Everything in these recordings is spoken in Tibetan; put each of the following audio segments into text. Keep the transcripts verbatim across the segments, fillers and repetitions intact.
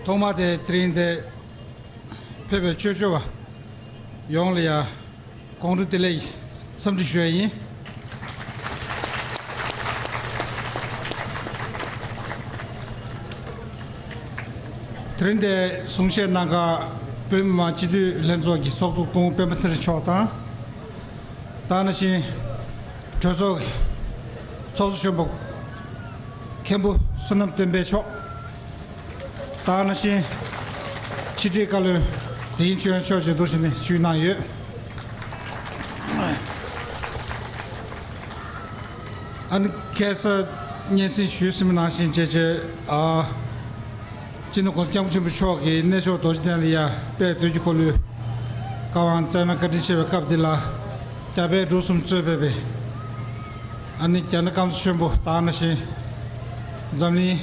ཐོག་མ་དེ་དེ་རིང་དེ་ཕེབས་པའི་ཆོས་ཞུ་བ་ཡོངས་ལ་ཡ་དགོང་དྲོ་བདེ་ལེགས་འཚམས་འདྲི་ཞུ་ཡ་ཡིན། དེ་རིང་དེ་གསུང་བཤད་གནང་ག་བོད་མི་མང་སྤྱི་འཐུས་ལྷན་ཚོགས་ཀྱི་ཚོགས་གཙོ་སྐུ་ངོ་སྤེན་པ་ཚེ་རིང་མཆོག་དང་། དེ་ནང་བཞིན་གྲོས་ཚོགས་ཀྱི་ཚོགས་གཙོ་གཞོན་པ་མཁན་པོ་བསོད་ནམས་བསྟན་འཕེལ་མཆོག་དེ་ནང་བཞིན་ཕྱི་དྲིལ་བཀའ་བློན་བདེ་སྐྱིད་ཆོས་དབྱངས་མཆོག་བཅས་འདུག་ཟེར་ནས་ཞུས་གནང་ཡོད། ཨ་ནི་ཁ་སང་སྙན་སེང་ཞུས་ཟིན་པ་ནང་བཞིན་བྱས་བྱས་ཨ། སྤྱི་ནོར་༸གོང་ས་༸སྐྱབས་མགོན་ཆེན་པོ་མཆོག་གིས་གནས་མཆོག་རྡོ་རྗེ་གདན་ལ་ཡ་དཔལ་དུས་ཀྱི་འཁོར་ལོའི་བཀའ་དབང་བསྩལ་གནང་བཀའ་དྲིན་ཆེ་བའི་སྐབས་འདི་ལ་རྒྱ་བལ་འབྲུག་གསུམ་གཙོས་པའི་ཨ་ནི་རྒྱ་ནག་སྐམ་ས་ཆེན་པོ་དེ་ནང་བཞིན་འཛམ་གླིང་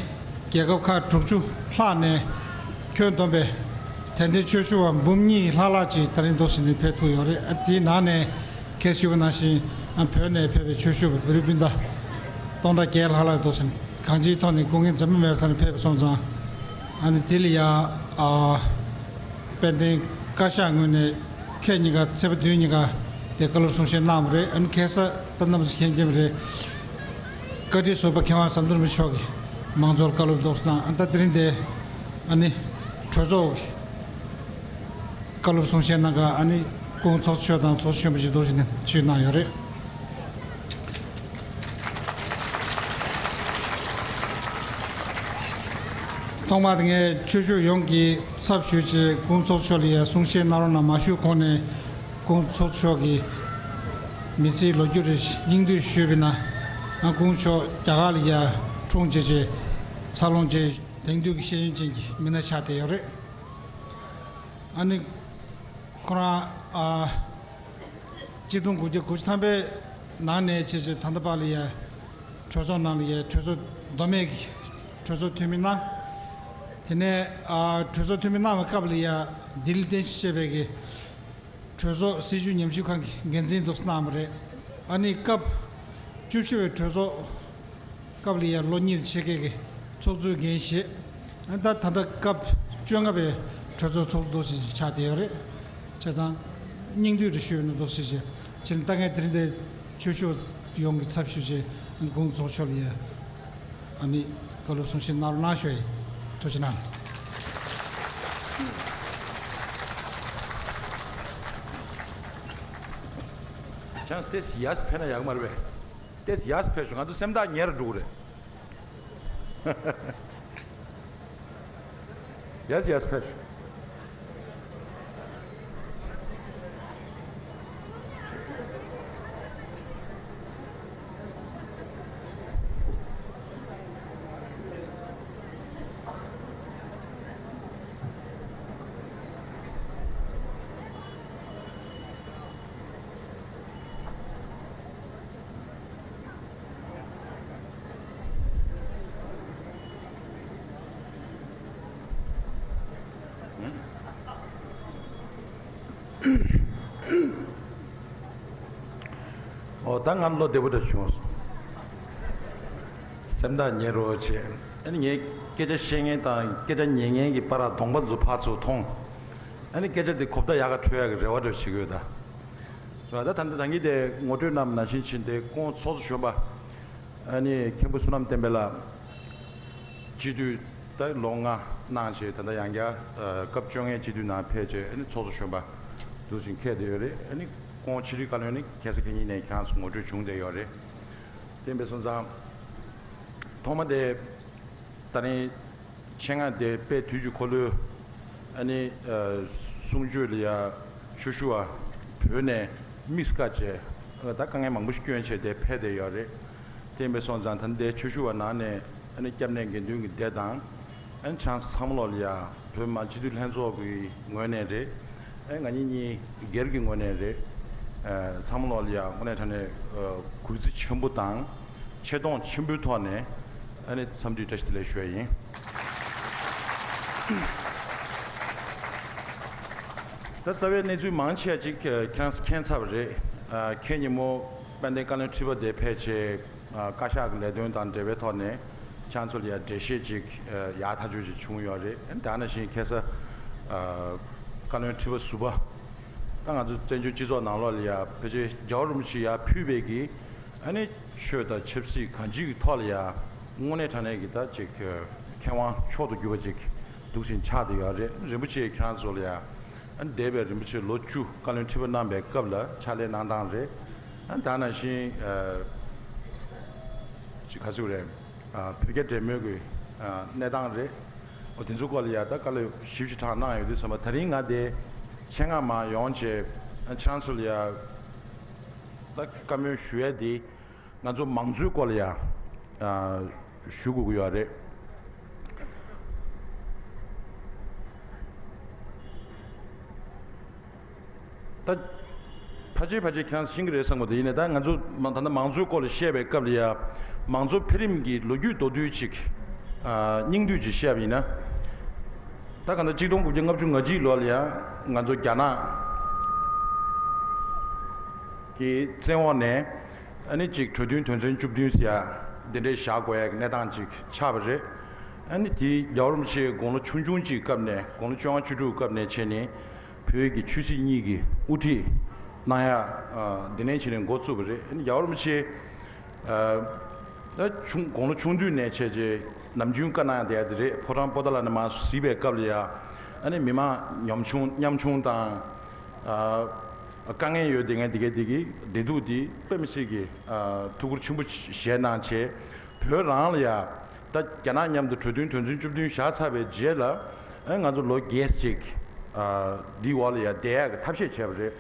རྒྱལ་ཁབ་ཁག་དྲུག་ཅུ་ལྷག་ནས་ཁྱོན་བསྡོམས་པའི་དད་ལྡན་ཆོས་ཞུ་བ་འབུམ་གཉིས་ལྷག་ལྷག་ཅིག་དེ་རིང་འདུག་ཟེར་ནས་ཕེབས་ཐུབ་ཡོད་རེད། ཨ་དེའི་ནང་ནས་ཁ་སང་ཞུས་པ་ནང་བཞིན་ཨ་བོད་ནས་ཕེབས་པའི་ཆོས་ཞུ་བ་བོད་རིགས་སྤུན་ཟླ་སྟོང་ཕྲག་བརྒྱད་ལྷག་ལྷག་འདུག་ཟེར་ནས་གང་ཅིའི་ཐོག་ནས་སྐུ་ངལ་འཛེམ་པ་མེད་པའི་ཐོག་ནས་ཕེབས་པ་སོང་ཙང་། ཨ་ནི་དེ་ལ་ཡ་ཨ་དཔལ་ལྡན་བཀའ་ཤག་ངོས་ནས་ཁྱེད་གཉིས་ཀ་ཚེས་པ་བདུན་ཉིན་ཀ་དེ་བཀའ་སློབ་གསུང་བཤད་གནང་བ་རེད། ཨ་ནི་ཁ་སང་ད་རྣམ་པ་ཚོས་མཁྱེན་གྱི་རེད། བཀའ་ཁྲི་ཟུར་པ་མཁས་དབང་ཟམ་གདོང་རིན་པོ་ཆེ་མཆོག་གིས་མང་ཚོགས་ལ་བཀའ་སློབ་འདུག་གནང་། ཨ་ད་དེ་རིང་དེ་ཨ་ནི་གྲོས་ཚོགས་ཀྱི་བཀའ་སློབ་གསུང་བཤད་གནང་ག་ཨ་ནི་སྐུ་ངོ་ཚོགས་གཙོ་མཆོག་དང་ཚོགས་གཙོ་གཞོན་པ་ཅིག་འདུག་ཟེར་ནས་ཞུས་གནང་ཡོད་རེད། ཐོག་མར་ངས་ཆོས་ཞུ་ཡོངས་ཀྱི་ཚབ་ཞུས་བྱས་སྐུ་ངོ་ཚོགས་གཙོ་མཆོག་ལ་ཡ་གསུང་བཤད་གནང་རོགས་གནང་མ་ཞུས་གོང་ནས་སྐུ་ངོ་ཚོགས་གཙོ་མཆོག་གི་མི་ཚེའི་ལོ་རྒྱུས་རེ་སྙིང་བསྡུས་ཞུས་པ་ཡིན་ན། ཨ་སྐུ་ངོ་མཆོག་རྒྱ་གར་ལ་ཡ་འཁྲུངས་བྱས་བྱས་འཚར་ལོངས་བྱས་དེང་དུས་ཀྱི་ཤེས་ཡོན་ཅན་གྱི་མི་སྣ་ཆགས་བསྡད་ཡོད་རེད། ཨ་ནི་ཁོ་རང་ཨ་གཅིག་སྟོང་དགུ་བརྒྱ་དགུ་བཅུ་ཐམ་པའི་ནང་ནས་བྱས་བྱས་ད་ལྟ་བར་ལ་ཡ་གྲོས་ཚོགས་ནང་ལ་ཡ་གྲོས་ཚོགས་མདོ་སྨད་ཀྱི་གྲོས་ཚོགས་འཐུས་མི་གནང་། དེ་ནས་ཨ་གྲོས་ཚོགས་འཐུས་མི་གནང་བའི་སྐབས་ལ་ཡ་ལྡི་ལི་རྟེན་གཞི་བྱས་པའི་གི་གྲོས་ཚོགས་སྲིད་བྱུས་ཉམས་ཞིབ་ཁང་གི་འགན་འཛིན་དུ་གནང་བ་རེད། ཨ་ནི་སྐབས་བཅུ་བཞི་པའི་གྲོས་ཚོགས་སྐབས་ལ་ཡ་ལོ་གཉིས་ཕྱེད་ཀའི་གི་ཚོགས་གཙོའི་འགན་བཞེས། ཨ་ད་ད་ལྟ་སྐབས་བཅོ་ལྔ་པའི་གྲོས་ཚོགས་ཚོགས་གཙོ་ཞིག་ཆགས་བསྡད་ཡོད་རེད། བྱས་ཙང་སྙིང་བསྡུས་རེ་ཞུས་ཡོད་ན་འདུག་ཟེར་བྱས་བྱས་ནས་ད་ངས་དེ་རིང་འདིར་ཆོས་ཞུ་ཡོངས་ཀྱི་ཚབ་ཞུས་བྱས་སྐུ་ངོ་ཚོགས་གཙོ་མཆོག་ལ་ཡ། ཨ་ནི་བཀའ་སློབ་གསུང་བཤད་གནང་རོགས་གནང་ཞུ་ཡིན། ཐུགས་རྗེ་གནང་། ཅང་ཏེས་ཡས་ཕེ་ན་ཡག་མ་རེད་པས། ཏེས་ཡས་ཕེ་ཤོག་ང་ཚོ་སེམས་ཐག་ཉེ་རུ་འགྲོ་གི་རེད། ཡས་ཡས་ཕེ་ཤོག་ཨོ་ད་ང་བློ་བདེ་པོ་འདྲ་བྱུང་སོང་། སེམས་ཐག་ཉེ་རུ་བྱས། ཨ་ནི་ངས་སྐད་ཆ་བཤད་མཁན་དང་སྐད་ཆ་ཉན་མཁན་གྱི་བར་ལ་གདོང་པ་ཚོ་ཕར་ཚུར་མཐོང་། ཨ་ནི་སྐད་ཆ་དེ་གོ་བརྡ་ཡག་ག་འཕྲོད་ཡག་གི་རེ་བ་འདྲ་བྱེད་ཀྱི་ཡོད་ད། ད་ད་ད་གིན་དེ་ངོ་སྤྲོད་གནང་བ་ནང་བཞིན་བྱས་ཏེ་སྐུ་ངོ་ཚོགས་གཙོ་གཞོན་པ། ཨ་ནི་མཁན་པོ་བསོད་ནམས་བསྟན་འཕེལ་ལགས། སྤྱི་འཐུས་ད་ལོ་ལྔ་གནང་བྱས་ད་ལྟ་ཡང་བསྐྱར་སྐབས་བཅོ་ལྔའི་སྤྱི་འཐུས་ནང་ཕེབས་བྱས་ཨ་ནི་ཚོགས་གཙོ་གཞོན་པ་འདུག་ཅིང་འཁེལ་བསྡད་ཡོད་རེད། ཨ་ནི་སྐུ་ངོ་ཕྱི་དྲིལ་བཀའ་བློན་ནི་ཁ་སང་ཁ་ཉིན་ནས་ཁྱེད་རང་ཚོ་ངོ་སྤྲོད་བྱུང་བསྡད་ཡོད་རེད། དེ་ཡིན་པ་སོང་ཙང་ཐོག་མ་དེ་ད་ནི་ཆེད་མངགས་དེ་དཔལ་དུས་ཀྱི་འཁོར་ལོའི་ཨ་ནི་གསུང་ཆོས་ལ་ཡ་ཆོས་ཞུ་བ་བོད་ནས་དམིགས་བཀར་བྱས་ད་དཀའ་ངལ་མང་པོ་ཞིག་བསྐྱོན་བྱས་དེ་ཕེབས་བསྡད་ཡོད་རེད། དེ་ཡིན་པ་སོང་ཙང་ད་ནི་དེ་ཆོས་ཞུ་བ་ནང་ནས་ཨ་ནི་སྐྱབས་གནས་དགེ་འདུན་གྱི་སྡེ་དང་། ཨན་ཆང་ཚང་མ་ལོག་ལ་ཡ་བོད་མི་མང་སྤྱི་འཐུས་ལྷན་ཚོགས་ཀྱི་ངོས་ནས་རེད། ཨན་ང་གཉིས་གཉིས་སྒེར་གྱི་ངོས་ནས་རེད། ཨ་ཚང་མ་ལོག་ལ་ཡ་དངོས་གནས་དྲང་གནས་ཨ་གུས་བརྩི་ཆེན་པོ་དང་ཆེ་མཐོང་ཆེན་པོའི་ཐོག་ནས་ཨ་ནི་འཚམས་འདྲི་བཀྲ་ཤིས་བདེ་ལེགས་ཞུ་ཡ་ཡིན། ད་རྩ་བའི་གནས་ཚུལ་མང་ཆེ་ཅིག་ཁྱེད་རང་མཁྱེན་ཚར་བ་རེད། ཨ་ཁེ་ཉིན་མོ་དཔལ་ལྡན་བཀའ་བློན་ཁྲི་པ་དེ་ཕེབས་བྱས་ཨ་བཀའ་ཤག་གི་ལས་དོན་དང་འབྲེལ་བའི་ཐོག་ནས། ཁྱེད་རང་ཚོ་ལ་ཡང་འགྲེལ་བཤད་ཅིག་ཡག་ཐག་ཆོད་ཅིག་བྱུང་ཡོད་རེད། ད་ནང་བཞིན་ཁ་སང་བཀའ་བློན་ཁྲི་པ་ཟུར་པ་ད་ང་ཚོ་བཙན་བྱོལ་སྤྱི་ཚོགས་ནང་ལོགས་ལ་ཡང་ཕལ་ཆེར་རྒྱལ་བ་རིན་པོ་ཆེ་ཡར་ཕུལ་བའི་གི་ཨ་ནི་ཆོས་དང་ཆབ་སྲིད་གང་ཅིའི་ཐོག་ལ་ཡང་དངོས་གནས་དྲང་གནས་ཀྱི་ད་ཅིག་མཁས་དབང་མཆོག་ཏུ་གྱུར་པ་ཅིག་འདུག་བཞིན་ཆགས་བསྡད་ཡོད་རེད། རིན་པོ་ཆེ་ཁྱེད་རང་ཚོ་ལ་ཡང་ཨ་ནི་འདས་པའི་རིན་པོ་ཆེ་ལོ་བཅུ་བཀའ་བློན་ཁྲི་པ་གནང་བའི་སྐབས་ལ་ཕྱག་ལས་གནང་སྟངས་རེད། ཨ་ནི་ད་ནང་བཞིན་ཅིག་ག་ཚོད་རེད། བོད་རྒྱ་འབྲེལ་མོལ་གྱི་གནས་སྟངས་རེད། འོ་དེ་ཚོའི་སྐོར་ལ་ཡ་ད་བཀའ་སློབ་ཞིབ་ཞིབ་ཕྲ་གནང་ཡོད་དུས་ཙམ་པ་ད་རིང་ང་དེ་ཆེད་མངགས་མར་ཡོང་བྱས་ཁྱེད་རང་ཚོ་ལ་ཡ་ད་བཀའ་མོལ་ཞུ་ཡ་དེ་ང་ཚོ་མང་གཙོའི་སྐོར་ལ་ཡ་ཞུ་དགོས་ཀྱི་ཡོད་རེད། ད་ཕལ་ཆེར་ཕལ་ཆེར་ཁྱེད་རང་ཤེས་ཀྱི་རེད་བསམ་གྱི་འདུག་ཡིན་ནའི་ད་ང་ཚོ་མ་ད་ལྟ་མང་གཙོའི་སྐོར་ལ་བཤད་པའི་སྐབས་ལ་ཡ་མང་གཙོ་འཕེལ་རིམ་གྱི་ལོ་རྒྱུས་མདོར་བསྡུས་ཅིག་ཨ་སྙིང་བསྡུས་ཅིག་བཤད་པ་ཡིན་ན། ད་ག་ད་གཅིག་སྟོང་དགུ་བརྒྱ་ལྔ་བཅུ་ང་གཅིག་ལོ་ལ་ཡ་ང་ཚོ་རྒྱ་ནག་གི་བཙན་འོག་ནས་ཨ་ནི་ཅིག་གྲོས་མཐུན་དོན་ཚན་བཅུ་བདུན་ཟེར་ཡ་འདི་འདྲའི་བཞག་དགོས་ཡ་གི་གནས་སྟངས་ཅིག་ཆགས་པ་རེད། ཨ་ནི་དེ་རྒྱལ་བ་རིན་པོ་ཆེ་དགུང་ལོ་ཆུང་ཆུང་ཅིག་སྐབས་ནས་དགུང་ལོ་བཅོ་ལྔ་བཅུ་དྲུག་སྐབས་ནས་བྱས་ནས། བོད་ཀྱི་ཆོས་སྲིད་གཉིས་ཀྱི་དབུ་ཁྲིད་གནང་ཡ། ཨ་འདི་ནས་བྱས་ནས་འགོ་བཙུགས་པ་རེད། རྒྱལ་བ་རིན་པོ་ཆེ་ཨ་ད་ཆུང་དགུང་ལོ་ཆུང་དུས་ནས་བྱས་རྗེས་ནམ་རྒྱུན་བཀའ་གནང་ཡ་དེ་ཡ་དེ་རེད། ཕོ་བྲང་པོ་ཏཱ་ལ་ནས་མར་གཟིགས་པའི་སྐབས་ལ་ཡ་ཨ་ནི་མི་མང་ཉམ་ཆུང་ཉམ་ཆུང་དང་ཨ་དཀའ་ངལ་ཡོད་དེ་ངས་དེ་གས་དེ་གི་བདེ་སྡུག་དེ་དཔེ་མི་སྲིད་ཀྱི་ཨ་ཐུགས་ཁུར་ཆེན་པོ་བཞེས་གནང་བྱས་བོད་རང་ལ་ཡ། ད་རྒྱ་ནག་མཉམ་དུ་གྲོས་མཐུན་དོན་ཚན་བཅུ་བདུན་བཞག་ཚར་བའི་རྗེས་ལ་ཨ་ང་ཚོ་ལོ་བརྒྱད་ཅིག་ཨ་འདིའི་འོག་ལ་ཡ་བསྡད་ཡག་གི་ཐབས་ཤེས་བྱས་པ་རེད།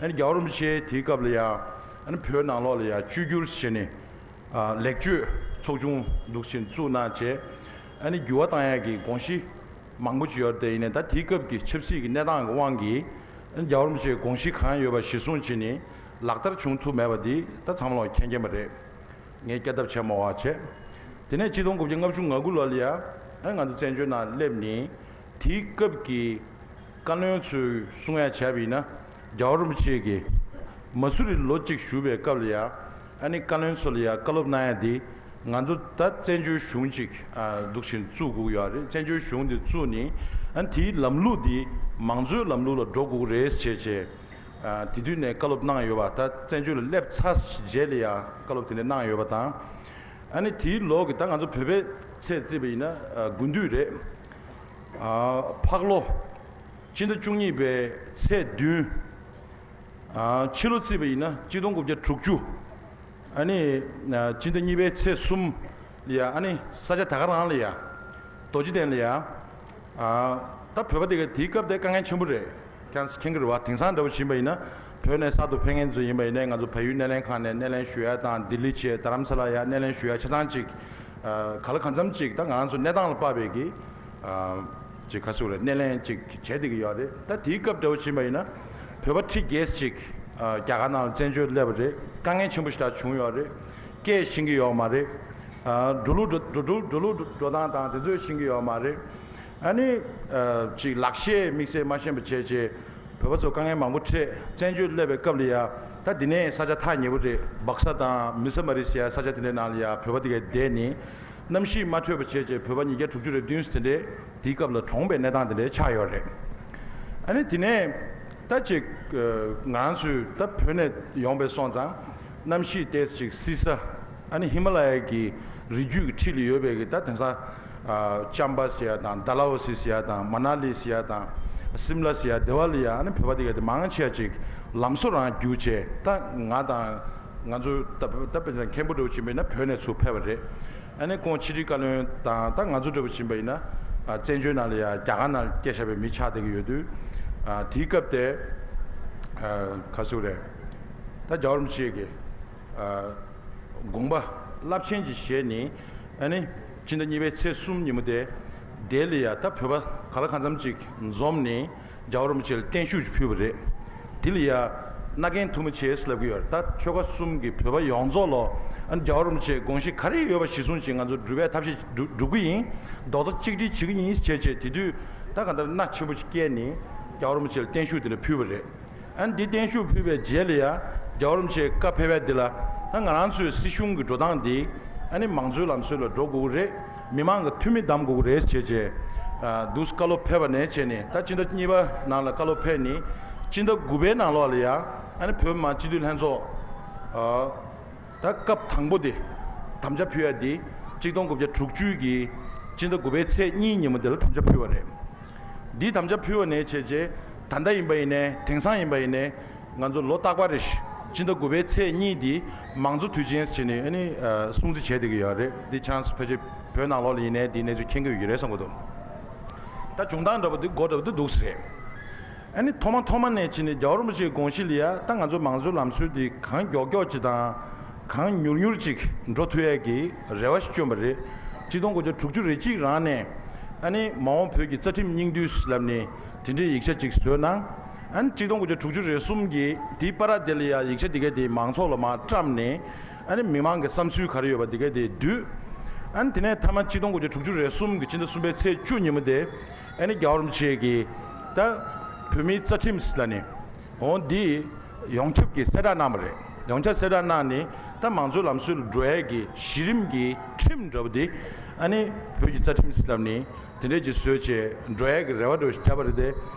ཨ་ནི་རྒྱལ་བ་རིན་པོ་ཆེ་དེའི་སྐབས་ལ་ཡ་ཨ་ནི་བོད་ནང་ལོགས་ལ་ཡ་བཅོས་བསྒྱུར་བྱས་ནས་ཨ་ལེགས་བཅོས་ཚོགས་ཆུང་འདུག་བཞིན་བཙུགས་གནང་བྱས་ཨ་ནི་འགྱུར་བ་བཏང་ཡག་གི་དགོངས་གཞི་མང་པོ་ཅིག་ཡོད་རེད། དེ་ཡིན་ནའི་ད་དེའི་སྐབས་ཀྱི་ཆབ་སྲིད་ཀྱི་གནས་སྟངས་ཀྱི་དབང་གིས་ཨ་ནི་རྒྱལ་བ་རིན་པོ་ཆེའི་དགོངས་གཞི་གང་ཡོད་པ་གཞིར་བཟུང་བྱས་ནས་ལག་བསྟར་བྱུང་ཐུབ་མེད་པ་འདི་ད་ཚང་མ་ལ་མཁྱེན་མཁྱེན་པ་རེད། ངས་བསྐྱར་ལྡབ་བྱས་མ་བ་བྱས། དེ་ནས་ཆིག་སྟོང་དགུ་བརྒྱ་ལྔ་བཅུ་ང་དགུ་ལོ་ལ་ཡ་ཨ་ང་ཚོ་བཙན་བྱོལ་ནང་སླེབས་ནས་དེའི་སྐབས་ཀྱི་བཀའ་བློན་ཚོས་གསུང་ཡ་བྱས་པ་ཡིན་ན་རྒྱལ་བ་རིན་པོ་ཆེ་གིས་མ་སུ་རི་ལོ་གཅིག་བཞུགས་པའི་སྐབས་ལ་ཡ་ཨ་ནི་བཀའ་བློན་ཚོ་ལ་ཡ་བཀའ་སློབ་གནང་ཡ་དེ་ང་ཚོ་ད་བཙན་བྱོལ་གཞུང་ཅིག་ཨ་འདུག་བཞིན་བཙུགས་དགོས་ཀྱི་ཡོད་རེད། བཙན་བྱོལ་གཞུང་དེ་བཙུགས་ནས་ཨ་ནི་དེའི་ལམ་ལུགས་དེ་མང་གཙོའི་ལམ་ལུགས་ལ་འགྲོ་དགོས་ཀྱི་རེད་ཟེར་བྱས། ཨ་དེ་དུས་ནས་བཀའ་སློབ་གནང་ཡོད་པ་ད་བཙན་བྱོལ་ལ་སླེབས་ཚར་རྗེས་ལ་ཡང་བཀའ་སློབ་དེ་འདྲ་གནང་ཡོད་པ་དང་། ཨ་ནི་དེའི་ལོ་གི་ད་ང་ཚོ་བོད་པའི་ཚེས་བརྩིས་པ་ཡིན་ན་ཨ་དགུན་དུས་རེད། ཨ་ཕག་ལོ། སྤྱི་ཟླ་བཅུ་གཉིས་པའི་ཚེས་བདུན། ཨ་ཕྱི་ལོ་བརྩིས་པ་ཡིན་ན་གཅིག་སྟོང་དགུ་བརྒྱ་དྲུག་ཅུ། ཨ་ནི་ཨ་སྤྱི་ཟླ་གཉིས་པའི་ཚེས་གསུམ་ལ་ཡ་ཨ་ནི་ས་ཆ་ད་ག་རང་ལ་ཡ། རྡོ་རྗེ་གདན་ལ་ཡ། ཨ་ད་བོད་པ་དེ་ག་དེའི་སྐབས་དེ་དཀའ་ངལ་ཆེན་པོ་རེད། ཁྱེད་རང་མཁྱེན་གྱི་རེད་བ། དེང་སང་འདྲ་བོ་ཡིན་པ་ཡིན་ན་བོད་ནས་གསར་དུ་ཕེབས་མཁན་ཚོ་ཡིན་པ་ཡིན་ནའི་ང་ཚོ་བལ་ཡུལ་སྣེ་ལེན་ཁང་ནས་སྣེ་ལེན་ཞུ་ཡ་དང་ལྡི་ལི་བྱས་རྡ་རམ་ས་ལ་ཡ་སྣེ་ལེན་ཞུ་ཡ་ཆ་ཚང་ཅིག་ཨ་ག་ལ་གང་འཚམ་ཅིག་ད་ང་རང་ཚོ་གནས་སྟངས་ལ་དཔག་པའི་གི་ཨ་ཅིག་ག་ཚོད་རེད་སྣེ་ལེན་ཅིག་བྱས་བསྡད་ཀྱི་ཡོད་རེད། ད་དེའི་སྐབས་འདྲ་བོ་ཡིན་པ་ཡིན་ན་བོད་པ་ཁྲི་བརྒྱད་ཅིག་ཨ་རྒྱ་གར་ནང་ལ་བཙན་བྱོལ་སླེབས་པ་རེད། དཀའ་ངལ་ཆེན་པོ་ཞེ་དྲག་བྱུང་ཡོད་རེད། སྐད་ཤེས་ཀྱི་ཡོད་མ་རེད། ཨ་འགྲོ་ལུགས་འགྲོ་འགྲོ་ལུགས་འགྲོ་སྟངས་དང་དེ་ཚོ་ཤེས་ཀྱི་ཡོད་མ་རེད། ཨ་ནི་ཨ་ཅིག་ལག་ཤེས་དམིགས་བསལ་མ་ཤེས་པ་བྱས་རྗེས་བོད་པ་ཚོ་དཀའ་ངལ་མང་པོ་འཕྲད། བཙན་བྱོལ་སླེབས་པའི་སྐབས་ལ་ཡ་ད་འདི་ནས་ས་ཆ་ཐག་ཉེ་པོ་རེད། སྦག་ས་དང་མི་ས་མ་རི་ཟེར་ཡ་ས་ཆ་དེ་འདྲའི་ནང་ལ་ཡ་བོད་པ་དེ་གས་བསྡད་ནས་གནམ་གཤིས་མ་འཕྲོད་པ་བྱས་རྗེས་བོད་པ་ཉིས་བརྒྱ་དྲུག་ཅུ་རེ་བདུན་ཙམ་དེ་འདྲས་དེའི་སྐབས་ལ་གྲོངས་པའི་གནས་སྟངས་དེ་འདྲས་ཆགས་ཡོད་རེད། ཨ་ནི་དེ་ནས་ད་ཅིག་ང་རང་ཚོས་ད་བོད་ནས་ཡོང་པའི་སོང་ཙང་གནམ་གཤིས་ཏོག་ཙམ་ཅིག་བསིལ་ས། ཨ་ནི་ཧི་མ་ལ་ཡ་གི་རི་རྒྱུད་ཀྱི་འཁྲིས་ལ་ཡོད་པའི་གི་ད་དེང་སང་ཨ་ཅམ་པ་ཟེར་ཡ་དང་། ཌལ་ཧོ་སི་ཟེར་ཡ་དང་། མ་ན་ལི་ཟེར་ཡ་དང་། སིམ་ལ་ཟེར་ཡ་དེ་བ་ལ་ཡ་ཨ་ནི་བོད་པ་དེ་ག་དེ་མང་ཆེ་བ་ཅིག་ལམ་བཟོ་རང་བརྒྱུད་བྱས། ད་ང་དང་ང་ཚོ་ད་ད་དཔེར་ན་མཁན་པོ་འདྲ་བོ་ཕྱིན་པ་ཡིན་ན་བོད་ནས་ཚུར་ཕེབས་པ་རེད། ཨ་ནི་ཁོང་ཕྱི་དྲིལ་བཀའ་བློན་དང་ད་ང་ཚོ་འདྲ་བོ་ཕྱིན་པ་ཡིན་ན་ཨ་བཙན་བྱོལ་ནང་ལ་ཡ་རྒྱ་གར་ནང་སྐྱེས་བཞག་པའི་མི་ཆགས་བསྡད་ཀྱི་ཡོད་དུས། ཨ་དེའི་སྐབས་དེ་ཨ་ག་ཟེར་རེད། ད་རྒྱལ་བ་རིན་པོ་ཆེ་གིས་ཨ་དགོངས་པ་རླབས་ཆེན་ཅིག་བཞེས་ནས། ཨ་ནི་སྤྱི་ཟླ་གཉིས་པའི་ཚེས་གསུམ་ཉིན་མོ་དེ་དེ་ལ་ཡ་ད་བོད་པ་ག་ལ་གང་འཚམ་ཅིག་འཛོམས་ནས་རྒྱལ་བ་རིན་པོ་ཆེ་ལ་བརྟན་བཞུགས་ཅིག་ཕུལ་བ་རེད། དེ་ལ་ཡ་མནའ་གན་ཐུ་མི་ཆེ་ཟེར་ལབ་ཀྱི་ཡོད་རེད། ད་ཆོལ་ཁ་གསུམ་གྱི་བོད་པ་ཡོངས་རྫོགས་ལ་ཨ་ནི་རྒྱལ་བ་རིན་པོ་ཆེའི་དགོངས་གཞི་ག་རེ་ཡོད་པ་གཞིར་བཟུང་ཅིག་ང་ཚོ་སྒྲུབ་པའི་ཐབས་ཤེས་སྒྲུབ་སྒྲུབ་ཀྱི་ཡིན། རྡོག་རྩ་གཅིག་སྒྲིལ་བྱེད་ཀྱི་ཡིན་ཟེར་བྱས་དེ་དུས་ད་གང་ལྟར་མནའ་ཆེན་པོ་ཅིག་བསྐྱལ་ནས་རྒྱལ་བ་རིན་པོ་ཆེ་ལ་བརྟན་བཞུགས་དེ་འདྲ་ཕུལ་བ་རེད། ཨ་ནི་འདི་བརྟན་བཞུགས་ཕུལ་བའི་རྗེས་ལ་ཡ་རྒྱལ་བ་རིན་པོ་ཆེ་བཀའ་ཕེབས་པ་འདི་ལ་ད་ང་རང་ཚོའི་སྲིད་གཞུང་གི་འགྲོ་སྟངས་འདི་ ཨ་ནི་མང་གཙོའི་ལམ་སྲོལ་ལ་འགྲོ་དགོས་ཀྱི་རེད། མི་མང་གི་འཐུས་མི་བདམས་དགོས་ཀྱི་རེད་ཅེས་བྱས། ཨ། འདུག་བཀའ་སློབ་ཕེབས་པ་ནས་བྱས་ནས། ད་སྤྱི་ཟླ་གཉིས་པ་ནང་ལ་བཀའ་སློབ་ཕེབས་ནས་སྤྱི་ཟླ་དགུ་པའི་ནང་ལོགས་ལ་ཡ། ཨ་ནི་བོད་མི་མང་སྤྱི་འཐུས་ལྷན་ཚོགས། ཨ། ད་སྐབས་དང་པོ་དེ་དམ་བཅའ་ཕུལ་ཡ་དེ་གཅིག་སྟོང་དགུ་བརྒྱ་དྲུག་ཅུ་གི་སྤྱི་ཟླ་དགུ་པའི་ཚེས་གཉིས་ཉིན་མོ་དེ་ལ་དམ་བཅའ་ཕུལ་བ་རེད། འདི་དམ་བཅའ་ཕུལ་བ་ནས་བྱས་རྗེས། ད་ལྟ་ཡིན་པ་ཡིན་ནའི། དེང་སང་ཡིན་པ་ཡིན་ནའི། ང་ཚོ་ལོ་རྟག་པར་རེ་བཞིན་སྤྱི་ཟླ་དགུ་པའི་ཚེས་གཉིས་འདི་མང་གཙོ་དུས་ཆེན་ཟེར་ནས། ཨ་ནི། ཨ། སྲུང་བརྩི་བྱས་བསྡད་ཀྱི་ཡོད་རེད། འདི་ཆང་ཕལ་ཆེར་བོད་ནང་ལོགས་ལ་ཡིན་ནའི་འདི་གནས་ཚུལ་མཁྱེན་གྱི་ཡོད་ཀྱི་རེད་བསམ་གྱི་འདུག་ད་བྱུང་སྟངས་འདྲ་པོ་འདི་སྒོ་འདྲ་པོ་འདི་འདུག་ཟེར། ཨ་ནི་ཐོག་མ་ཐོག་མ་ནས་བྱས་ནས་རྒྱལ་བ་རིན་པོ་ཆེའི་དགོངས་གཞི་ལ་ཡ། ད་ང་ཚོ་མང་གཙོའི་ལམ་སྲོལ་འདི་གང་མགྱོགས་མགྱོགས་ཅིག་དང་གང་མྱུར་མྱུར་ཅིག་འགྲོ་ཐུབ་ཡས་ཀྱི་རེ་བ་ཞིག་བསྐྱོན་པ་རེད། གཅིག་སྟོང་དགུ་བརྒྱ་དྲུག་ཅུ་རེ་གཅིག་རང་ནས། ཨ་ནི་མ་འོངས་བོད་ཀྱི་རྩ་ཁྲིམས་སྙིང་བསྡུས་ལབ་ནས་དེ་འདྲའི་ཡིག་ཆ་ཅིག་བཟོས་གནང་། ཨ་ནི་གཅིག་སྟོང་དགུ་བརྒྱ་དྲུག་ཅུ་རེ་གསུམ་གྱི་དེའི་བར་དེ་ལ་ཡ་ཡིག་ཆ་འདི་ག་དེ་མང་ཚོགས་ལ་མར་བཀྲམ་ནས། ཨ་ནི་མི་མང་གི་བསམ་ཚུལ་ག་རེ་ཡོད་པ་འདི་ག་དེ་བསྡུས། ཨ་ནི་དེ་ནས་མཐའ་མ་གཅིག་སྟོང་དགུ་བརྒྱ་དྲུག་ཅུ་རེ་གསུམ་གྱི་ཕྱི་ཟླ་གསུམ་པའི་ཚེས་བཅུ་ཉིན་མོ་དེ། ཨ་ནི་རྒྱལ་བ་རིན་པོ་ཆེ་གིས་ད་བོད་མིའི་རྩ་ཁྲིམས་ལ་ནི། འོ་འདི་ཡོངས་ཁྱབ་ཀྱི་གསལ་བསྒྲགས་གནང་བ་རེད། ཡོངས་ཁྱབ་གསལ་བསྒྲགས་གནང་ནས། ད་མང་གཙོའི་ལམ་སྲོལ་འགྲོ་ཡས་ཀྱི་གཞི་རིམ་གྱི་ཁྲིམས་འདྲ་པོ་འདི། ཨ་ནི་བོད་ཀྱི་རྩ་ཁྲིམས་ལབ་ནི་དེ་འདྲས་ཀྱི་བཟོས་བྱས་འགྲོ་ཡས་ཀྱི་རེ་བ་འདྲ་པོ་ཞིག་བརྒྱབ་པ་རེད་དེ།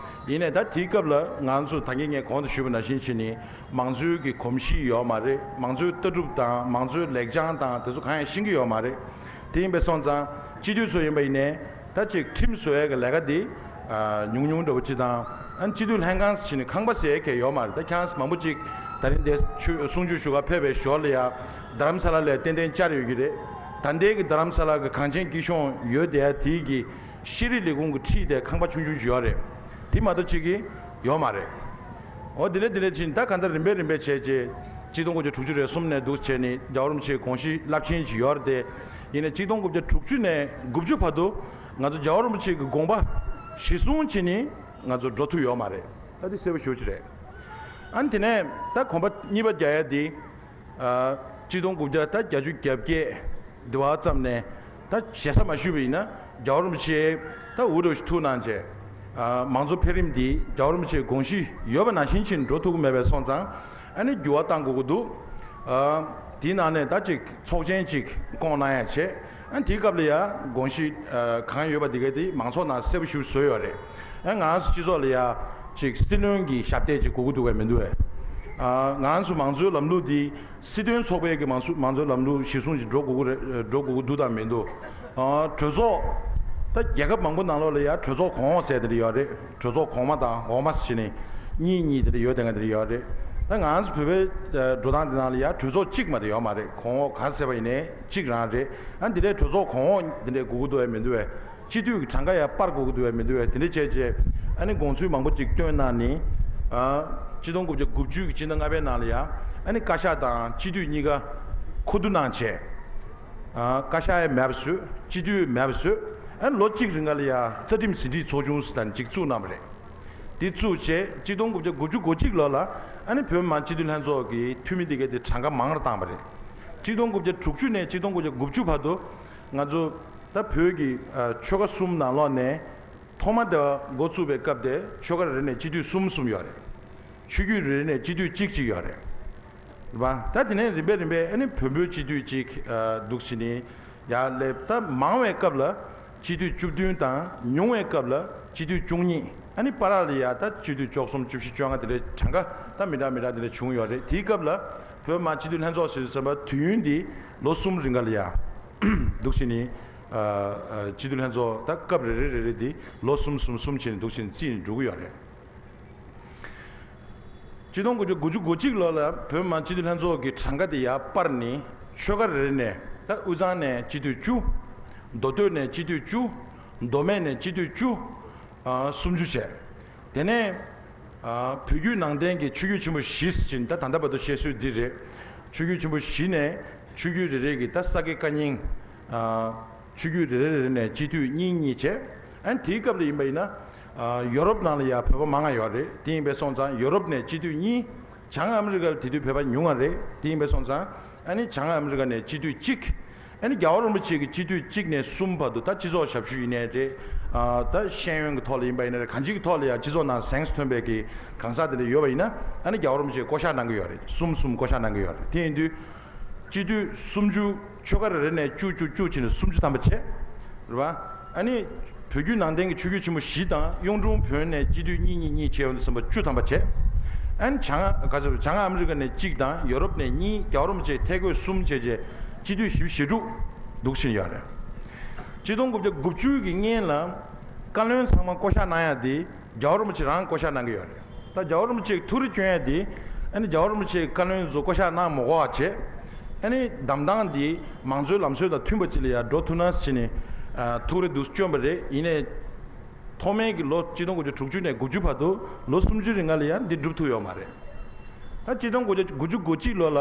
ཡིན་ནའི་ད་དེའི་སྐབས་ལ་ང་ཚོ་ད་གིན་ངས་གོང་དུ་ཞུས་པ་ནང་བཞིན་བྱས་ནས་མང་གཙོའི་གི་གོམས་གཤིས་ཡོད་མ་རེད། མང་གཙོའི་ལྟ་གྲུབ་དང་མང་གཙོའི་ལེགས་བྱང་དང་དེ་ཚོ་གང་ཡང་ཤེས་ཀྱི་ཡོད་མ་རེད། དེ་ཡིན་པས་སོང་ཙང་སྤྱི་འཐུས་ཚོ་ཡིན་པ་ཡིན་ནའི། ད་ཅིག་ཁྲིམས་བཟོ་ཡས་ཀྱི་ལས་ཀ་འདི། ཨ། ཉུང་ཉུང་འདྲ་པོ་ཅིག་དང་། ཨ་ནི་སྤྱི་འཐུས་ལྷན་ཁང་ཟེར་ནས་ཁང་པ་ཟེར་ཡས་གང་ཡང་ཡོད་མ་རེད། ད་ཁྱེད་རང་མང་པོ་ཅིག་ད་རིང་འདིར་ཆོས་གསུང་ཆོས་ཞུ་གར་ཕེབས་པའི་ཞོར་ལ་ཡ། རྡ་རམ་ས་ལ་ལ་ཏན་ཏན་བཅར་ཡོད་ཀྱི་རེད། ད་ལྟའི་གི་རྡ་རམ་ས་ལ་གི་གངས་ཅན་སྐྱིད་གཤོངས་ཡོད་བསྡད་ཡ་དེའི་གི་ཤེས་རིག་ལས་ཁུངས་ཀྱི་འཁྲིས་དེ་ཁང་པ་ཆུང་ཆུང་ཞིག་ཡོད་རེད། དེ་མ་གཏོགས་ཅིག་གི་ཡོད་མ་རེད། འོ་དེ་འདྲ་དེ་འདྲ་ཕྱིན། ད་གང་ལྟར་རིམ་པས་རིམ་པས་བྱས་རྗེས་གཅིག་སྟོང་དགུ་བརྒྱ་དྲུག་ཅུ་རེ་གསུམ་ནས་འདུག་བྱས་ནས་རྒྱལ་བ་རིན་པོ་ཆེའི་དགོངས་གཞི་རླབས་ཆེན་ཞིག་ཡོད་རེད་དེ། ཡིན་ནའི་གཅིག་སྟོང་དགུ་བརྒྱ་དྲུག་ཅུ་ནས་དགུ་བཅུ་བར་དུ་ང་ཚོ་རྒྱལ་བ་རིན་པོ་ཆེ་གི་དགོངས་པ་གཞི་བཟུང་བྱས་ནས་ང་ཚོ་འགྲོ་ཐུབ་ཡོད་མ་རེད། ད་དེ་གསལ་པོ་ཞེ་པོ་ཅིག་རེད། ཨ་ནི་དེ་ནས་ད་གོམ་པ་གཉིས་པ་རྒྱག་ཡ་དེ། ཨ། གཅིག་སྟོང་དགུ་བརྒྱ་ད་བརྒྱད་ཅུ་གྱ་བརྒྱད་དེ་བ་ཙམ་ནས། ད་ཞེ་ས་མ་ཞུས་པ་ཡིན་ན་རྒྱལ་བ་རིན་པོ་ཆེ་ད་འུ་ཐུག་ཞིག་ཐུག་གནང་བྱས། ཨ། མང་གཙོ་འཕེལ་རིམ་འདི་རྒྱལ་བ་རིན་པོ་ཆེའི་དགོངས་གཞི་ཡོད་པ་ནང་བཞིན་ཕྱིན་འགྲོ་ཐུབ་ཀྱི་མེད་པས་སོང་ཙང་། ཨ་ནི་འགྱུར་བ་གཏང་དགོས་ཀྱི་འདུག་ཨ། དེའི་ནང་ནས་ད་ཅིག་ཚོགས་ཆེན་ཅིག་བསྐོང་གནང་ཡ་བྱས། ཨ། དེའི་སྐབས་ལ་ཡ་དགོངས་གཞི། ཨ། གང་ཡོད་པ་དེ་ག་དེ་མང་ཚོགས་ནང་གསལ་པོ་ཞིག་བཟོས་ཡོད་རེད། ཨ། ང་ཚོ་སྤྱི་ཚོགས་ལ་ཡ་ཅིག་སྲིད་བློན་གྱི་ཞབས་སྟེགས་ཅིག་དགོས་ཀྱི་འདུག་བས་མི་འདུག་བས། ཨ། ང་ཚོ་མང་གཙོའི་ལམ་ལུགས་འདི་སྲིད་དོན་ཚོགས་པའི་གི་མང་གཙོ་མང་གཙོའི་ལམ་ལུགས་གཞིར་བཟུང་ཅིག་འགྲོ་དགོས་ཀྱི་རེད། འགྲོ་དགོས་ཀྱི་འདུག་དང་མི་འདུག་ཨ། གྲོས་ཚོགས། ད་རྒྱལ་ཁབ་མང་པོ་ནང་ལོགས་ལ་ཡ་གྲོས་ཚོགས་གོང་འོག་ཟེར་དེ་འདྲ་ཡོད་རེད། གྲོས་ཚོགས་གོང་མ་དང་འོག་མ་ཟེར་ནས་གཉིས་གཉིས་དེ་འདྲ་ཡོད། དེ་འདྲ་ཡོད་རེད། ད་ང་ཚོ་བོད་པའི་འགྲོ་སྟངས་དེ་ནང་ལ་ཡ་གྲོས་ཚོགས་གཅིག་མ་གཏོགས་ཡོད་མ་རེད། གོང་འོག་ག་ཟེར་བ་ཡིན་ནའི་གཅིག་རང་རེད། ཨ། འདི་འདྲའི་གྲོས་ཚོགས་གོང་འོག་འདི་འདྲའི་དགོས་ཀྱི་འདུག་བས་མི་འདུག་བས། སྤྱི་འཐུས་ཀྱི་གྲངས་ཀ་ཡང་སྤར་དགོས་ཀྱི་འདུག་བས་མི་འདུག་བས། དེ་འདྲ་བྱས་རྗེས་ཨ་ནི་དགོངས་ཚུལ་མང་པོ་ཅིག་བཏོན་གནང་ནས། ཨ། གཅིག་སྟོང་དགུ་བརྒྱ་དགུ་བཅུ་གི་ཕྱི་ཟླ་ལྔ་པའི་ནང་ལ་ཡ། ཨ་ནི་བཀའ་ཤག་དང་སྤྱི་འཐུས་གཉིས་ཀ་མཁོ་བསྡུ་གནང་བྱས། ཨ། བཀའ་ཤག་ཡང་མེད་པ་བཟོས། སྤྱི་འཐུས་ཡང་མེད་པ་བཟོས། ཨ་ནི་ལོ་གཅིག་རིང་ག་ལ་ཡ་རྩ་ཁྲིམས་ཟིན་བྲིས་ཚོགས་ཆུང་ཟེར་ཅིག་བཙུགས་གནང་བ་རེད། དེ་བཙུགས་བྱས་གཅིག་སྟོང་དགུ་བརྒྱ་དགུ་བཅུ་གོ་གཅིག་ལོ་ལ་ཨ་ནི་བོད་མི་མང་སྤྱི་འཐུས་ལྷན་ཚོགས་ཀྱི་འཐུས་མི་དེ་གའི་དེ་གྲངས་ཀ་མང་རུ་བཏང་བ་རེད། གཅིག་སྟོང་དགུ་བརྒྱ་དྲུག་ཅུ་ནས་གཅིག་སྟོང་དགུ་བརྒྱ་དགུ་བཅུ་བར་དུ་ང་ཚོ་ད་བོད་ཀྱི། ཨ། ཆོལ་ཁ་གསུམ་ནང་ལོགས་ནས་ཐོག་མ་དེ་འགོ་བཙུགས་པའི་སྐབས་དེ་ཆོལ་ཁ་རེ་རེ་ནས་སྤྱི་འཐུས་གསུམ་གསུམ་ཡོད་རེད། ཆོས་བརྒྱུད་རེ་རེ་ནས་སྤྱི་འཐུས་གཅིག་གཅིག་ཡོད་རེད། རེད་པ། ད་དེ་ནས་རིམ་པས་རིམ་པས་ཨ་ནི་བོན་པོའི་སྤྱི་འཐུས་གཅིག་ཨ། འདུག་བྱས་ནས་ཡར་སླེབས། ད་མང་བའི་སྐབས་ལ་སྤྱི་འཐུས་བཅུ་བདུན་དང་ཉུང་བའི་སྐབས་ལ་སྤྱི་འཐུས་བཅུ་གཉིས། ཨ་ནི་བར་ལ་ཡ་ད་སྤྱི་འཐུས་བཅུ་གསུམ་བཅུ་བཞི་བཅོ་ལྔ་དེ་འདྲའི་གྲངས་ཀ་ད་མི་འདྲ་མི་འདྲ་དེ་འདྲ་བྱུང་ཡོད་རེད། དེའི་སྐབས་ལ་བོད་མི་མང་སྤྱི་འཐུས་ལྷན་ཚོགས་ཟེར་དུས་ཙམ་པ་དུས་ཡུན་འདི་ལོ་གསུམ་རིང་ག་ལ་ཡ་འདུག་བྱས་ནས། ཨ། ཨ། སྤྱི་འཐུས་ལྷན་ཚོགས་ད་སྐབས་རེ་རེ་རེ་རེ་འདི་ལོ་གསུམ་གསུམ་གསུམ་བྱས་ནས་འདུག་བྱས་ནས་རྩིས་ནས་འགྲོ་གི་ཡོད་རེད། ཆིག་སྟོང་དགུ་བརྒྱ་དགུ་བཅུ་གོ་གཅིག་ལོ་ལ་བོད་མི་མང་སྤྱི་འཐུས་ལྷན་ཚོགས་ཀྱི་གྲངས་ཀ་དེ་ཡར་སྤར་ནས་ཆོལ་ཁ་རེ་རེ་ནས། ད་དབུས་གཙང་ནས་སྤྱི་འཐུས་བཅུ། མདོ་སྟོད་ནས་སྤྱི་འཐུས་བཅུ། མདོ་སྨད་ནས་སྤྱི་འཐུས་བཅུ། ཨ། སུམ་ཅུ་བྱས། དེ་ནས། ཨ། བོད་བརྒྱུད་ནང་བསྟན་གྱི་ཆོས་བརྒྱུད་ཆེན་པོ་བཞི་ཟེར་ཅིང་ད་ད་ལྟ་བར་དུ་བཤད་སྲོལ་འདི་རེད། ཆོས་བརྒྱུད་ཆེན་པོ་བཞི་ནས་ཆོས་བརྒྱུད་རེ་རེ་གི་ད་ས་དགེ་བཀའ་རྙིང་། ཨ། ཆོས་བརྒྱུད་རེ་རེ་རེ་རེ་ནས་སྤྱི་འཐུས་གཉིས་གཉིས་བྱས། ཨ་ནི་དེའི་སྐབས་ལ་ཡིན་པ་ཡིན་ན། ཨ། ཡོ་རོབ་ནང་ལ་ཡ་བོད་པ་མང་ང་ཡོད་རེད། དེ་ཡིན་པས་སོང་ཙང་ཡོ་རོབ་ནས་སྤྱི་འཐུས་གཉིས། བྱང་ཨ་མི་རི་ཀ་ལ་དེ་དུས་བོད་པ་ཉུང་ང་རེད། དེ་ཡིན་པས་སོང་ཙང་ཨ་ནི་བྱང་ཨ་མི་རི་ཀ་ནས་སྤྱི་འཐུས་གཅིག་ཨ་ནི་རྒྱལ་བ་རིན་པོ་ཆེ་གི་སྤྱི་འཐུས་གཅིག་ནས་གསུམ་བར་དུ། ད་སྤྱི་ཚོགས་ཞབས་ཞུ་ཡིན་ནའི་རེད། ཨ། ད་ཤེས་ཡོན་གྱི་ཐོག་ལ་ཡིན་པ་ཡིན་ནའི་རེད། གང་ཅིའི་ཐོག་ལ་ཡང་སྤྱི་ཚོགས་ནང་གཟེངས་སུ་ཐོན་པའི་གི་གང་ཟག་དེ་འདྲ་ཡོད་པ་ཡིན་ན། ཨ་ནི་རྒྱལ་བ་རིན་པོ་ཆེས་བསྐོ་བཞག་གནང་གི་ཡོད་རེད། གསུམ་གསུམ་བསྐོ་བཞག་གནང་གི་ཡོད་རེད། དེ་ཡིན་དུས། སྤྱི་འཐུས་སུམ་ཅུ། ཆོལ་ཁ་རེ་རེ་ནས་བཅུ་བཅུ་བཅུ་བྱས་ནས་སུམ་ཅུ་ཐམ་པ་བྱས། རེད་བ། ཨ་ནི་བོད་བརྒྱུད་ནང་བསྟན་གྱི་ཆོས་བརྒྱུད་ཆེན་མོ་བཞི་དང་གཡུང་དྲུང་བོན་ནས་སྤྱི་འཐུས་གཉིས་གཉིས་གཉིས་བྱས་ཡོང་དུས་ཙམ་པ་བཅུ་ཐམ་པ་བྱས། ཨ་ནི་བྱང་ག་ཚོད་བྱང་ཨ་མི་རི་ཀ་ནས་གཅིག་དང་ཡོ་རོབ་ནས་གཉིས། རྒྱལ་བ་རིན་པོ་ཆེ་ཐད་བསྐོས་གསུམ་བྱས་རྗེས་སྤྱི་འཐུས་བཞི་བཅུ་ཞེ་དྲུག་འདུག་ཕྱིན་ཡོད་རེད། ཆིག་སྟོང་དགུ་བརྒྱ་དགུ་བཅུ་གི་སྔོན་ལ་བཀའ་བློན་ཚང་མ་བསྐོ་བཞག་གནང་ཡ་དེ་རྒྱལ་བ་རིན་པོ་ཆེ་རང་བསྐོ་བཞག་གནང་གི་ཡོད་རེད། ད་རྒྱལ་བ་རིན་པོ་ཆེ་ཐུགས་རེ་སྐྱོན་ཡ་དེ་ཨ་ནི་རྒྱལ་བ་རིན་པོ་ཆེ་བཀའ་བློན་ཚོ་བསྐོ་བཞག་གནང་མ་དགོས་པ་བྱས། ཨ་ནི་གདམ་སྟངས་འདི་མང་གཙོའི་ལམ་སྲོལ་དང་མཐུན་པ་ཅིག་ལ་ཡ་འགྲོ་ཐུབ་ན་ཟེར་ནས་ཐུགས་རེ་འདུག་སྐྱོན་པ་རེད། ཡིན་ནའི་ཐོག་མའི་གི་ལོ་ཆིག་སྟོང་དགུ་བརྒྱ་དྲུག་ཅུ་ནས་དགུ་བཅུ་བར་དུ་ལོ་སུམ་ཅུ་རིང་ལ་ཡ་འདི་འགྲུབ་ཐུབ་ཡོད་མ་རེད། ད་ཆིག་སྟོང་དགུ་བརྒྱ་དགུ་བཅུ་གོ་གཅིག་ལོ་ལ་ཨ་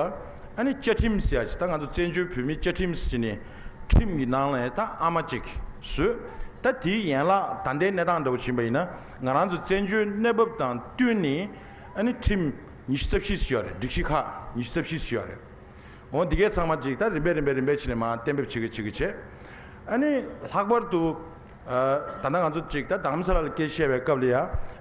ནི་བཅའ་ཁྲིམས་ཟེར་ཡ་ཅིག་ད་ང་ཚོ་བཙན་བྱོལ་བོད་མིའི་བཅའ་ཁྲིམས་ཟེར་ནས་ཁྲིམས་ཀྱི་ནང་ལ་ད་ཨ་མ་གཅིག་བཟོས། ད་དེའི་ཡན་ལག་ད་ལྟའི་གནས་སྟངས་འདྲ་བོ་ཕྱིན་པ་ཡིན་ན་ང་རང་ཚོ་བཙན་བྱོལ་གནས་བབ་དང་བསྟུན་ནས་ཨ་ནི་ཁྲིམས་ཉི་ཤུ་རྩ་བཞི་ཞིག་ཡོད་རེད། སྒྲིག་གཞི་ཁག་ཉི་ཤུ་རྩ་བཞི་ཞིག་ཡོད་རེད། འོ་འདི་གས་ཚང་མ་ཅིག་ད་རིམ་པས་རིམ་པས་རིམ་པས་ཕྱིན་ནས་མར་གཏན་འབེབས་བྱེད་ཀྱི་བྱེད་ཀྱི་བྱས། ཨ་ནི་ལྷག་པར་དུ། ད་ལྟ་ང་ཚོ་ཅིག་ད་དྷ་རམ་ས་ལ་ལ་སྐད་ཆ་བཤད་པའི་སྐབས་ལ་ཡ།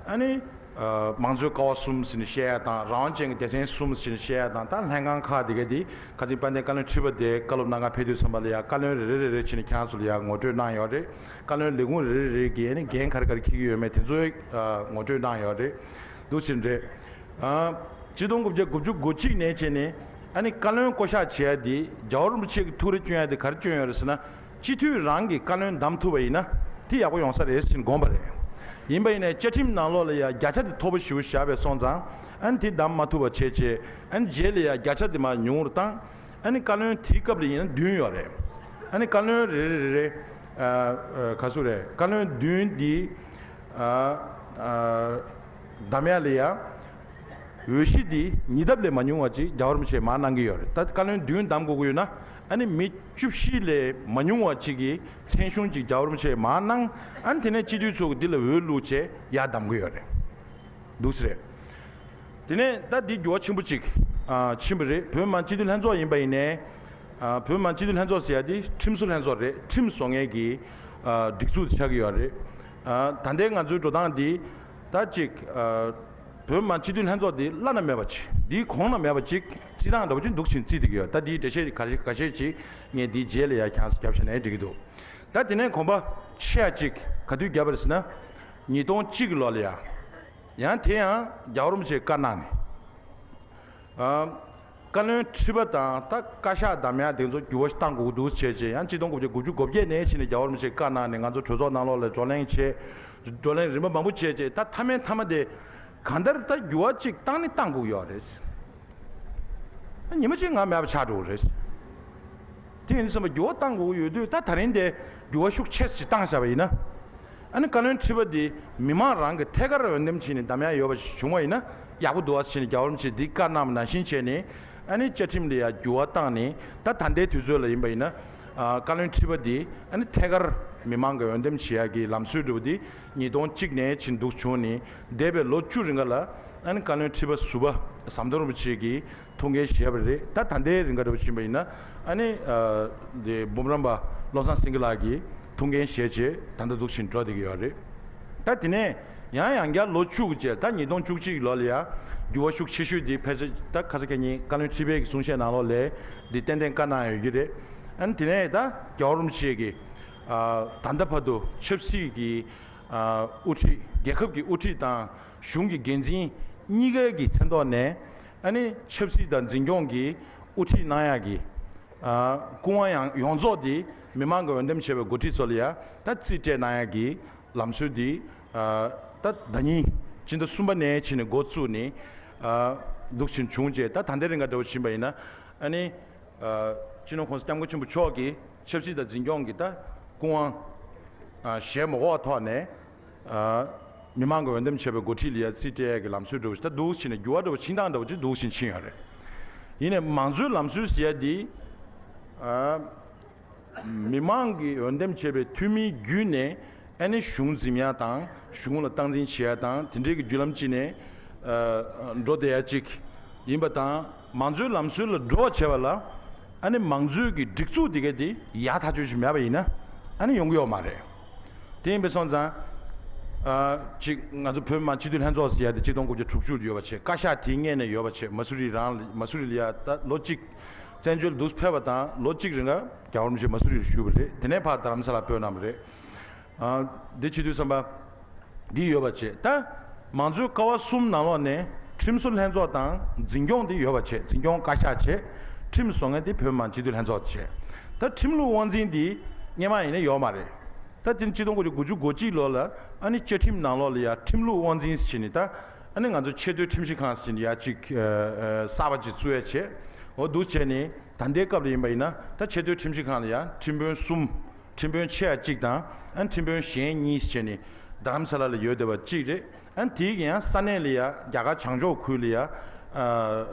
ཨ་ནི། མང་གཙོའི་ཀ་བ་གསུམ་ཟེར་ནས་བཤད་ཡ་དང་རང་དབང་ཅན་གྱི་སྡེ་ཚན་གསུམ་ཟེར་ནས་བཤད་ཡ་དང་ད་ལྷན་ཁང་ཁག་དེ་ག་དེ་ཁ་སང་དཔལ་ལྡན་བཀའ་བློན་ཁྲི་པ་དེ་བཀའ་སློབ་གནང་ག་ཕེབས་དུས་ཙམ་པ་ལ་ཡ་བཀའ་བློན་རེ་རེ་རེ་རེ་བྱས་ནས་ཁྱེད་རང་ཚོ་ལ་ཡ་ངོ་སྤྲོད་གནང་ཡོད་རེད། བཀའ་བློན་ལས་ཁུངས་རེ་རེ་རེ་གིས་ཨ་ནི་འགན་ག་རེ་ག་རེ་འཁྱེར་གྱི་ཡོད་མེད་དེ་ཚོའི་ངོ་སྤྲོད་གནང་ཡོད་རེད། འདུག་ཕྱིན་རེད། ཆིག་སྟོང་དགུ་བརྒྱ་དགུ་བཅུ་གོ་གཅིག་ནས་བྱས་ནས་ཨ་ནི་བཀའ་བློན་བསྐོ་གཞག་བྱས་ཡ་དེ་རྒྱལ་བ་རིན་པོ་ཆེ་གི་ཐུགས་རེ་སྐྱོན་ཡ་དེ་ག་རེ་སྐྱོན་ཡོད་རེད་ཟེར་ན། སྤྱི་འཐུས་རང་གིས་བཀའ་བློན་བདམས་ཐུབ་པ་ཡིན་ན་དེ་ཡག་པོ་ཡོང་ས་རེད་ཟེར་དགོངས་པ་རེད། ཡིན་པ་ཡིན་ནའི་བཅའ་ཁྲིམས་ནང་ལོགས་ལ་ཡ་བརྒྱ་ཆ་དེ་མཐོ་པོ་ཞེ་པོ་བཞག་པའི་སོང་ཙང་ཨ་ནི་དེ་བདམས་མ་ཐུབ་པ་བྱས་བྱས་ཨ་ནི་རྗེས་ལ་ཡ་བརྒྱ་ཆ་དེ་མར་ཉུང་རུ་བཏང་། ཨ་ནི་བཀའ་བློན་དེའི་སྐབས་ལ་ཡིན་ན་བདུན་ཡོད་རེད། ཨ་ནི་བཀའ་བློན་རེ་རེ་རེ་རེ་ག་ཚོད་རེད། བཀའ་བློན་བདུན་འདི་བདམས་ཡ་ལ་ཡ། འོས་གཞི་འདི་ཉིས་ལྡབ་ལས་མ་ཉུང་བ་ཅིག་རྒྱལ་བ་རིན་པོ་ཆེས་མར་གནང་གི་ཡོད་རེད། ད་བཀའ་བློན་བདུན་བདམས་དགོས་ཀྱི་ཡོད་ན་ཨ་ནི་མི་བཅུ་བཞི་ལས་མ་ཉུང་བ་ཅིག་གིས་མཚན་གཞུང་ཅིག་རྒྱལ་བ་རིན་པོ་ཆེས་མར་གནང་། ཨ་ནི་དེ་ནས་སྤྱི་འཐུས་ཚོ་གིས་འདི་ལ་འོས་བླུགས་བྱས་ཡར་བདམས་ཀྱི་ཡོད་རེད། འདུག་སེ་རེད། དེ་ནས་ད་འདི་འགྱུར་བ་ཆེན་པོ་ཅིག་ཕྱིན་པ་རེད། བོད་མི་མང་སྤྱི་འཐུས་ལྷན་ཚོགས་ཡིན་པ་ཡིན་ནའི་བོད་མི་མང་སྤྱི་འཐུས་ལྷན་ཚོགས་ཟེར་ཡ་འདི་ཁྲིམས་བཟོ་ལྷན་ཚོགས་རེད། ཁྲིམས་བཟོ་མཁན་གྱི་སྒྲིག་འཛུགས་ཆགས་ཀྱི་ཡོད་རེད། ད་ལྟའི་ང་ཚོའི་འགྲོ་སྟངས་འདི་ད་ཅིག་བོད་མི་མང་སྤྱི་འཐུས་ལྷན་ཚོགས་འདི་བླ་ན་མེད་པ་ཅིག་འདིའི་གོང་ན་མེད་པ་ཅིག་རྩིས་སྟངས་འདྲ་པོ་ཅིག་འདུག་ཕྱིན་རྩིས་བསྡད་ཀྱི་ཡོད། ད་འདིའི་འགྲེལ་བཤད་འགའ་ཤས་ཅིག་ངས་འདིའི་རྗེས་ལ་ཡ་ཁྱེད་རང་ཚོ་རྒྱབ་བཞག་ན་འགྲིག་གི་འདུག་ད་དེ་ནས་གོམ་པ་ཕྱེ་ཡ་ཅིག་ག་དུས་བརྒྱབ་པ་རེད་ཟེར་ན། ཉིས་སྟོང་གཅིག་གི་ལོ་ལ་ཡ། ཡང་དེ་ཡང་རྒྱལ་བ་རིན་པོ་ཆེས་བཀའ་གནང་ནས། ཨ། བཀའ་བློན་ཁྲི་པ་དང་ད་བཀའ་ཤག་བདམས་ཡ་དེ་ཚོ་འགྱུར་བ་ཞིག་གཏང་དགོས་ཀྱི་འདུག་བྱས་བྱས་ཡང་ཆིག་སྟོང་དགུ་བརྒྱ་དགུ་བཅུ་གོ་བརྒྱད་ནས་ཕྱིན་ནས་རྒྱལ་བ་རིན་པོ་ཆེས་བཀའ་གནང་ནས་ང་ཚོ་གྲོས་ཚོགས་ནང་ལོགས་ལ་བགྲོ་གླེང་བྱས། བགྲོ་གླེང་རིམ་པ་མང་པོ་བྱས་བྱས་ད་མཐའ་མའི་མཐའ་མ་དེ་གང་ལྟར་ད་འགྱུར་བ་ཅིག་བཏང་ནས་བཏང་དགོས་ཀྱི་ཡོད་རེད། ཉི་མ་གཅིག་ང་མེད་པ་ཆགས་འགྲོ་གི་རེད། དེ་ཡིན་དུས་ཙམ་པ་འགྱུར་བ་བཏང་དགོས་ཀྱི་ཡོད་དུས་ད་ད་རིང་དེ་འགྱུར་བ་ཤུགས་ཆེ་ཙམ་ཞིག་བཏང་བཞག་པ་ཡིན་ན། ཨ་ནི་བཀའ་བློན་ཁྲི་པ་འདི་མི་མང་རང་གི་ཐད་ཀར་འོས་འདེམས་བྱས་ནས་བདམས་ཡ་ཡོད་པ་ཞིག་བྱུང་བ་ཡིན་ན་ཡག་པོ་འདུག་ཨ་ཟེར་ནས་རྒྱལ་བ་རིན་པོ་ཆེས་འདི་བཀའ་གནང་བ་ནང་བཞིན་བྱས་ནས་ཨ་ནི་བཅའ་ཁྲིམས་ལ་ཡ་འགྱུར་བ་བཏང་ནས་ད་ད་ལྟའི་དུས་ཚོད་ལ་ཡིན་པ་ཡིན་ན། ཨ། བཀའ་བློན་ཁྲི་པ་འདི་ཨ་ནི་ཐད་ཀར་མི་མང་གི་འོས་འདེམས་བྱེད་ཡ་གི་ལམ་སྲོལ་འདྲ་པོ་འདི་ཉིས་སྟོང་གཅིག་ནས་ཕྱིན་འདུག་བྱུང་ནས་འདས་པའི་ལོ་བཅུ་རིང་ག་ལ་ཨ་ནི་བཀའ་བློན་ཁྲི་པ་ཟུར་པ་ཟམ་གདོང་རིན་པོ་ཆེ་གིས་ཐུགས་འགན་བཞེས་པ་རེད། ད་ད་ལྟའི་རིང་ག་འདྲ་པོ་ཕྱིན་པ་ཡིན་ན་ཨ་ནི་ཨ་དེ་འབུམ་རམས་པ་བློ་བཟང་སེང་གེ་ལགས་ཀྱིས་ཐུགས་འགན་བཞེས་བྱས་ད་ལྟ་འདུག་ཕྱིན་འགྲོ་བསྡད་ཀྱི་ཡོད་རེད། ད་དེ་ནས་ཡང་ཡང་བསྐྱར་ལོ་བཅུ་གི་རྗེས་ད་ཉིས་སྟོང་བཅུ་གཅིག་ལོ་ལ་ཡང་འགྱུར་བ་ཤུགས་ཆེ་ཤོས་འདི་ཕལ་ཆེར་ད་ཁ་ས་ཁ་ཉིན་བཀའ་བློན་ཁྲི་པའི་གི་གསུང་བཤད་ནང་ལོགས་ལ་འདི་ཏན་ཏན་བཀའ་གནང་ཡོད་ཀྱི་རེད། ཨ་ནི་དེ་ནས་ད་རྒྱལ་བ་རིན་པོ་ཆེ་གིས་ཨ་ད་ལྟ་བར་དུ་ཆབ་སྲིད་ཀྱི་ཨ་དབུ་ཁྲིད་རྒྱལ་ཁབ་ཀྱི་དབུ་ཁྲིད་དང་གཞུང་གི་འགན་འཛིན་གཉིས་ཀའི་གི་མཚན་ཐོག་ནས་ཨ་ནི་ཆབ་སྲིད་དང་འཛིན་སྐྱོང་གི་དབུ་ཁྲིད་གནང་ཡག་གི་ཨ་སྐུ་དབང་ཡང་ཡོངས་རྫོགས་དེ་མི་མང་གི་འོས་འདེམས་བྱས་པའི་འགོ་ཁྲིད་ཚོ་ལ་ཡང་ད་རྩིས་སྤྲད་གནང་ཡག་གི་ལམ་སྲོལ་དེ་ཨ་ད་ཟླ་ཉིན་སྤྱི་ཟླ་གསུམ་པ་ནས་བྱས་ནས་འགོ་བཙུགས་ནས་ཨ་འདུག་ཕྱིན་བྱུང་རྗེས་ད་ད་ལྟའི་རིང་ག་འདྲ་བོ་ཕྱིན་པ་ཡིན་ན་ཨ་ནི་ཨ་སྤྱི་ནོར་༸གོང་ས་༸སྐྱབས་མགོན་ཆེན་པོ་མཆོག་གིས་ཆབ་སྲིད་དང་འཛིན་སྐྱོང་གི་ད་སྐུ་དབང་ཨ་བཞེས་མ་དགོས་པའི་ཐོག་ནས། ཨ་མི་མང་གི་འོས་འདེམས་བྱས་པའི་འགོ་ཁྲིད་ལ་ཡ་རྩིས་སྤྲད་ཡ་གི་ལམ་སྲོལ་འདྲ་བོ་ཞིག་ད་འདུག་ཕྱིན་ནས་འགྱུར་བ་འདྲ་བོ་ཕྱིན་སྟངས་འདྲ་བོ་ཅིག་འདུག་ཕྱིན་ཕྱིན་ཡོད་རེད། ཡིན་ནའི་མང་གཙོའི་ལམ་སྲོལ་ཟེར་ཡ་འདི་ཨ་མི་མང་གིས་འོས་འདེམས་བྱས་པའི་འཐུས་མིའི་བརྒྱུད་ནས་ཨ་ནི་གཞུང་འཛིན་ཡ་དང་གཞུང་ལ་སྟངས་འཛིན་བྱེད་ཡ་དང་དེ་འདྲའི་གི་བརྒྱུད་ལམ་ཅིག་ནས་ཨ་འགྲོ་བསྡད་ཡ་ཅིག་ཡིན་པ་དང་མང་གཙོའི་ལམ་སྲོལ་ལ་འགྲོ་བ་བྱས་པ་ལ། ཨ་ནི་མང་གཙོའི་གི་སྒྲིག་འཛུགས་དེ་ག་དེ་ཡག་ཐག་ཆོད་ཅིག་མེད་པ་ཡིན་ན་ཨ་ནི་ཡོང་གི་ཡོད་མ་རེད། དེ་ཡིན་པའི་སོང་ཙང་ཨ་ཅིག་ང་ཚོ་བོད་མི་མང་སྤྱི་འཐུས་ལྷན་ཚོགས་ཟེར་ཡ་དེ་ཆིག་སྟོང་དགུ་བརྒྱ་དྲུག་ཅུ་ཡོད་པ་བྱས། བཀའ་ཤག་དེའི་སྔོན་ནས་ཡོད་པ་བྱས། མ་སུ་རི་རང་ལ་མ་སུ་རི་ལ་ཡ་ད་ལོ་གཅིག་ བཙན་བྱོལ་དུ་ཕེབས་པ་དང་ལོ་གཅིག་རིང་ལ་རྒྱལ་བ་རིན་པོ་ཆེ་མ་སུ་རི་ལ་བཞུགས་པ་རེད། དེ་ནས་ཕར་རྡ་རམ་ས་ལ་བོད་གནང་བ་རེད། ཨ། འདི་བྱེད་དུས་ཙམ་པ་འདི་ཡོད་པ་བྱས། ད་མང་གཙོའི་ཀ་བ་གསུམ་ནང་ལོགས་ནས་ཁྲིམས་བཟོ་ལྷན་ཚོགས་དང་འཛིན་སྐྱོང་འདི་ཡོད་པ་བྱས། འཛིན་སྐྱོང་བཀའ་ཤག་བྱས། ཁྲིམས་བཟོ་མཁན་འདི་བོད་མི་མང་སྤྱི་འཐུས་ལྷན་ཚོགས་བྱས། ད་ཁྲིམས་ལུགས་དབང་འཛིན་འདི་སྔོན་མ་ཡིན་ན་ཡོད་མ་རེད། ད་དེ་ནི་ཆིག་སྟོང་དགུ་བརྒྱ་དགུ་བཅུ་གོ་གཅིག་ལོ་ལ་ཨ་ནི་བཅའ་ཁྲིམས་ནང་ལོགས་ལ་ཡ་ཁྲིམས་ལུགས་དབང་འཛིན་ཟེར་ནི། ད་ཨ་ནི་ང་ཚོ་ཆེས་མཐོའི་ཁྲིམས་ཞིབ་ཁང་ཟེར་ནི་ཡ་གཅིག་ཨ་ཨ་གསར་པ་ཅིག་བཙུགས་ཡ་བྱས། འོ་འདུག་བྱས་ནི་ད་ལྟའི་སྐབས་ལ་ཡིན་པ་ཡིན་ན། ད་ཆེས་མཐོའི་ཁྲིམས་ཞིབ་ཁང་ལ་ཡ་ཁྲིམས་དཔོན་གསུམ། ཁྲིམས་དཔོན་ཆེ་ཡ་གཅིག་དང་ཨ་ནི་ཁྲིམས་དཔོན་གཞན་གཉིས་བྱས་ནི་རྡ་རམ་ས་ལ་ལ་ཡོད་བསྡད་པ་གཅིག་རེད། ཨ་ནི་དེའི་གི་ཡང་ས་གནས་ལ་ཡ་རྒྱ་གར་བྱང་ཕྱོགས་ཁུལ་ལ་ཡ་ཨ་ཨ་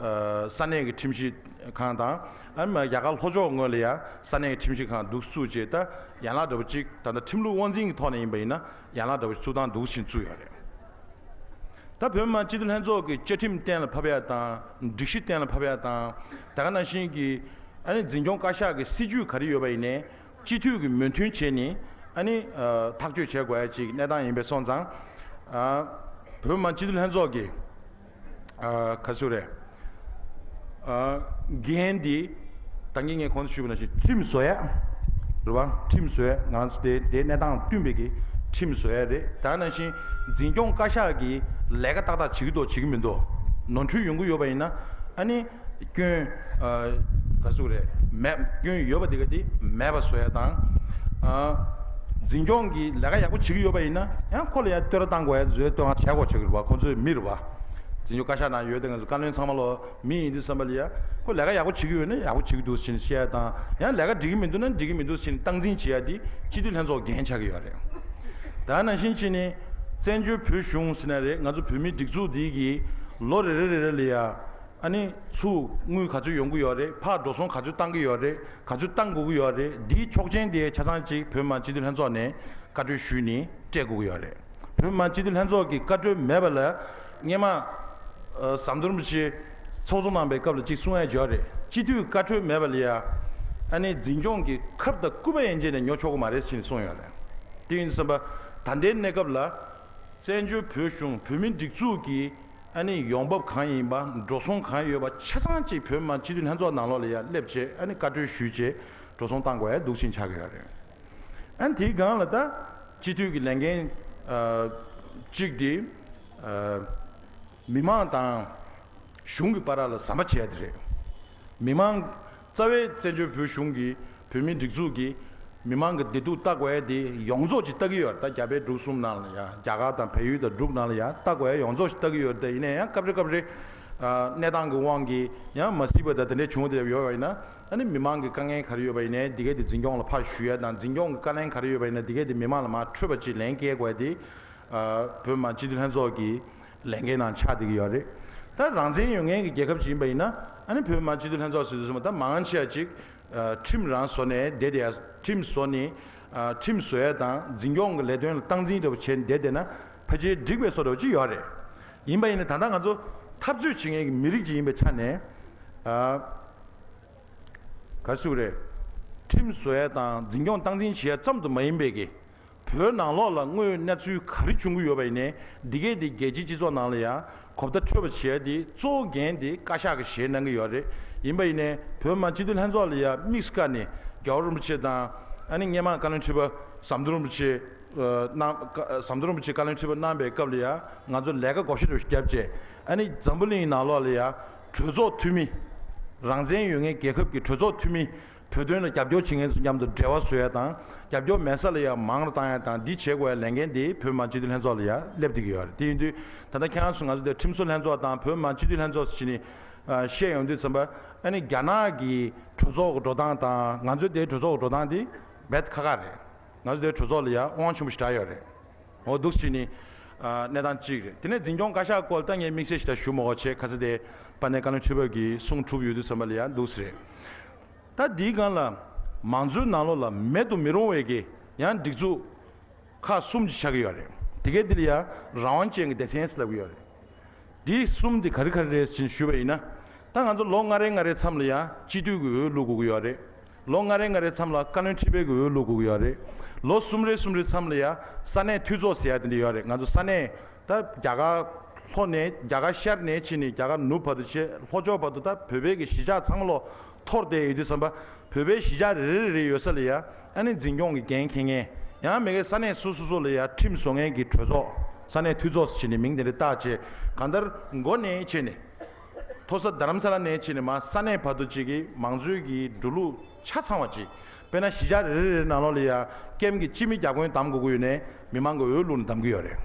ས་གནས་ཀྱི་ཁྲིམས་ཞིབ་ཁང་དང་། ཨ་ནི་རྒྱ་གར་ལྷོ་ཕྱོགས་ངོས་ལ་ཡ་ས་གནས་ཀྱི་ཁྲིམས་ཞིབ་ཁང་འདུག་བཙུགས་བྱས། ད་ཡན་ལག་འདྲ་པོ་གཅིག་ད་ལྟ་ཁྲིམས་ལུགས་དབང་འཛིན་གྱི་ཐོག་ནས་ཡིན་པ་ཡིན་ན་ཡན་ལག་འདྲ་པོ་ཞིག་བཙུགས་སྟངས་འདུག་བཞིན་བཙུགས་ཡོད་རེད། ད་བོད་མི་མང་སྤྱི་འཐུས་ལྷན་ཚོགས་ཀྱི་བཅའ་ཁྲིམས་གཏན་ལ་ཕབ་ཡ་དང་། སྒྲིག་གཞི་གཏན་ལ་ཕབ་ཡ་དང་། ད་ག་ནང་བཞིན་གྱི་ཨ་ནི་འཛིན་སྐྱོང་བཀའ་ཤག་གི་སྲིད་ཇུས་ག་རེ་ཡོད་པ་ཡིན་ནའི་སྤྱི་འཐུས་ཀྱིས་མོས་མཐུན་བྱས་ནས་ཨ་ནི་ཨ་ཐག་གཅོད་བྱེད་དགོས་ཡ་ཅིག་གནས་སྟངས་ཡིན་པས་སོང་ཙང་། ཨ་བོད་མི་མང་སྤྱི་འཐུས་ལྷན་ཚོགས་ཀྱི་ཨ་ག་ཚོད་རེད། ཨ་འགན་འདི་ད་གིན་ངས་གོང་དུ་ཞུས་པ་ནང་བཞིན་ཁྲིམས་བཟོ་ཡ་རེད་བ། ཁྲིམས་བཟོ་ཡ་ང་ཚོ་དེ་དེའི་གནས་སྟངས་བསྟུན་པའི་གི་ཁྲིམས་བཟོ་ཡ་རེད། ད་ནང་བཞིན་འཛིན་སྐྱོང་བཀའ་ཤག་གིས་ལས་ཀ་ཏག་ཏག་བྱེད་ཀྱི་འདུག་བྱེད་ཀྱི་མི་འདུག་ནོར་འཁྲུལ་ཡོང་གི་ཡོད་པ་ཡིན་ན་ཨ་ནི་སྐྱོན་ཨ་ག་ཚོད་རེད། མེད། སྐྱོན་ཡོད་པ་དེ་ག་དེ་མེད་པ་བཟོ་ཡ་དང་། ཨ་འཛིན་སྐྱོང་གིས་ལས་ཀ་ཡག་པོ་བྱེད་ཀྱི་ཡོད་པ་ཡིན་ན་ཡང་ཁོ་ལ་ཡང་བསྟོད་ར་བཏང་དགོས་ཡ་བཟོ་ཡ་བསྟོད་བསྔགས་བྱེད་དགོས་བྱེད་ཀྱི་རེད་བ། ཁོ་ཚོའི་མི་རེད་བ། འཛིན་སྐྱོང་བཀའ་ཤག་ནང་ཡོད་དེ་ང་ཚོ་བཀའ་བློན་ཚང་མ་ལོ་མི་ཡིན་དུས་ཙམ་པ་ལ་ཡ། ཁོ་ལས་ཀ་ཡག་པོ་བྱེད་ཀྱི་ཡོད་ན་ཡག་པོ་བྱེད་ཀྱི་འདུག་ཟེར་ནས་བཤད་ཡ་དང་། ཡང་ལས་ཀ་འགྲིག་གི་མི་འདུག་ན་འགྲིག་གི་མི་འདུག་ཟེར་ནས་སྟངས་འཛིན་བྱེད་ཡ་དེ་སྤྱི་འཐུས་ལྷན་ཚོགས་འགན་ཆགས་ཀྱི་ཡོད་རེད། ད་ནང་བཞིན་བྱས་ནས་བཙན་བྱོལ་བོད་གཞུང་ཟེར་ན་རེད། ང་ཚོ་བོད་མིའི་སྒྲིག་འཛུགས་འདི་གིས་ལོ་རེ་རེ་རེ་རེ་ལ་ཡ་ཨ་ནི་ཚུར་དངུལ་ག་ཚོད་ཡོང་གི་ཡོད་རེད། ཕར་འགྲོ་སོང་ག་ཚོད་བཏང་གི་ཡོད་རེད། ག་ཚོད་བཏང་དགོས་ཀྱི་ཡོད་རེད། འདིའི་ཆོག་མཆན་དེ་ཆ་ཚང་ཅིག་བོད་མི་མང་སྤྱི་འཐུས་ལྷན་ཚོགས་ནས་བཀའ་འཁྲོལ་ཞུས་ནས་སྤྲད་དགོས་ཀྱི་ཡོད་རེད། བོད་མི་མང་སྤྱི་འཐུས་ལྷན་ཚོགས་ཀྱིས་བཀའ་འཁྲོལ་མེད་པ་ལ་སྔོན་མ་ཨ་ཟམ་གདོང་རིན་པོ་ཆེ་ཚོགས་གཙོ་གནང་པའི་སྐབས་ལ་ཅིག་གསུང་ཡ་ཡོད་རེད། སྤྱི་འཐུས་བཀའ་འཁྲོལ་མེད་པ་ལ་ཡ་ཨ་ནི་འཛིན་སྐྱོང་གི་ཁབ་དང་སྐུད་པ་ཡན་ཆད་ནས་ཉོ་ཆོག་གི་མ་རེད་ཟེར་ནས་གསུངས་ཡོད་རེད། དེ་ཡིན་དུས་ཙམ་པ་ད་ལྟའི་གནས་སྐབས་ལ་བཙན་བྱོལ་བོད་གཞུང་བོད་མིའི་སྒྲིག་འཛུགས་ཀྱི་ཨ་ནི་ཡོང་འབབ་གང་ཡིན་པ། འགྲོ་སོང་གང་ཡོད་པ་ཆ་ཚང་གཅིག་བོད་མི་མང་སྤྱི་འཐུས་ལྷན་ཚོགས་ནང་ལོགས་ལ་ཡ་སླེབས་བྱས་ཨ་ནི་བཀའ་འཁྲོལ་ཞུས་བྱས་འགྲོ་སོང་བཏང་དགོས་ཡ་འདུག་བཞིན་ཆགས་ཀྱི་ཡོད་རེད། ཨ་ནི་དེའི་སྒང་ལ་ད་སྤྱི་འཐུས་ཀྱི་ལས་འགན་ཨ་གཅིག་དེ་ཨ་མི་མང་དང་གཞུང་གི་བར་ལ་ཟམ་པ་བྱེད་ཡ་དེ་རེད། མི་མང་རྩ་བའི་བཙན་བྱོལ་བོད་གཞུང་གི་བོད་མིའི་སྒྲིག་འཛུགས་ཀྱི་མི་མང་གི་བདེ་སྡུག་ལྟ་དགོས་ཡ་དེ་ཡོངས་རྫོགས་ཅིག་ལྟ་གི་ཡོད་རེད། ད་རྒྱ་བལ་འབྲུག་གསུམ་ནང་ལ་ཡ། རྒྱ་གར་དང་བལ་ཡུལ་དང་འབྲུག་ནང་ལ་ཡ་ལྟ་དགོས་ཡ་ཡོངས་རྫོགས་ཅིག་ལྟ་གི་ཡོད་རེད། ད་ཡིན་ན་ཡང་སྐབས་རེ་སྐབས་རེ་ཨ་གནས་སྟངས་ཀྱི་དབང་གིས་ཡང་མ་སྲིད་པ་དང་དེ་འདྲ་བྱུང་བ་དེ་ཡོད་པ་ཡིན་ན། ཨ་ནི་མི་མང་གི་དཀའ་ངལ་ག་རེ་ཡོད་པ་ཡིན་ནའི་འདི་གའི་དེ་འཛིན་སྐྱོང་ལ་ཕར་ཞུ་ཡ་དང་། འཛིན་སྐྱོང་གི་བཀའ་ལན་ག་རེ་ཡོད་པ་ཡིན་ན་འདི་གའི་དེ་མི་མང་ལ་མར་འཕྲོད་པ་ཅིག་ལན་སྐྱེལ་དགོས་ཡ་དེ་ཨ་བོད་མི་མང་སྤྱི་འཐུས་ལྷན་ཚོགས་ཀྱི་ལས་འགན་ནང་ཆགས་བསྡད་ཀྱི་ཡོད་རེད། ད་རང་བཙན་ཡོད་མཁན་གྱི་རྒྱལ་ཁབ་ཅིག་ཡིན་པ་ཡིན་ན་ཨ་ནི་བོད་མི་མང་སྤྱི་འཐུས་ལྷན་ཚོགས་ཟེར་དུས་ཙམ་པ་ད་མང་ཆེ་བ་ཅིག་ཨ་ཁྲིམས་རང་བཟོ་ནས་བསྡད་བསྡད་ཡ། ཁྲིམས་བཟོ་ནས་ཨ་ཁྲིམས་བཟོ་ཡ་དང་འཛིན་སྐྱོང་གི་ལས་དོན་ལ་སྟངས་འཛིན་འདྲ་པོ་བྱས་ནས་བསྡད་བསྡད་ན་ཕལ་ཆེར་འགྲིག་པའི་བཟོ་འདྲ་པོ་ཅིག་ཡོད་རེད། ཡིན་པ་ཡིན་ན་ད་ལྟ་ང་ཚོ་འཐབ་རྩོད་བྱེད་མཁན་གྱི་མི་རིགས་ཅིག་ཡིན་པའི་ཆ་ནས་ཨ། ག་རེ་ཟེར་དགོས་རེད། ཁྲིམས་བཟོ་ཡ་དང་འཛིན་སྐྱོང་སྟངས་འཛིན་བྱེད་ཡ་ཙམ་དུ་མ་ཡིན་པའི་གི། བོད་ནང་ལོགས་ལ་དངོས་ཡོད་གནས་ཚུལ་ག་རེ་བྱུང་གི་ཡོད་པ་ཡིན་ནའི་འདི་གས་དེ་རྒྱལ་སྤྱིའི་སྤྱི་ཚོགས་ནང་ལ་ཡང་གོ་བརྡ་འཕྲོད་པ་བྱེད་ཡ་དེ་གཙོ་བོ་འགན་དེ་བཀའ་ཤག་གིས་བཞེས་གནང་གི་ཡོད་རེད། ཡིན་པ་ཡིན་ནའི་བོད་མི་མང་སྤྱི་འཐུས་ལྷན་ཚོགས་ལ་ཡང་དམིགས་སུ་བཀར་ནས་རྒྱལ་བ་རིན་པོ་ཆེ་དང་ཨ་ནི་སྔོན་མ་བཀའ་བློན་ཁྲི་པ་ཟམ་གདོང་རིན་པོ་ཆེ་ཨ་གནང་། ཟམ་གདོང་རིན་པོ་ཆེས་བཀའ་བློན་ཁྲི་པ་གནང་པའི་སྐབས་ལ་ཡང་ང་ཚོ་ལས་ཀ་བགོ་བཤའ་འདྲ་བོ་ཞིག་བརྒྱབ་བྱས། ཨ་ནི་འཛམ་བུ་གླིང་ནང་ལོགས་ལ་ཡང་གྲོས་ཚོགས་འཐུས་མི། རང་བཙན་ཡོད་མཁན་རྒྱལ་ཁབ་ཀྱི་གྲོས་ཚོགས་འཐུས་མི། བོད་དོན་ལ་རྒྱབ་སྐྱོར་བྱེད་མཁན་ཚོ་མཉམ་དུ་འབྲེལ་བ་བཟོ་ཡ་དང་། རྒྱབ་སྐྱོར་མེད་ས་ལ་ཡང་མང་རུ་བཏང་ཡ་དང་། འདི་བྱེད་དགོས་ཡ་ལས་འགན་དེ་བོད་མི་མང་སྤྱི་འཐུས་ལྷན་ཚོགས་ལ་ཡང་སླེབས་བསྡད་ཀྱི་ཡོད་རེད། དེ་ཡིན་དུས་ད་ལྟ་ཁྱེད་རང་ཚོ་ང་ཚོ་དེ་ཁྲིམས་བཟོ་ལྷན་ཚོགས་དང་བོད་མི་མང་སྤྱི་འཐུས་ལྷན་ཚོགས་ཟེར་ནས་བཤད་ཡོང་དུས་ཙམ་པ། ཨ་ནི་རྒྱ་ནག་གི་གྲོས་ཚོགས་ཀྱི་འགྲོ་སྟངས་དང་ང་ཚོའི་དེའི་གྲོས་ཚོགས་ཀྱི་འགྲོ་སྟངས་དེ་རྦད་ཁག་ཁག་རེད། ང་ཚོ་དེའི་གྲོས་ཚོགས་ལ་ཡང་དབང་ཆེན་པོ་ཞེ་དྲག་ཡོད་རེད། འོ་འདུག་སེ་བྱས་ནས་ཨ་གནས་སྟངས་གཅིག་རེད། དེ་ནས་འཛིན་སྐྱོང་བཀའ་ཤག་སྐོར་ད་ངས་དམིགས་བསལ་ཞེ་དྲག་ཞུ་མ་དགོས་བྱས། ཁ་ས་དེ་དཔལ་ལྡན་བཀའ་བློན་ཁྲི་པ་གིས་གསུང་གྲུབ་ཡོད་དུས་ཙམ་པ་ལ་ཡང་འདུག་སེ་རེད། ད་འདིའི་སྒང་ལ་མང་གཙོའི་ནང་ལོགས་ལ་མེད་དུ་མི་རུང་བའི་གི་ཡང་སྒྲིག་འཛུགས་ཁག་གསུམ་ཅིག་ཆགས་ཀྱི་ཡོད་རེད། དེ་གའི་འདི་ལ་ཡང་རང་དབང་ཅན་གྱི་སྡེ་ཚན་ཟེར་ལབ་ཀྱི་ཡོད་རེད། འདི་གསུམ་འདི་ག་རེ་ག་རེ་རེད་ཅེས་ཞུས་པ་ཡིན་ན། ད་ང་ཚོ་ལོ་ལྔ་རེ་ལྔ་རེའི་མཚམས་ལ་ཡང་སྤྱི་འཐུས་ཀྱི་འོས་བླུག་དགོས་ཀྱི་ཡོད་རེད། ལོ་ལྔ་རེ་ལྔ་རེའི་མཚམས་ལ་བཀའ་བློན་ཁྲི་པའི་གི་འོས་བླུག་དགོས་ཀྱི་ཡོད་རེད། ལོ་གསུམ་རེ་གསུམ་རེའི་མཚམས་ལ་ཡང་ས་གནས་འཐུས་ཚོགས་ཟེར་ཡ་དེ་འདྲ་ཡོད་རེད། ང་ཚོ་ས་གནས་ད་རྒྱ་གར་ལྷོ་ནས། རྒྱ་གར་ཤར་ནས་ཕྱིན་ནས་རྒྱ་གར་ནུབ་བར་དུ་བྱས། ལྷོ་ཕྱོགས་བར་དུ་ད་བོད་པའི་གི་གཞིས་ཆགས་ཚང་མ་ལོ་ འཐོར་བསྡད་ཡོད་དུས་ཙམ་པ། བོད་པའི་གཞིས་ཆགས་རེ་རེ་རེ་ཡོད་ས་ལ་ཡ་ཨ་ནི་འཛིན་སྐྱོང་གི་འགན་འཁྱེར་མཁན། ཡང་མི་སྒེར་ས་གནས་སོ་སོ་སོ་ལ་ཡ་ཁྲིམས་བཟོ་མཁན་གྱི་གྲོས་ཚོགས། ས་གནས་འཐུས་ཚོགས་ཟེར་ནས་མིང་དེ་འདྲ་བཏགས་བྱས། གང་ལྟར་མགོ་ནས་བྱས་ནས། མཐོ་ས་རྡ་རམ་ས་ལ་ནས་བྱས་ནས་མར་ས་གནས་བར་དུ་ཅིག་གི་མང་གཙོའི་གི་འགྲོ་ལུགས་ཆ་ཚང་བ་ཅིག་དཔེར་ན་གཞིས་ཆགས་རེ་རེ་རེ་ནང་ལོགས་ལ་ཡ་ཀེམ་གྱི་སྤྱི་མི་བརྒྱ་དགོན་བདམས་དགོས་ཀྱི་ཡོད་ནའི་མི་མང་གི་འོས་བླུགས་ནས་བདམས་ཀྱི་ཡོད་རེད།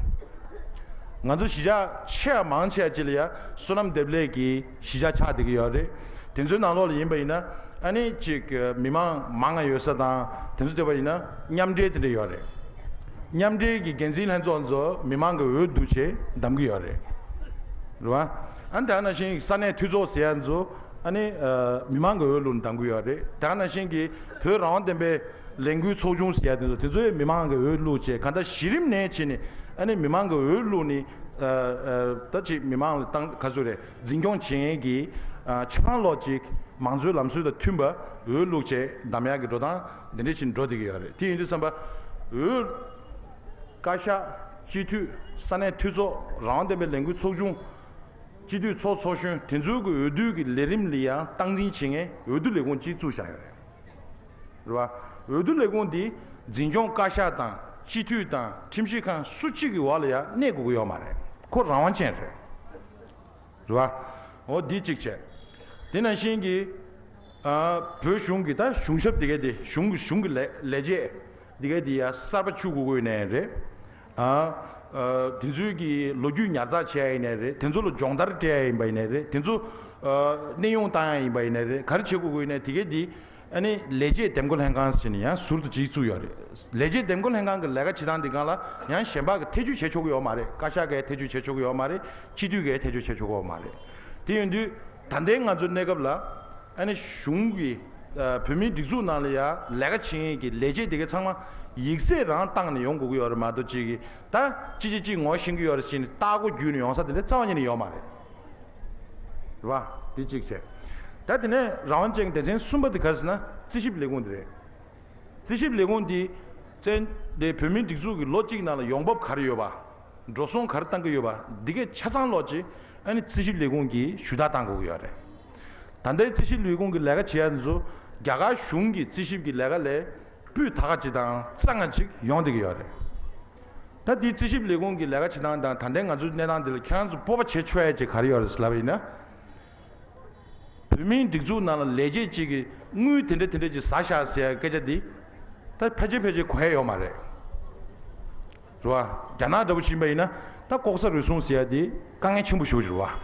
ང་ཚོ་གཞིས་ཆགས་ཆེ་བ་མང་ཆེ་བ་ཅིག་ལ་ཡ་བསོད་ནམས་འདེབས་ལས་ཀྱི་གཞིས་ཆགས་ཆགས་བསྡད་ཀྱི་ཡོད་རེད། དེ་ཚོའི་ནང་ལོགས་ལ་ཡིན་པ་ཡིན་ན་ཨ་ནི་ཅིག་མི་མང་མང་ང་ཡོད་ས་དང་དེ་ཚོ་བལྟས་པ་ཡིན་ན་མཉམ་འབྲེལ་དེ་འདྲ་ཡོད་རེད། མཉམ་འབྲེལ་གྱི་འགན་འཛིན་ལྷན་ཚོགས་ཚོ་མི་མང་གི་འོས་བསྡུ་བྱས་བདམས་ཀྱི་ཡོད་རེད། རེད་བ། ཨ་ནི་དེ་ནང་བཞིན་ས་གནས་འཐུས་ཚོགས་ཟེར་ཡ་ཚོ་ཨ་ནི་ཨ་མི་མང་གི་འོས་བླུགས་ནས་བདམས་ཀྱི་ཡོད་རེད། དེ་ནང་བཞིན་གྱི་བོད་རང་དབང་ལྡན་པའི་ལས་འགུལ་ཚོགས་ཆུང་ཟེར་ཡ་དེ་ཚོ་དེ་ཚོའི་མི་མང་གི་འོས་བླུགས་བྱས། གང་ལྟར་གཞི་རིམ་ནས་བྱས་ནས་ཨ་ནི་མི་མང་གི་འོས་བླུགས་ནས་ཨ་ཨ་ད་ཅིག་མི་མང་ལ་བཏང་ག་ཚོད་རེད། འཛིན་སྐྱོང་བྱེད་མཁན་གྱི་ཨ་ཆ་ཚང་ལོག་ཅིག་མང་གཙོའི་ལམ་སྲོལ་དང་མཐུན་པ་འོས་བླུགས་བྱས་བདམས་ཡག་གི་འགྲོ་སྟངས་འདི་འདྲ་ཞིག་འགྲོ་བསྡད་ཀྱི་ཡོད་རེད། དེ་ཡིན་དུས་ཙམ་པ་འོས། བཀའ་ཤག་སྤྱི་འཐུས། ས་གནས་འཐུས་ཚོགས། རང་དབང་ལྡན་པའི་ལས་འགུལ་ཚོགས་ཆུང་། སྤྱི་འཐུས་ཚོགས་ཚོགས་གཞོན་དེ་ཚོའི་གི་འོས་བསྡུ་གི་ལས་རིམ་ལ་ཡང་སྟངས་འཛིན་བྱེད་མཁན་འོས་བསྡུ་ལས་ཁུངས་གཅིག་བཙུགས་བཞག་ཡོད་རེད། རེད་བ། འོས་བསྡུ་ལས་ཁུངས་འདི་འཛིན་སྐྱོང་བཀའ་ཤག་དང་སྤྱི་འཐུས་དང་ཁྲིམས་ཞིབ་ཁང་སུ་གཅིག་གི་འོག་ལ་ཡང་གནས་དགོས་ཀྱི་ཡོད་མ་རེད། ཁོ་རང་དབང་ཅན་རེད། རེད་བ། འོ་འདི་གཅིག་བྱས། དེ་ནང་བཞིན་གྱི། ཨ། བོད་གཞུང་གི་ད་གཞུང་ཞབས་དེ་གའི་དེ་གཞུང་གི་གཞུང་གི་ལས་ལས་བྱེད་དེ་གའི་དེ་ཡ་གསར་པ་བཅུག་དགོས་ཀྱི་ནའི་རེད། ཨ། ཨ། དེ་ཚོའི་གི་ལོ་རྒྱུས་ཉར་ཚགས་བྱེད་ཡ་ཡིན་ནའི་རེད། དེ་ཚོ་ལ་སྦྱོང་བརྡར་སྤྲད་ཡ་ཡིན་པ་ཡིན་ནའི་རེད། དེ་ཚོ་ཨ། གནས་དབྱུང་བཏང་ཡ་ཡིན་པ་ཡིན་ནའི་རེད། ག་རེ་བྱེད་དགོས་ཀྱི་ཡིན་ནའི་དེ་གའི་དེ། ཨ་ནི་ལས་བྱེད་འདེམས་བསྐོ་ལྷན་ཁང་ཟེར་ནས་ཡང་ཟུར་དུ་གཅིག་བཙུགས་ཡོད་རེད། ལས་བྱེད་འདེམས་བསྐོ་ལྷན་ཁང་གི་ལས་ཀ་བྱེད་སྟངས་འདི་སྒང་ལ་ཡང་གཞན་པ་གིས་ཐེ་ཇུས་བྱེད་ཆོག་གི་ཡོད་མ་རེད། བཀའ་ཤག་གིས་ཐེ་ཇུས་བྱེད་ཆོག་གི་ཡོད་མ་རེད། སྤྱི་འཐུས་ཀྱིས་ཐེ་ཇུས་བྱེད་ཆོག་གི་ཡོད་མ་རེད། དེ་ཡིན་དུས་ད་ལྟའི་ང་ཚོའི་གནས་སྐབས་ལ་ཨ་ནི་གཞུང་གི་ཨ། བོད་མིའི་སྒྲིག་འཛུགས་ནང་ལ་ཡང་ལས་ཀ་བྱེད་མཁན་གྱི་ལས་བྱེད་དེ་གའི་ཚང་མ་ཡིག་ཚད་རང་བཏང་ནས་ཡོང་དགོས་ཀྱི་ཡོད་རེད་མ་གཏོགས། གཅིག་གིས་ད་ཅི་ཅི་ཅི་ངོ་ཤེས་ཀྱི་ཡོད་རེད་ཟེར་ནས་ལྟ་སྒོ་བརྒྱུད་ནས་ཡོང་ས་དེ་འདྲ་རྩ་བ་ཉིད་ནས་ཡོད་མ་རེད། རེད་བ། དེ་གཅིག་བྱས། ད་དེ་ནས་རང་དབང་ཅན་གྱི་སྡེ་ཚན་གསུམ་པ་དེ་ག་རེ་ཟེར་ན་རྩིས་ཞིབ་ལས་ཁུངས་དེ་རེད། རྩིས་ཞིབ་ལས་ཁུངས་འདི་བཙན་དེ་བོད་མིའི་སྒྲིག་འཛུགས་ཀྱི་ལོ་གཅིག་ནང་ལ་ཡོང་འབབ་ག་རེ་ཡོད་པ། འགྲོ་སོང་ག་རེ་བཏང་གི་ཡོད་པ། འདི་གའི་ཆ་ཚང་ལོག་ཅིག་ཨ་ནི་རྩིས་ཞིབ་ལས་ཁུངས་ཀྱིས་ཞུ་དག་བཏང་དགོས་ཀྱི་ཡོད་རེད། ད་ལྟའི་རྩིས་ཞིབ་ལས་ཁུངས་ཀྱི་ལས་ཀ་བྱེད་ཡ་ཚོ་རྒྱ་གར་གཞུང་གི་རྩིས་ཞིབ་ཀྱི་ལས་ཀ་ལས་སྤུས་དག་ག་ཅིག་དང་རྩ་ང་ཅིག་ཡོང་བསྡད་ཀྱི་ཡོད་རེད། ད་འདིའི་རྩིས་ཞིབ་ལས་ཁུངས་ཀྱི་ལས་ཀ་བྱེད་སྟངས་དང་ད་ལྟའི་ང་ཚོའི་གནས་སྟངས་འདི་ལ་ཁྱེད་རང་ཚོ་སྤོབས་པ་བྱེད་ཆོག་ཡ་ཅིག་ག་རེ་ཡོད་རེད་ཟེར་ལབ་པ་ཡིན་ན། བོད་མིའི་སྒྲིག་འཛུགས་ནང་ལ་ལས་བྱེད་ཅིག་གིས་དངུལ་དེ་འདྲ་དེ་འདྲ་ཅིག་ཟ་བཞག་ཟེར་ཡ་སྐད་ཆ་འདི་ད་ཕལ་ཆེར་ཕལ་ཆེར་གོ་ཡ་ཡོད་མ་རེད། རེད་བ། རྒྱ་ནག་འདྲ་པོ་ཕྱིན་པ་ཡིན་ན་ད་ལྐོག་ཟ་རུལ་སུངས་ཟེར་ཡ་འདི་དཀའ་ངལ་ཆེན་པོ་ཞེ་པོ་ཅིག་རེད་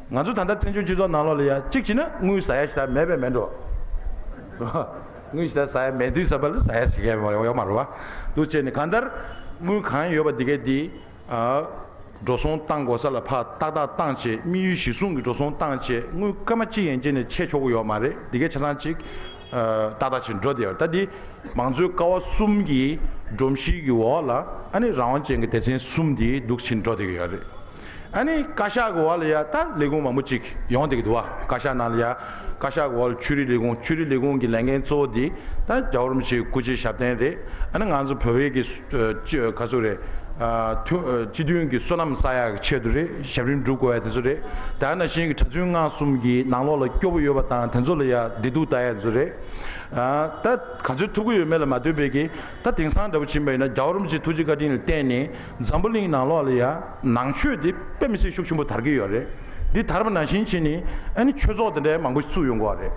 བ། ང་ཚོ་ད་ལྟ་བཙན་བྱོལ་སྤྱི་ཚོགས་ནང་ལོགས་ལ་ཡ་གཅིག་བྱས་ན་དངུལ་ཟ་ཡ་ཞེ་དྲག་མེད་པས་མེད་འགྲོ། དངུལ་ཞེ་དྲག་ཟ་ཡ་མེད་དུས་ཙམ་པ་ལ་ཟ་ཡ་ཟེར་མཁན་ཡོད་མ་རེད་བ། འདུག་བྱས་ནས་གང་ལྟར་དངུལ་གང་ཡོད་པ་འདི་གས་འདི། ཨ། འགྲོ་སོང་བཏང་དགོས་ས་ལ་ཕར་ཏག་ཏག་བཏང་བྱས། དམིགས་ཡུལ་གཞིར་བཟུང་གི་འགྲོ་སོང་བཏང་བྱས། དངུལ་སྐར་མ་གཅིག་ཡན་ཆད་ནས་ཆད་ཆོག་གི་ཡོད་མ་རེད། འདི་གའི་ཆ་ཚང་གཅིག་ཨ། ཏག་ཏག་བྱས་འགྲོ་བསྡད་ཡོད་རེད། ད་འདི་མང་གཙོའི་ཀ་བ་གསུམ་གྱི་སྒྲོམ་གཞི་གི་འོག་ལ་ཨ་ནི་རང་དབང་ཅན་གྱི་སྡེ་ཚན་གསུམ་འདི་འདུག་བྱས་འགྲོ་བསྡད་ཀྱི་ཡོད་རེད། ཨ་ནི་བཀའ་ཤག་གི་འོག་ལ་ཡ་ད་ལས་ཁུངས་མང་པོ་ཅིག་ཡོང་བསྡད་ཀྱི་འདུག་བ། བཀའ་ཤག་ནང་ལ་ཡ། བཀའ་ཤག་གི་འོག་ལ་ཆོས་རིག་ལས་ཁུངས། ཆོས་རིག་ལས་ཁུངས་ཀྱི་ལས་འགན་གཙོ་བོ་འདི་ད་རྒྱལ་བ་རིན་པོ་ཆེའི་སྐུ་ཕྱྭའི་ཞབས་བརྟན་རེད། ཨ་ནི་ང་ཚོ་བོད་པའི་གི་ཨ། སྤྱི་ག་ཚོད་རེད། ཨ། ཐུ་ཨ། སྤྱི་མཐུན་གྱི་བསོད་ནམས་བསགས་ཡག་གི་ཆེད་དུ་རེད། ཞབས་རིམ་སྒྲུབ་དགོས་ཡ་དེ་ཚོ་རེད། དེ་ནང་བཞིན་གྱི་གྲྭ་བཙུན་སྔགས་གསུམ་གྱི་ནང་ལོགས་ལ་སྐྱོ་པོ་ཡོད་པ་དང་དེ་ཚོ་ལ་ཡ་བདེ་སྡུག་ལྟ་ཡ་དེ་ཚོ་རེད། ཨ། ད་ག་ཚོད་ཐུབ་ཀྱི་ཡོད་མེད་ལ་མ་ལྟོས་པའི་གི་ད་དེང་སང་འདྲ་པོ་ཕྱིན་པ་ཡིན་ན་རྒྱལ་བ་རིན་པོ་ཆེའི་ཐུགས་རྗེ་བཀའ་དྲིན་ལ་བརྟེན་ནས་འཛམ་བུ་གླིང་ནང་ལོགས་ལ་ཡ་ནང་ཆོས་དེ་དཔེ་མི་སྲིད་ཤུགས་ཆེན་པོ་དར་གྱི་ཡོད་རེད། འདི་དར་བ་ནང་བཞིན་བྱས་ནས་ཨ་ནི་ཆོས་ཚོགས་དེ་འདྲའི་མང་པོ་ཞིག་བཙུགས་ཡོང་གི་ཡོད་རེད།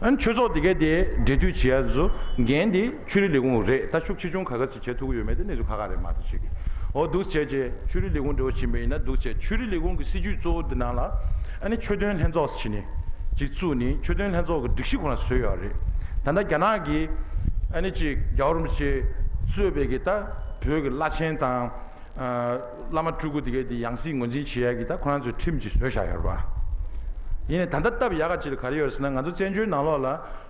ཨ་ནི་ཆོས་ཚོགས་དེ་གའི་དེ་འབྲེལ་མཐུད་བྱེད་ཡ་ཚོ་འགན་དེ་ཆོས་རིག་ལས་ཁུངས་རེད། ད་ཤུགས་ཆེ་ཆུང་ག་ག་ཚོད་བྱེད་ཐུབ་ཀྱི་ཡོད་མེད་དེ་གནས་ཚུལ་ཁག་ཁག་རེད་མ་གཏོགས་ཅིག་འོ་འདུག་བྱས་རྗེས་ཆོས་རིག་ལས་ཁུངས་འདྲ་པོ་ཕྱིན་པ་ཡིན་ན་འདུག་བྱས། ཆོས་རིག་ལས་ཁུངས་ཀྱི་སྲིད་ཇུས་གཙོ་བོ་འདི་ནང་ལ་ཨ་ནི་ཆོས་དོན་ལྷན་ཚོགས་ཟེར་ནས་ཅིག་བཙུགས་ནས་ཆོས་དོན་ལྷན་ཚོགས་ཀྱི་སྒྲིག་གཞི་ཁོ་རང་བཟོས་ཡོད་རེད། ད་ལྟ་རྒྱ་ནག་གིས་ཨ་ནི་ཅིག་རྒྱལ་བ་རིན་པོ་ཆེ་གཙོས་པའི་གི་ད་བོད་ཀྱི་བླ་ཆེན་དང་། ཨ། བླ་མ་སྤྲུལ་སྐུ་དེ་གའི་དེ་ཡང་སྲིད་ངོས་འཛིན་བྱེད་ཡ་གི་ད་ཁོ་རང་ཚོས་ཁྲིམས་ཅིག་བཟོས་བཞག་ཡོད་རེད་པ། ཡིན་ནའི་ད་ལྟ་སྟབས་ཡག་ག་ཅིག་ལ་ག་རེ་ཡོད་རེད་ཟེར་ན། ང་ཚོ་བཙན་བྱོལ་ནང་ལོགས་ལ་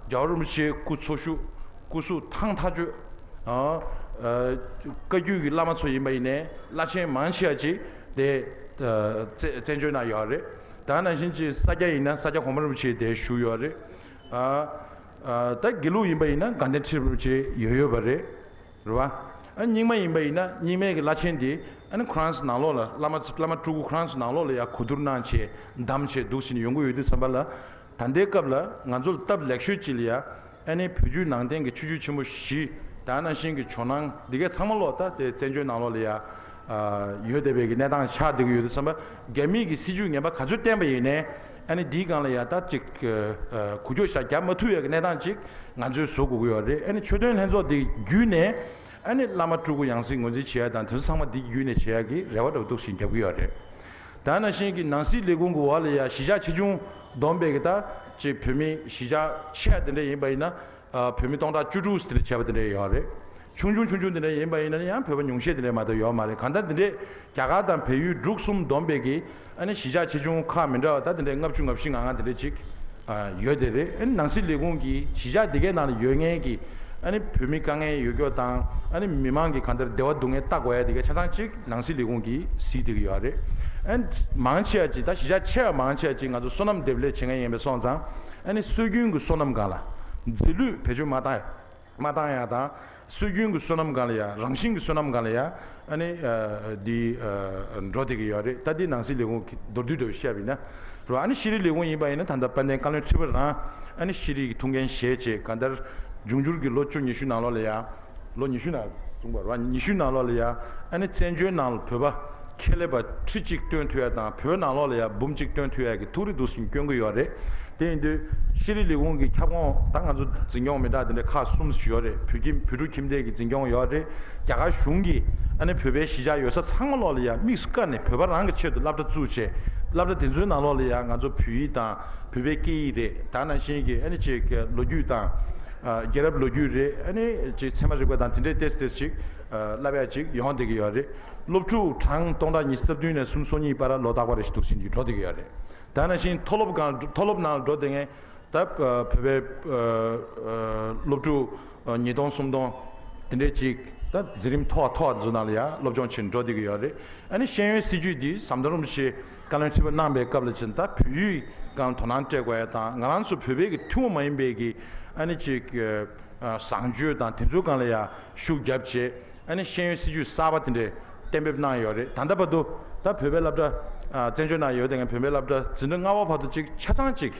རྒྱལ་བ་རིན་པོ་ཆེའི་སྐུ་འཚོ་བཞུགས། སྐུ་གཟུགས་ཐང་ཐག་ཆོད། ཨ། ཨ། བཀའ་བརྒྱུད་ཀྱི་བླ་མ་ཚོ་ཡིན་པ་ཡིན་ནའི་བླ་ཆེན་མང་ཆེ་བ་ཅིག་དེ། ཨ། བཙན་བཙན་བྱོལ་ནང་ཡོད་རེད། ད་ནང་བཞིན་ཅིག་ས་སྐྱ་ཡིན་ན་ས་སྐྱ་གོང་མ་རིན་པོ་ཆེ་དེ་བཞུགས་ཡོད་རེད། ཨ། ཨ། ད་དགེ་ལུགས་ཡིན་པ་ཡིན་ན་དགའ་ལྡན་ཁྲི་རིན་པོ་ཆེ་ཡོད་ཡོད་པ་རེད། རེད་བ། ཨ། རྙིང་མ་ཡིན་པ་ཡིན་ན་རྙིང་མའི་གི་བླ་ཆེན་དེ་ཨ་ནི་ཁོ་རང་ཚོ་ནང་ལོགས་ལ་བླ་མ་བླ་མ་སྤྲུལ་སྐུ་ཁོ་རང་ཚོ་ནང་ལོགས་ལ་ཡ་གོ་བསྡུར་གནང་བྱས་བདམས་བྱས་འདུག་བྱས་ནས་ཡོང་གི་ཡོད་དུས་ཙམ་པ་ལ། ད་ལྟའི་སྐབས་ལ་ང་ཚོར་སྟབས་ལེགས་ཤོས་ཅིག་ལ་ཡ། ཨ་ནི་བོད་བརྒྱུད་ནང་བསྟན་གྱི་ཆོས་བརྒྱུད་ཆེན་པོ་བཞི། ད་ནང་བཞིན་གྱི་ཇོ་ནང་འདི་གའི་ཚང་མ་ལོག་ད་དེ་བཙན་བྱོལ་ནང་ལོགས་ལ་ཡ། ཨ། ཡོད་བསྡད་པའི་གི་གནས་སྟངས་ཆགས་བསྡད་ཀྱི་ཡོད་དུས་ཙམ་པ། རྒྱ་མིའི་གི་སྲིད་བྱུས་ངན་པ་ག་ཚོད་བསྟན་པ་ཡིན་ནའི། ཨ་ནི་འདིའི་སྒང་ལ་ཡ་ད་ཅིག་ཨ། འགུལ་སྐྱོད་ཤ་རྒྱག་མ་ཐུབ་ཡ་གི་གནས་སྟངས་ཅིག་ང་ཚོས་བཟོ་དགོས་ཀྱི་ཡོད་རེད། ཨ་ནི་ཆོས་དོན་ལྷན་ཚོགས་འདི་བརྒྱུད་ནས། ཨ་ནི་བླ་མ་སྤྲུལ་སྐུ་ཡང་སྲིད་ངོས་འཛིན་བྱེད་ཡ་དང་དེ་ཚོ་ཚང་མ་འདི་བརྒྱུད་ནས་བྱེད་ཡ་གི་རེ་བ་འདྲ་བོ་འདུག་བཞིན་རྒྱབ་ཀྱི་ཡོད་རེད། ད་ནང་བཞིན་གྱི་ནང་སྲིད་ལས་ཁུངས་ཀྱི་འོག་ལ་ཡ་གཞིས་ཆགས་ཆེ་ཆུང་བསྡོམས་པའི་གི་ད་ཅིག་བོད་མི་གཞིས་ཆགས་ཆེ་བ་དེ་འདྲ་ཡིན་པ་ཡིན་ན། ཨ། བོད་མི་སྟོང་ཕྲག་བཅུ་དྲུག་དེ་འདྲ་བྱས་པ་དེ་འདྲ་ཡོད་རེད། ཆུང་ཆུང་ཆུང་ཆུང་དེ་འདྲ་ཡིན་པ་ཡིན་ན་ཡང་བོད་པ་ཉུང་ཤས་དེ་འདྲ་མ་གཏོགས་ཡོད་མ་རེད། གང་ལྟར་དེ་འདྲས་རྒྱ་གར་དང་བལ་ཡུལ་འབྲུག་གསུམ་བསྡོམས་པའི་གི། ཨ་ནི་གཞིས་ཆགས་ཆེ་ཆུང་ཁག་མི་འདྲ་བ་ད་དེ་འདྲས་ལྔ་བཅུ་ང་བཞི་ང་ལྔ་དེ་འདྲས་ཅིག་ཨ། ཡོད་དེ་རེད། ཨ་ནི་ནང་སྲིད་ལས་ཁུངས་ཀྱིས་གཞིས་ཆགས་དེ་གའི་ནང་ལ་ཡོད་མཁན་གྱི། ཨ་ནི་བོད་མི་དཀའ་ངལ་ཡོད་སྐྱོ་དང་། ཨ་ནི་མི་མང་གི་གང་ལྟར་བདེ་བ་སྡུག་བསྔལ་ལྟ་དགོས་ཡ་དེ་གའི་ཆ་ཚང་ཅིག་ནང་སྲིད་ལས་ཁུངས་ཀྱིས་གཟིགས་བསྡད་ཀྱི་ཡོད་རེད། ཨ་ནི་མང་ཆེ་བ་ཅིག་ད་གཞིས་ཆགས་ཆེ་བ་མང་ཆེ་བ་ཅིག་ང་ཚོ་སོ་ནམ་འདེབས་ལས་བྱེད་མཁན་ཡིན་པ་སོང་ཙང་། ཨ་ནི་སྲོལ་རྒྱུན་གྱི་སོ་ནམ་སྒང་ལ་རྫས་ལུད་བེད་སྤྱོད་མ་བཏང་ཡ། མ་བཏང་ཡ་དང་། སྲོལ་རྒྱུན་གྱི་སོ་ནམ་སྒང་ལ་ཡ། རང་བཞིན་གྱི་སོ་ནམ་སྒང་ལ་ཡ། ཨ་ནི་ཨ། འདི་ཨ། འགྲོ་བསྡད་ཀྱི་ཡོད་རེད། ད་འདི་ནང་སྲིད་ལས་ཁུངས་ཀྱི་མདོར་བསྡུས་འདྲ་བོ་བཤད་པ་ཡིན་ན། རོ། ཨ་ནི་ཤེས་རིག་ལས་ཁུངས་ཡིན་པ་ཡིན་ན་ད་ལྟ་དཔལ་ལྡན་བཀའ་བློན་ཁྲི་པ་རང་། ཨ་ནི་ཤེས་རིག་གི་ཐུགས་འགན་བཞེས་བྱས་གང་ལྟར། འབྱུང་འགྱུར་གྱི་ལོ་བཅུ་ཉི་ཤུ་ནང་ལོགས་ལ་ཡ། ལོ་ཉི་ཤུ་ནང་གསུངས་པ་རོ། ཉི་ཤུ་ནང་ལོགས་ལ་ཡ། ཨ་ནི་བཙན་བྱོལ་ནང་ལ་བོད་པ་ཁྱད་ལས་པ་ཁྲི་གཅིག་བཏོན་ཐུབ་ཡ་དང་བོད་ནང་ལོགས་ལ་ཡ་འབུམ་གཅིག་བཏོན་ཐུབ་ཡ་གི་ཐུགས་རེ་འདུག་སེ་བསྐྱོན་གྱི་ཡོད་རེད། དེ་ཡིན་དུས་ཤེས་རིག་ལས་ཁུངས་ཀྱི་ཁྱབ་ཁོངས་ད་ང་ཚོ་འཛིན་སྐྱོང་མི་དྲག་དེ་འདྲ་ཁག་གསུམ་ཞིག་ཡོད་རེད། བོད་ཁྱིམ་བོད་ཕྲུག་ཁྱིམ་སྡེ་གི་འཛིན་སྐྱོང་ཡོད་རེད། རྒྱ་གར་གཞུང་གིས་ཨ་ནི་བོད་པའི་གཞིས་ཆགས་ཡོད་ས་ཚང་མ་ལོགས་ལ་ཡ་དམིགས་སུ་བཀར་ནས་བོད་པ་རང་གི་ཆེད་དུ་སློབ་གྲྭ་བཙུགས་བྱས། སློབ་གྲྭ་དེ་ཚོའི་ནང་ལོགས་ལ་ཡ་ང་ཚོ་བོད་ཡིག་དང་བོད་པའི་སྐད་ཡིག་རེད། ད་ནང་བཞིན་གྱི་ཨ་ནི་ཅིག་ལོ་རྒྱུས་དང་། ཨ། རྒྱལ་རབས་ལོ་རྒྱུས་རེད། ཨ་ནི་ཅིག་ཚད་མ་རིག་པ་དང་དེ་འདྲའི་ཏོག་ཙམ་ཏོག་ཙམ་ཅིག་ཨ། བསླབ་ཡ་ཅིག་ཡོང་བསྡད་ཀྱི་ཡོད་རེད། སློབ་ཕྲུག་གྲངས་སྟོང་ཕྲག་ཉི་ཤུ་རྩ་བདུན་ནས་སུམ་ཅུ་སོ་གཉིས་བར་ལོ་རྟག་པར་རེ་ཞིག་འདུག་སེ་འགྲོ་བསྡད་ཀྱི་ཡོད་རེད། ད་ནང་བཞིན་མཐོ་སློབ་སྒང་མཐོ་སློབ་ནང་འགྲོ་བསྡད་མཁན་ད་བོད་པའི་ཨ། ཨ། སློབ་ཕྲུག་ཨ། ཉིས་སྟོང་སུམ་སྟོང་དེ་འདྲས་ཅིག་ད་འཛིན་རིམ་མཐོ་བ་མཐོ་བ་ཚོ་ནང་ལ་ཡང་སློབ་སྦྱོང་བྱེད་འགྲོ་བསྡད་ཀྱི་ཡོད་རེད། ཨ་ནི་ཤེས་ཡོན་སྲིད་བྱུས་འདི་ཟམ་གདོང་རིན་པོ་ཆེ་བཀའ་བློན་ཁྲི་པ་གནང་པའི་སྐབས་ལ་ཕྱིན་ད་བོད་ཡིག་སྒང་དོ་སྣང་སྤྲད་དགོས་ཡ་དང་། ང་རང་ཚོ་བོད་པའི་གི་ཐུན་མོང་མ་ཡིན་པའི་གི་ཨ་ནི་ཅིག་ཨ། བཟང་སྤྱོད་དང་དེ་ཚོའི་སྒང་ལ་ཡང་ཤུགས་བརྒྱབ་བྱས། ཨ་ནི་ཤེས་ཡོན་སྲིད་བྱུས་གསར་པ་དེ་འདྲས་གཏན་འབེབས་གནང་ཡོད་རེད། ད་ལྟ་བར་དུ་ད་བོད་པའི་སློབ་གྲྭ་ཨ། བཙན་བྱོལ་ནང་ཡོད་བསྡད་མཁན་བོད་པའི་སློབ་གྲྭ་འཛིན་གྲྭ་ལྔ་པ་བར་དུ་ཅིག་ཆ་ཚང་ཅིག་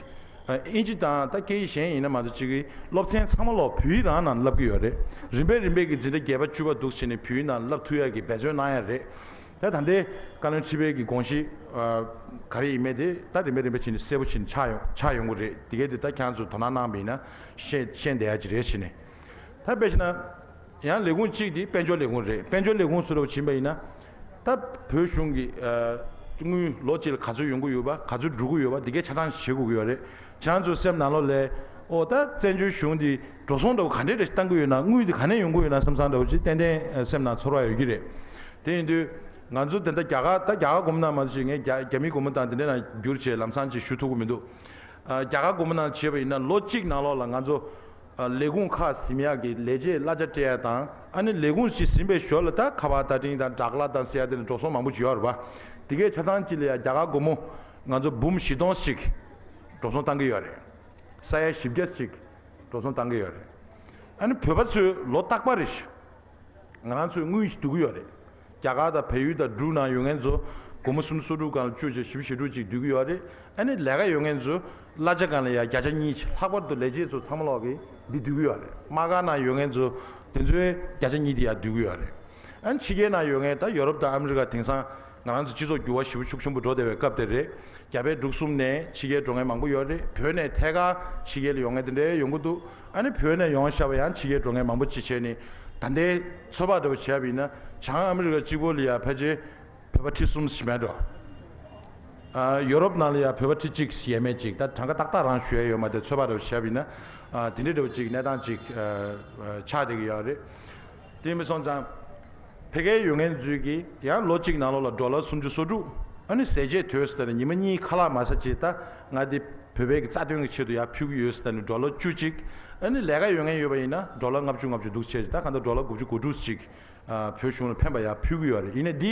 ཨ། ཨིན་ཇི་དང་ད་སྐད་ཡིག་གཞན་ཡིན་ན་མ་གཏོགས་ཅིག་གི་སློབ་ཚན་ཚང་མ་ལོག་བོད་ཡིག་རང་ནང་བསླབ་ཀྱི་ཡོད་རེད། རིམ་པས་རིམ་པས་ཀྱི་འཛིན་གྲྭ་བརྒྱད་པ་བཅུ་པ་འདུག་བྱས་ནས་བོད་ཡིག་ནང་བསླབ་ཐུབ་ཡ་གི་འབད་བརྩོན་གནང་ཡ་རེད། ད་ད་ལྟའི་བཀའ་བློན་ཁྲི་པའི་གི་དགོངས་གཞི་ཨ། ག་རེ་ཡིན་མིན་དེ་ད་རིམ་པས་རིམ་པས་བྱས་ནས་གསལ་པོ་བྱས་ནས་ཆགས་ཡོང་ཆགས་ཡོང་གི་རེད། དེ་གས་དེ་ད་ཁྱེད་རང་ཚོས་དོ་སྣང་གནང་བ་ཡིན་ན་ཤེས་ཤེས་བསྡད་ཡ་ཅིག་རེད་བྱས་ནས། ད་དཔེ་བྱས་ན། ཡང་ལས་ཁུངས་གཅིག་དེ་དཔལ་འབྱོར་ལས་ཁུངས་རེད། དཔལ་འབྱོར་ལས་ཁུངས་སུ་རུ་ཕྱིན་པ་ཡིན་ན། ད་བོད་གཞུང་གི་ཨ། དངུལ་ལོ་གཅིག་ལ་ག་ཚོད་ཡོང་གི་ཡོད་པ། ག་ཚོད་འགྲོ་གི་ཡོད་པ། འདི་གའི་ཆ་ཚང་ཞིག་བྱེད་དགོས་ཀྱི་ཡོད་རེད། ཁྱེད་རང་ཚོའི་སེམས་ནང་ལོགས་ལ། ཨོ། ད་བཙན་བྱོལ་གཞུང་འདི་འགྲོ་སོང་འདྲ་བོ་ག་འདྲས་རེ་བཏང་གི་ཡོད་ན། དངུལ་འདི་ག་ནས་ཡོང་གི་ཡོད་ན་བསམ་བསམ་འདྲ་བོ་ཅིག་ཏན་ཏན་སེམས་ནང་ཚོར་བ་ཡོད་ཀྱི་རེད། དེ་ཡིན་དུས་ང་ཚོ་དེ་འདྲ་རྒྱ་གར་ད་རྒྱ་གར་སྒོར་མོ་ནང་མ་གཏོགས་ངས་རྒྱ་རྒྱ་མིའི་སྒོར་མོ་དང་དེ་འདྲས་ནང་བསྒྱུར་བྱས་ལམ་སང་ཅིག་ཞུ་ཐུབ་ཀྱི་མི་འདུག་ཨ། རྒྱ་གར་སྒོར་མོ་ནང་བྱས་པ་ཡིན་ན་ལོ་གཅིག་ནང་ལོགས་ལ་ང་ཚོ། ཨ། ལས་ཁུངས་ཁག་ཟིན་ཡག་གི་ལས་བྱེད་གླ་ཆ་སྤྲད་ཡ་དང་། ཨ་ནི་ལས་ཁུངས་ཤིག་ཟིན་པའི་ཞོར་ལ་ད་ཁ་པར་བརྡ་འཕྲིན་དང་སྦྲག་གླ་དང་ཟེར་ཡ་དེ་ནི་འགྲོ་སོང་མང་པོ་ཅིག་ཡོད་རེད་པ། དེ་གའི་ཆ་ཚང་གཅིག་ལ་ཡ་རྒྱ་གར་སྒོར་མོ་ང་ཚོ་འབུམ་བཞི་སྟོང་ཞིག་འགྲོ་སོང་བཏང་གི་ཡོད་རེད། ས་ཡ་བཞི་བརྒྱ་ཞིག་འགྲོ་སོང་བཏང་གི་ཡོད་རེད། ཨ་ནི་བོད་པ་ཚོས་ལོ་རྟག་པ་རེ་ཞིག་ང་རང་ཚོས་དངུལ་ཞིག་བསྡུ་གི་ཡོད་རེད། རྒྱ་གར་དང་བལ་ཡུལ་དང་འབྲུག་ནང་ཡོད་མཁན་ཚོ་སྒོར་མོ་སུམ་ཅུ་སོ་དྲུག་སྒང་ལ་བཅུག་བྱས་བཞི་བཅུ་ཞེ་དྲུག་ཅིག་བསྡུ་གི་ཡོད་རེད། ཨ་ནི་ལས་ཀ་ཡོད་མཁན་ཚོ་གླ་ཆ་སྒང་ལ་ཡ་བརྒྱ་ཆ་གཉིས་ལྷག་པར་དུ་ལས་བྱེད་ཚོ་ཚང་མ་ལོག་གིས་འདི་བསྡུ་གི་ཡོད་རེད། དམག་སྒར་ནང་ཡོད་མཁན་ཚོ་དེ་ཚོའི་བརྒྱ་ཆ་གཉིས་དེ་ཡ་བསྡུ་གི་ཡོད་རེད། ཨ་ནི་ཕྱི་རྒྱལ་ནང་ཡོད་མཁན་ད་ཡོ་རོབ་དང་ཨ་མི་རི་ཀ་དེང་སང་ང་རང་ཚོ་སྤྱི་ཚོགས་འགྱུར་བ་ཞེ་པོ་ཤུགས་ཆེན་པོ་འགྲོ་བསྡད་པའི་སྐབས་དེ་རེད། རྒྱ་བལ་འབྲུག་གསུམ་ནས་ཕྱི་རྒྱལ་འགྲོ་མཁན་མང་པོ་ཡོད་རེད། བོད་ནས་ཐད་ཀར་ཕྱི་རྒྱལ་ལ་ཡོང་མཁན་དེ་འདྲའི་ཡོང་གི་འདུག་ཨ་ནི་བོད་ནས་ཡོང་ཤར་བ་ཡང་ཕྱི་རྒྱལ་འགྲོ་མཁན་མང་པོ་ཅིག་བྱས་ནས། ད་ལྟའི་ཚོད་དཔག་འདྲ་བོ་བྱས་པ་ཡིན་ན་བྱང་ཨ་མི་རི་ཀ་གཅིག་པོ་ལ་ཡ་ཕལ་ཆེར་བོད་པ་ཁྲི་གསུམ་ཞིག་མེད་འགྲོ། ཨ། ཡོ་རོབ་ནང་ལ་ཡ་བོད་པ་ཁྲི་གཅིག་ཞིག་ཡས་མས་ཅིག་ད་གྲངས་ཀ་ཏག་ཏག་རང་ཞུ་ཡ་ཡོད་མ་རེད། ཚོད་དཔག་འདྲ་བོ་བྱས་པ་ཡིན་ན། ཨ། དེ་འདྲའི་འདྲ་བོ་ཅིག་གནས་སྟངས་ཅིག་ཨ། ཨ། ཆགས་བསྡད་ཀྱི་ཡོད་རེད། དེ་མི་སོང་ཙང་། ཕ་གིར་ཡོད་མཁན་ཚོས་ཀྱིས་ཡང་ལོ་གཅིག་ནང་ལོགས་ལ་ཌོ་ལར་སུམ་ཅུ་སོ་དྲུག་ཨ་ནི་ཟས་བཅད་དུས་སུ་ད་ནི་ཉི་མ་གཉིས་ཁ་ལག་མ་ཟ་བྱས། ད་ང་འདི་བོད་པའི་གི་རྩ་དོན་གྱི་ཆེད་དུ་ཡར་ཕུལ་གྱི་ཡོད་ཟེར། ད་ནི་ཌོ་ལར་བཅུ་གཅིག་ཨ་ནི་ལས་ཀ་ཡོད་མཁན་ཡོད་པ་ཡིན་ན་ཌོ་ལར་ལྔ་བཅུ་ལྔ་བཅུ་འདུག་བྱས། ད་གང་ལྟར་ཌོ་ལར་དགུ་བཅུ་གོ་དྲུག་ཅིག་ཨ། བོད་གཞུང་ལ་ཕན་པ་ཡར་ཕུལ་གྱི་ཡོད་རེད། ཡིན་ནའི་འདི་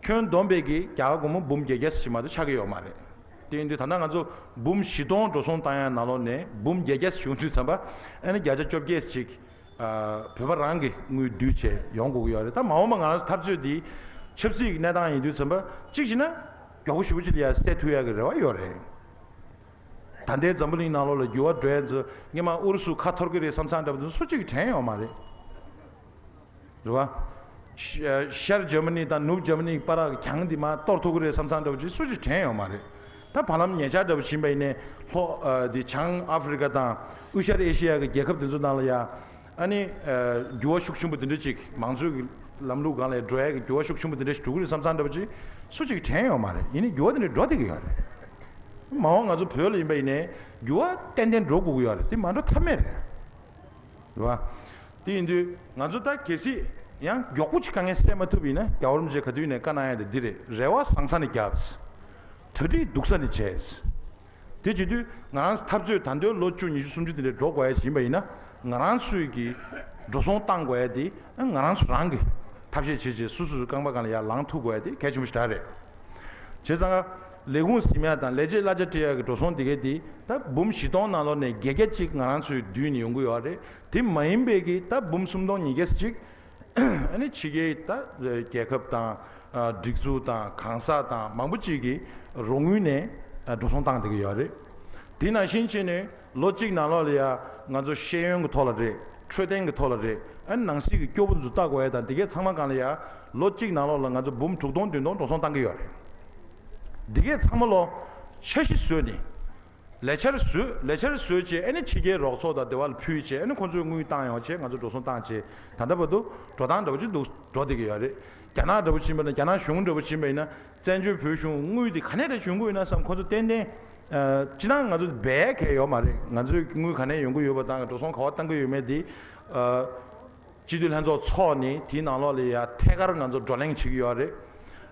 ཁྱོན་བསྡོམས་པའི་གི་རྒྱ་གར་སྒོར་མོ་འབུམ་བརྒྱད་བརྒྱ་ཞིག་མ་གཏོགས་ཆགས་ཀྱི་ཡོད་མ་རེད། དེ་ཡིན་དུས་ད་ལྟ་ང་ཚོ་འབུམ་བཞི་སྟོང་འགྲོ་སོང་བཏང་ཡ་ནང་ལོགས་ནས་འབུམ་བརྒྱད་བརྒྱ་ཞིག་བྱུང་དུས་ཙམ་པ། ཨ་ནི་བརྒྱ་ཆ་བཅོ་བརྒྱད་ཅིག་ཨ། བོད་པ་རང་གི་དངུལ་བསྡུས་བྱས་ཡོང་དགོས་ཀྱི་ཡོད་རེད། ད་མ་འོངས་པ་ང་རང་ཚོ་འཐབ་རྩོད་འདི་ཆབ་སྲིད་ཀྱི་གནས་སྟངས་ཡིན་དུས་ཙམ་པ་གཅིག་བྱས་ན་མགྱོགས་པོ་ཞེ་པོ་ཅིག་ལ་ཡ་སེལ་ཐུབ་ཡ་གི་རེ་བ་ཡོད་རེད། ད་ལྟའི་འཛམ་བུ་གླིང་ནང་ལོགས་ལ་འགྱུར་བ་འགྲོ་ཡ་ཚོ་སྔོན་མ་ཨུ་རུ་སུ་ཁ་འཐོར་གི་རེད་བསམ་བསམ་འདྲ་པོ་དེ་སུ་གཅིག་གིས་དྲན་ཡོད་མ་རེད། རེད་བ། ཤ- ཤར་འཇར་མ་ནི་དང་ནུབ་འཇར་མ་ནི་བར་གྱི་གྱང་འདི་མར་གཏོར་ཐུབ་ཀྱི་རེད་བསམ་བསམ་འདྲ་པོ་ཅིག་སུ་ཅིག་དྲན་ཡོད་མ་རེད། ད་བར་ལམ་ཉེ་ཆར་འདྲ་པོ་ཕྱིན་པ་ཡིན་ནའི་ལྷོ་ཨ་འདི་བྱང་ཨ་ཧྥེ་རི་ཁ་དང་དབུས་ཤར་ཨེ་ཤི་ཡ་གི་རྒྱལ་ཁབ་དེ་ཚོ་ནང་ལ་ཡ། ཨ་ནི་ཨ་འགྱུར་བ་ཤུགས་ཆེན་པོ་དེ་འདྲ་ཅིག་མང་གཙོའི་གི་ལམ་ལུགས་སྒང་ལ་འགྲོ་ཡ་གི་འགྱུར་བ་ཤུགས་ཆེན་པོ་དེ་འདྲ་ཞིག་འགྲོ་གི་རེད་བསམ་བསམ་འདྲ་པོ་ཅིག་སུ་ཅིག་དྲན་ཡོད་མ་རེད། ཡིན་ནའི་འགྱུར་བ་དེ་འདྲ་འགྲོ་བསྡད་ཀྱི་ཡོད་རེད། མ་འོངས་ང་ཚོ་བོད་ལ་ཡིན་པ་ཡིན་ནའི་འགྱུར་བ་ཏན་ཏན་འགྲོ་དགོས་ཀྱི་ཡོད་རེད། དེ་མ་འགྲོ་ཐབས་མེད་རེད། རེད་བ། དེ་ཡིན་དུས་ང་ཚོ་ད་གལ་སྲིད་ཡང་མགྱོགས་པོ་ཅིག་དཀའ་ངལ་སེལ་མ་ཐུབ་ཡིན་ན། རྒྱལ་བ་རིན་པོ་ཆེ་ག་དུས་ནས་བཀའ་གནང་ཡ་དེ་འདི་རེད། རེ་བ་བཟང་ས་ནས་རྒྱབ། གྲ་སྒྲིག་སྡུག་ས་ནས་བྱས། དེ་བྱེད་དུས་ང་རང་ཚོ་འཐབ་རྩོད་ད་ལྟའི་ལོ་བཅུ་ཉི་ཤུ་སུམ་ཅུ་དེ་འདྲའི་འགྲོ་དགོས་ཡ་ཞིག་ཡིན་པ་ཡིན་ན། ང་རང་ཚོས་ཀྱི་འགྲོ་སོང་བཏང་དགོས་ཡ་དེ་ང་རང་ཚོ་རང་གིས་ཐབས་ཤེས་བྱེད་བྱེད་སོ་སོ་སོའི་རྐང་པ་སྒང་ལ་ཡར་ལངས་ཐུབ་དགོས་ཡ་དེ་གལ་ཆེན་པོ་ཞིག་རེད། བྱས་ཙང་ཀ་ལས་ཁུངས་ཟིན་ཡ་དང་ལས་བྱེད་གླ་ཆ་སྤྲད་ཡ་གི་འགྲོ་སོང་དེ་གའི་དེ་ད་འབུམ་བཞི་སྟོང་ནང་ལོགས་ནས་བརྒྱད་བརྒྱ་གཅིག་ང་རང་ཚོའི་མདུན་ནས་ཡོང་གི་ཡོད་རེད། དེ་མ་ཡིན་པའི་གི་ད་འབུམ་སུམ་སྟོང་ཉིས་བརྒྱ་ཅིག་ཨ་ནི་ཕྱི་རྒྱལ་ད་རྒྱལ་ཁབ་དང་ཨ་སྒྲིག་འཛུགས་དང་གང་ཟག་དང་མང་པོ་ཅིག་གིས་རོགས་དངུལ་ནས་ཨ་འགྲོ་སོང་བཏང་བསྡད་ཀྱི་ཡོད་རེད། དེ་ནང་བཞིན་བྱས་ནས་ལོ་གཅིག་ནང་ལོགས་ལ་ཡ་ང་ཚོ་ཤེས་ཡོན་གྱི་ཐོག་ལ་རེད། འཕྲོད་བསྟེན་གྱི་ཐོག་ལ་རེད། ཨ་ནི་ནང་སྲིད་ཀྱི་སྐྱོ་པོ་ཚོ་ལྟ་དགོས་ཡ་དང་དེ་གའི་ཚང་མ་སྒང་ལ་ཡ་ལོ་གཅིག་ནང་ལོགས་ལ་ང་ཚོ་འབུམ་དྲུག་སྟོང་བདུན་སྟོང་འགྲོ་སོང་བཏང་གི་ཡོད་རེད། འདི་གའི་ཚང་མ་ལོ་འཆར་གཞི་བཟོས་ནས། ལས་འཆར་བཟོས། ལས་འཆར་བཟོས་བྱས་ཨ་ནི་ཕྱི་རྒྱལ་རོགས་ཚོགས་དང་སྡེ་བ་ལ་ཕུལ་བྱས་ཨ་ནི་ཁོང་ཚོས་དངུལ་བཏང་ཡོང་བྱས་ང་ཚོ་འགྲོ་སོང་བཏང་བྱས་ད་ལྟ་བར་དུ་འགྲོ་སྟངས་འདྲ་བོ་ཅིག་འདུག་འགྲོ་བསྡད་ཀྱི་ཡོད་རེད། རྒྱ་ནག་འདྲ་བོ་ཕྱིན་པ་ན་རྒྱ་ནག་གཞུང་འདྲ་བོ་ཕྱིན་པ་ཡིན་ན་བཙན་བྱོལ་བོད་གཞུང་དངུལ་དེ་ག་ནས་རེ་ཞུ་གི་ཡོད་ན་བསམ། ཁོང་ཚོ་ཏན་ཏན་ཨ་སྤྱིར་བཏང་ང་ཚོ་སྦས་གལ་ཡོད་མ་རེད། ང་ཚོས་དངུལ་ག་ནས་ཡོང་གི་ཡོད་པ་དང་འགྲོ་སོང་ག་པར་བཏང་གི་ཡོད་མེད་དེ་ཨ། སྤྱི་འཐུས་ལྷན་ཚོགས་འཚོགས་ནས་དེའི་ནང་ལོགས་ལ་ཡ་ཐད་ཀར་ང་ཚོ་བགྲོ་གླེང་བྱེད་ཀྱི་ཡོད་རེད།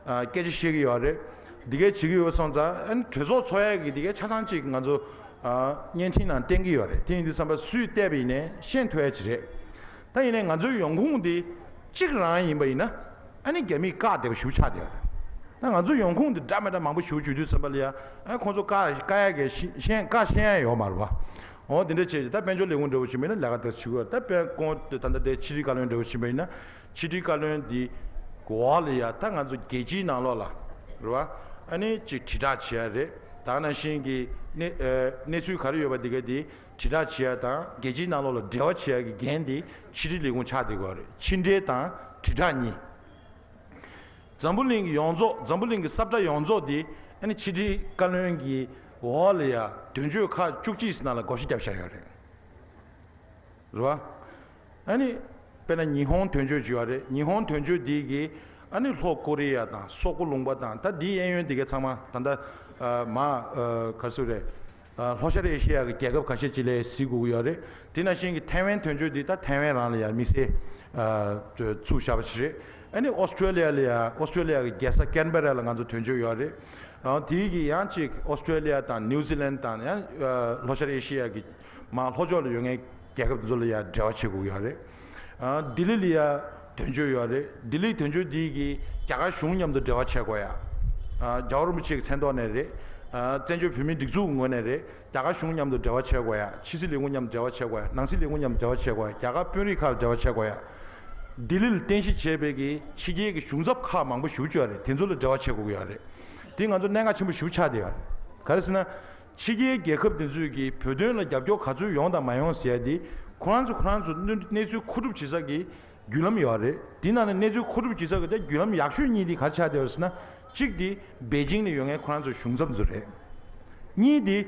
ཨ་སྐད་ཆ་བཤད་ཀྱི་ཡོད་རེད། འདི་གའི་བྱེད་ཀྱི་ཡོད་སོང་ཙང་ཨ་ནི་གྲོས་ཚོགས་འཚོགས་ཡས་ཀྱི་འདི་གའི་ཆ་ཚང་གཅིག་ང་ཚོ་ཨ་བརྙན་འཕྲིན་ནང་བསྟན་གྱི་ཡོད་རེད། དེ་ཡིན་དུས་ཙམ་པ་སུས་བལྟས་པ་ཡིན་ནའི་ཤེས་ཐུབ་ཡ་ཅིག་རེད། ད་ཡིན་ནའི་ང་ཚོའི་ཡོང་ཁུངས་འདི་གཅིག་རང་ཡིན་པ་ཡིན་ན་ཨ་ནི་རྒྱ་མིས་བཀག་བསྡད་པ་ཞིག་ཆགས་བསྡད་ཡོད་རེད། ད་ང་ཚོའི་ཡོང་ཁུངས་འདི་འདྲ་མི་འདྲ་མང་པོ་ཞིག་བརྗོད་དུས་ཙམ་པ་ལ་ཡ་ཨ་ཁོང་ཚོ་བཀག་བཀག་ཡ་གི་ཤེས་བཀག་ཤེས་ཡ་ཡོད་མ་རེད་བ། འོ་དེ་འདྲ་བྱས་ཀྱི་ད་དཔལ་འབྱོར་ལས་ཁུངས་འདྲ་བོ་ཞིག་མིན་ན་ལས་ཀ་དེ་བྱེད་དགོས། ད་དཔལ་ཁོང་ད་ལྟ་དེ་ཕྱི་དྲིལ་བཀའ་བློན་འདྲ་བོ་ཞིག་མིན་ན་ཕྱི་དྲིལ་བཀའ་བློན་འདི་འོག་ལ་ཡ་ད་ང་ཚོ་རྒྱལ་སྤྱིའི་ནང་ལོགས་ལ་རེད་བ། ཨ་ནི་ཅིག་དྲིལ་བསྒྲགས་བྱེད་ཡ་རེད། ད་ནང་བཞིན་གྱི་གནས་ཨ་གནས་ཚུལ་ག་རེ་ཡོད་པ་འདི་ག་དེ་དྲིལ་བསྒྲགས་བྱེད་ཡ་དང་རྒྱལ་སྤྱིའི་ནང་ལོགས་ལ་འབྲེལ་བ་བྱེད་ཡ་གི་འགན་དེ་ཕྱི་དྲིལ་ལས་ཁུངས་ཆགས་བསྡད་ཀྱི་ཡོད་རེད། ཕྱི་འབྲེལ་དང་དྲིལ་བསྒྲགས་གཉིས། འཛམ་བུ་གླིང་གི་ཡོངས་རྫོགས། འཛམ་བུ་གླིང་གི་ས་བཀྲ་ཡོངས་རྫོགས་འདི་ཨ་ནི་ཕྱི་དྲིལ་བཀའ་བློན་གྱི་འོག་ལ་ཡ་དོན་གཅོད་ཁག་བཅུ་གཅིག་ནང་ལ་བགོ་བཤའ་བརྒྱབ་བཞག་ཡོད་རེད། རེད་བ། ཨ་ནི་དཔེར་ན་ཉི་ཧོང་དོན་གཅོད་ཅིག་ཡོད་རེད། ཉི་ཧོང་དོན་གཅོད་འདི་གིས་ཨ་ནི་ལྷོ་ཀོ་རི་ཡ་དང་སོག་པོ་ལུང་པ་དང་ད་འདིའི་གཡས་གཡོན་འདི་གའི་ཚང་མ་ད་ལྟ་ཨ་མ་ཨ་ག་རེ་ཟེར་རེད། ཨ་ལྷོ་ཤར་ཨེ་ཤེ་ཡ་གི་རྒྱལ་ཁབ་ཁ་ཤས་ཅིག་ལ་གཟིགས་དགོས་ཀྱི་ཡོད་རེད། དེ་ནང་བཞིན་གྱི་ཐའེ་ཝན་དོན་གཅོད་འདི་ད་ཐའེ་ཝན་རང་ལ་ཡང་དམིགས་བསལ་ཨ་ཚུགས་བཞག་པ་ཞིག་རེད། ཨ་ནི་ཨོ་སི་ཀྲོ་ལི་ཡ་ལ་ཡང་ཨོ་སི་ཀྲོ་ལི་ཡ་གི་རྒྱལ་ས་ཀན་བེ་ར་ལ་ང་ཚོ་དོན་གཅོད་ཡོད་རེད། ཨ་དེའི་གི་ཡང་ཅིག་ཨོ་སི་ཀྲོ་ལི་ཡ་དང་ནིའུ་ཛི་ལན་དང་ཡང་ཨ་ལྷོ་ཤར་ཨེ་ཤེ་ཡ་གི་མར་ལྷོ་ཕྱོགས་ལ་ཡོད་མཁན་རྒྱལ་ཁབ་དེ་ཚོ་ལ་ཡང་འབྲེལ་བ་བྱེད་དགོས་ཀྱི་ཡོད་རེད། ཨ་ལྡི་ལི་ལ་ཡང་དོན་གཅོད་ཡོད་རེད། ལྡི་ལིའི་དོན་གཅོད་འདི་གིས་རྒྱ་གར་གཞུང་མཉམ་དུ་འབྲེལ་བ་བྱེད་དགོས་ཡ། ཨ་རྒྱལ་བ་རིན་པོ་ཆེ་གི་མཚན་ཐོག་ནས་རེད། ཨ་བཙན་བྱོལ་བོད་མིའི་སྒྲིག་འཛུགས་ཀྱི་ངོས་ནས་རེད། རྒྱ་གར་གཞུང་མཉམ་དུ་འབྲེལ་བ་བྱེད་དགོས་ཡ། ཕྱི་སྲིད་ལས་ཁུངས་མཉམ་དུ་འབྲེལ་བ་བྱེད་དགོས་ཡ། ནང་སྲིད་ལས་ཁུངས་མཉམ་དུ་འབྲེལ་བ་བྱེད་དགོས་ཡ། རྒྱ་གར་དཔོན་རིགས་ཁག་ལ་འབྲེལ་བ་བྱེད་དགོས་ཡ། ལྡི་ལི་ལ་རྟེན་གཞི་བྱས་པའི་གི་ཕྱི་རྒྱལ་གྱི་གཞུང་ཚབ་ཁག་མང་པོ་ཞེ་པོ་ཅིག་ཡོད་རེད། དེ་ཚོ་ལ་འབྲེལ་བ་བྱེད་དགོས་ཀྱི་ཡོད་རེད། དེ་ང་ཚོ་གནད་འགག་ཆེན་པོ་ཞེ་པོ་ཆགས་བསྡད་ཡོད་རེད། ག་རེ་ཟེར་ན། ཕྱི་རྒྱལ་རྒྱལ་ཁབ་དེ་ཚོས་ཀྱིས་བོད་དོན་ལ་རྒྱབ་སྐྱོར་ག་ཚོད་ཡོང་དང་མ་ཡོང་ཟེར་ཡ་དེ་ཁོ་རང་ཚོ་ཁོ་རང་ཚོ་གནས་གནས་ཚུལ་མཁོ་སྒྲུབ་བྱེད་ས་གི་བརྒྱུད་ལམ་ཡོད་རེད། དེ་ནང་ནས་གནས་ཚུལ་མཁོ་སྒྲུབ་བྱེད་ས་གི་དེ་བརྒྱུད་ལམ་ཡག་ཤོས་གཉིས་དེ་ག་རེ་ཆགས་བསྡད་ཡོད་ཟེར་ན། གཅིག་དེ་པེ་ཅིང་ནས་ཡོད་མཁན་ཁོ་རང་ཚོའི་གཞུང་ཚབ་ཚོ་རེད། གཉིས་དེ་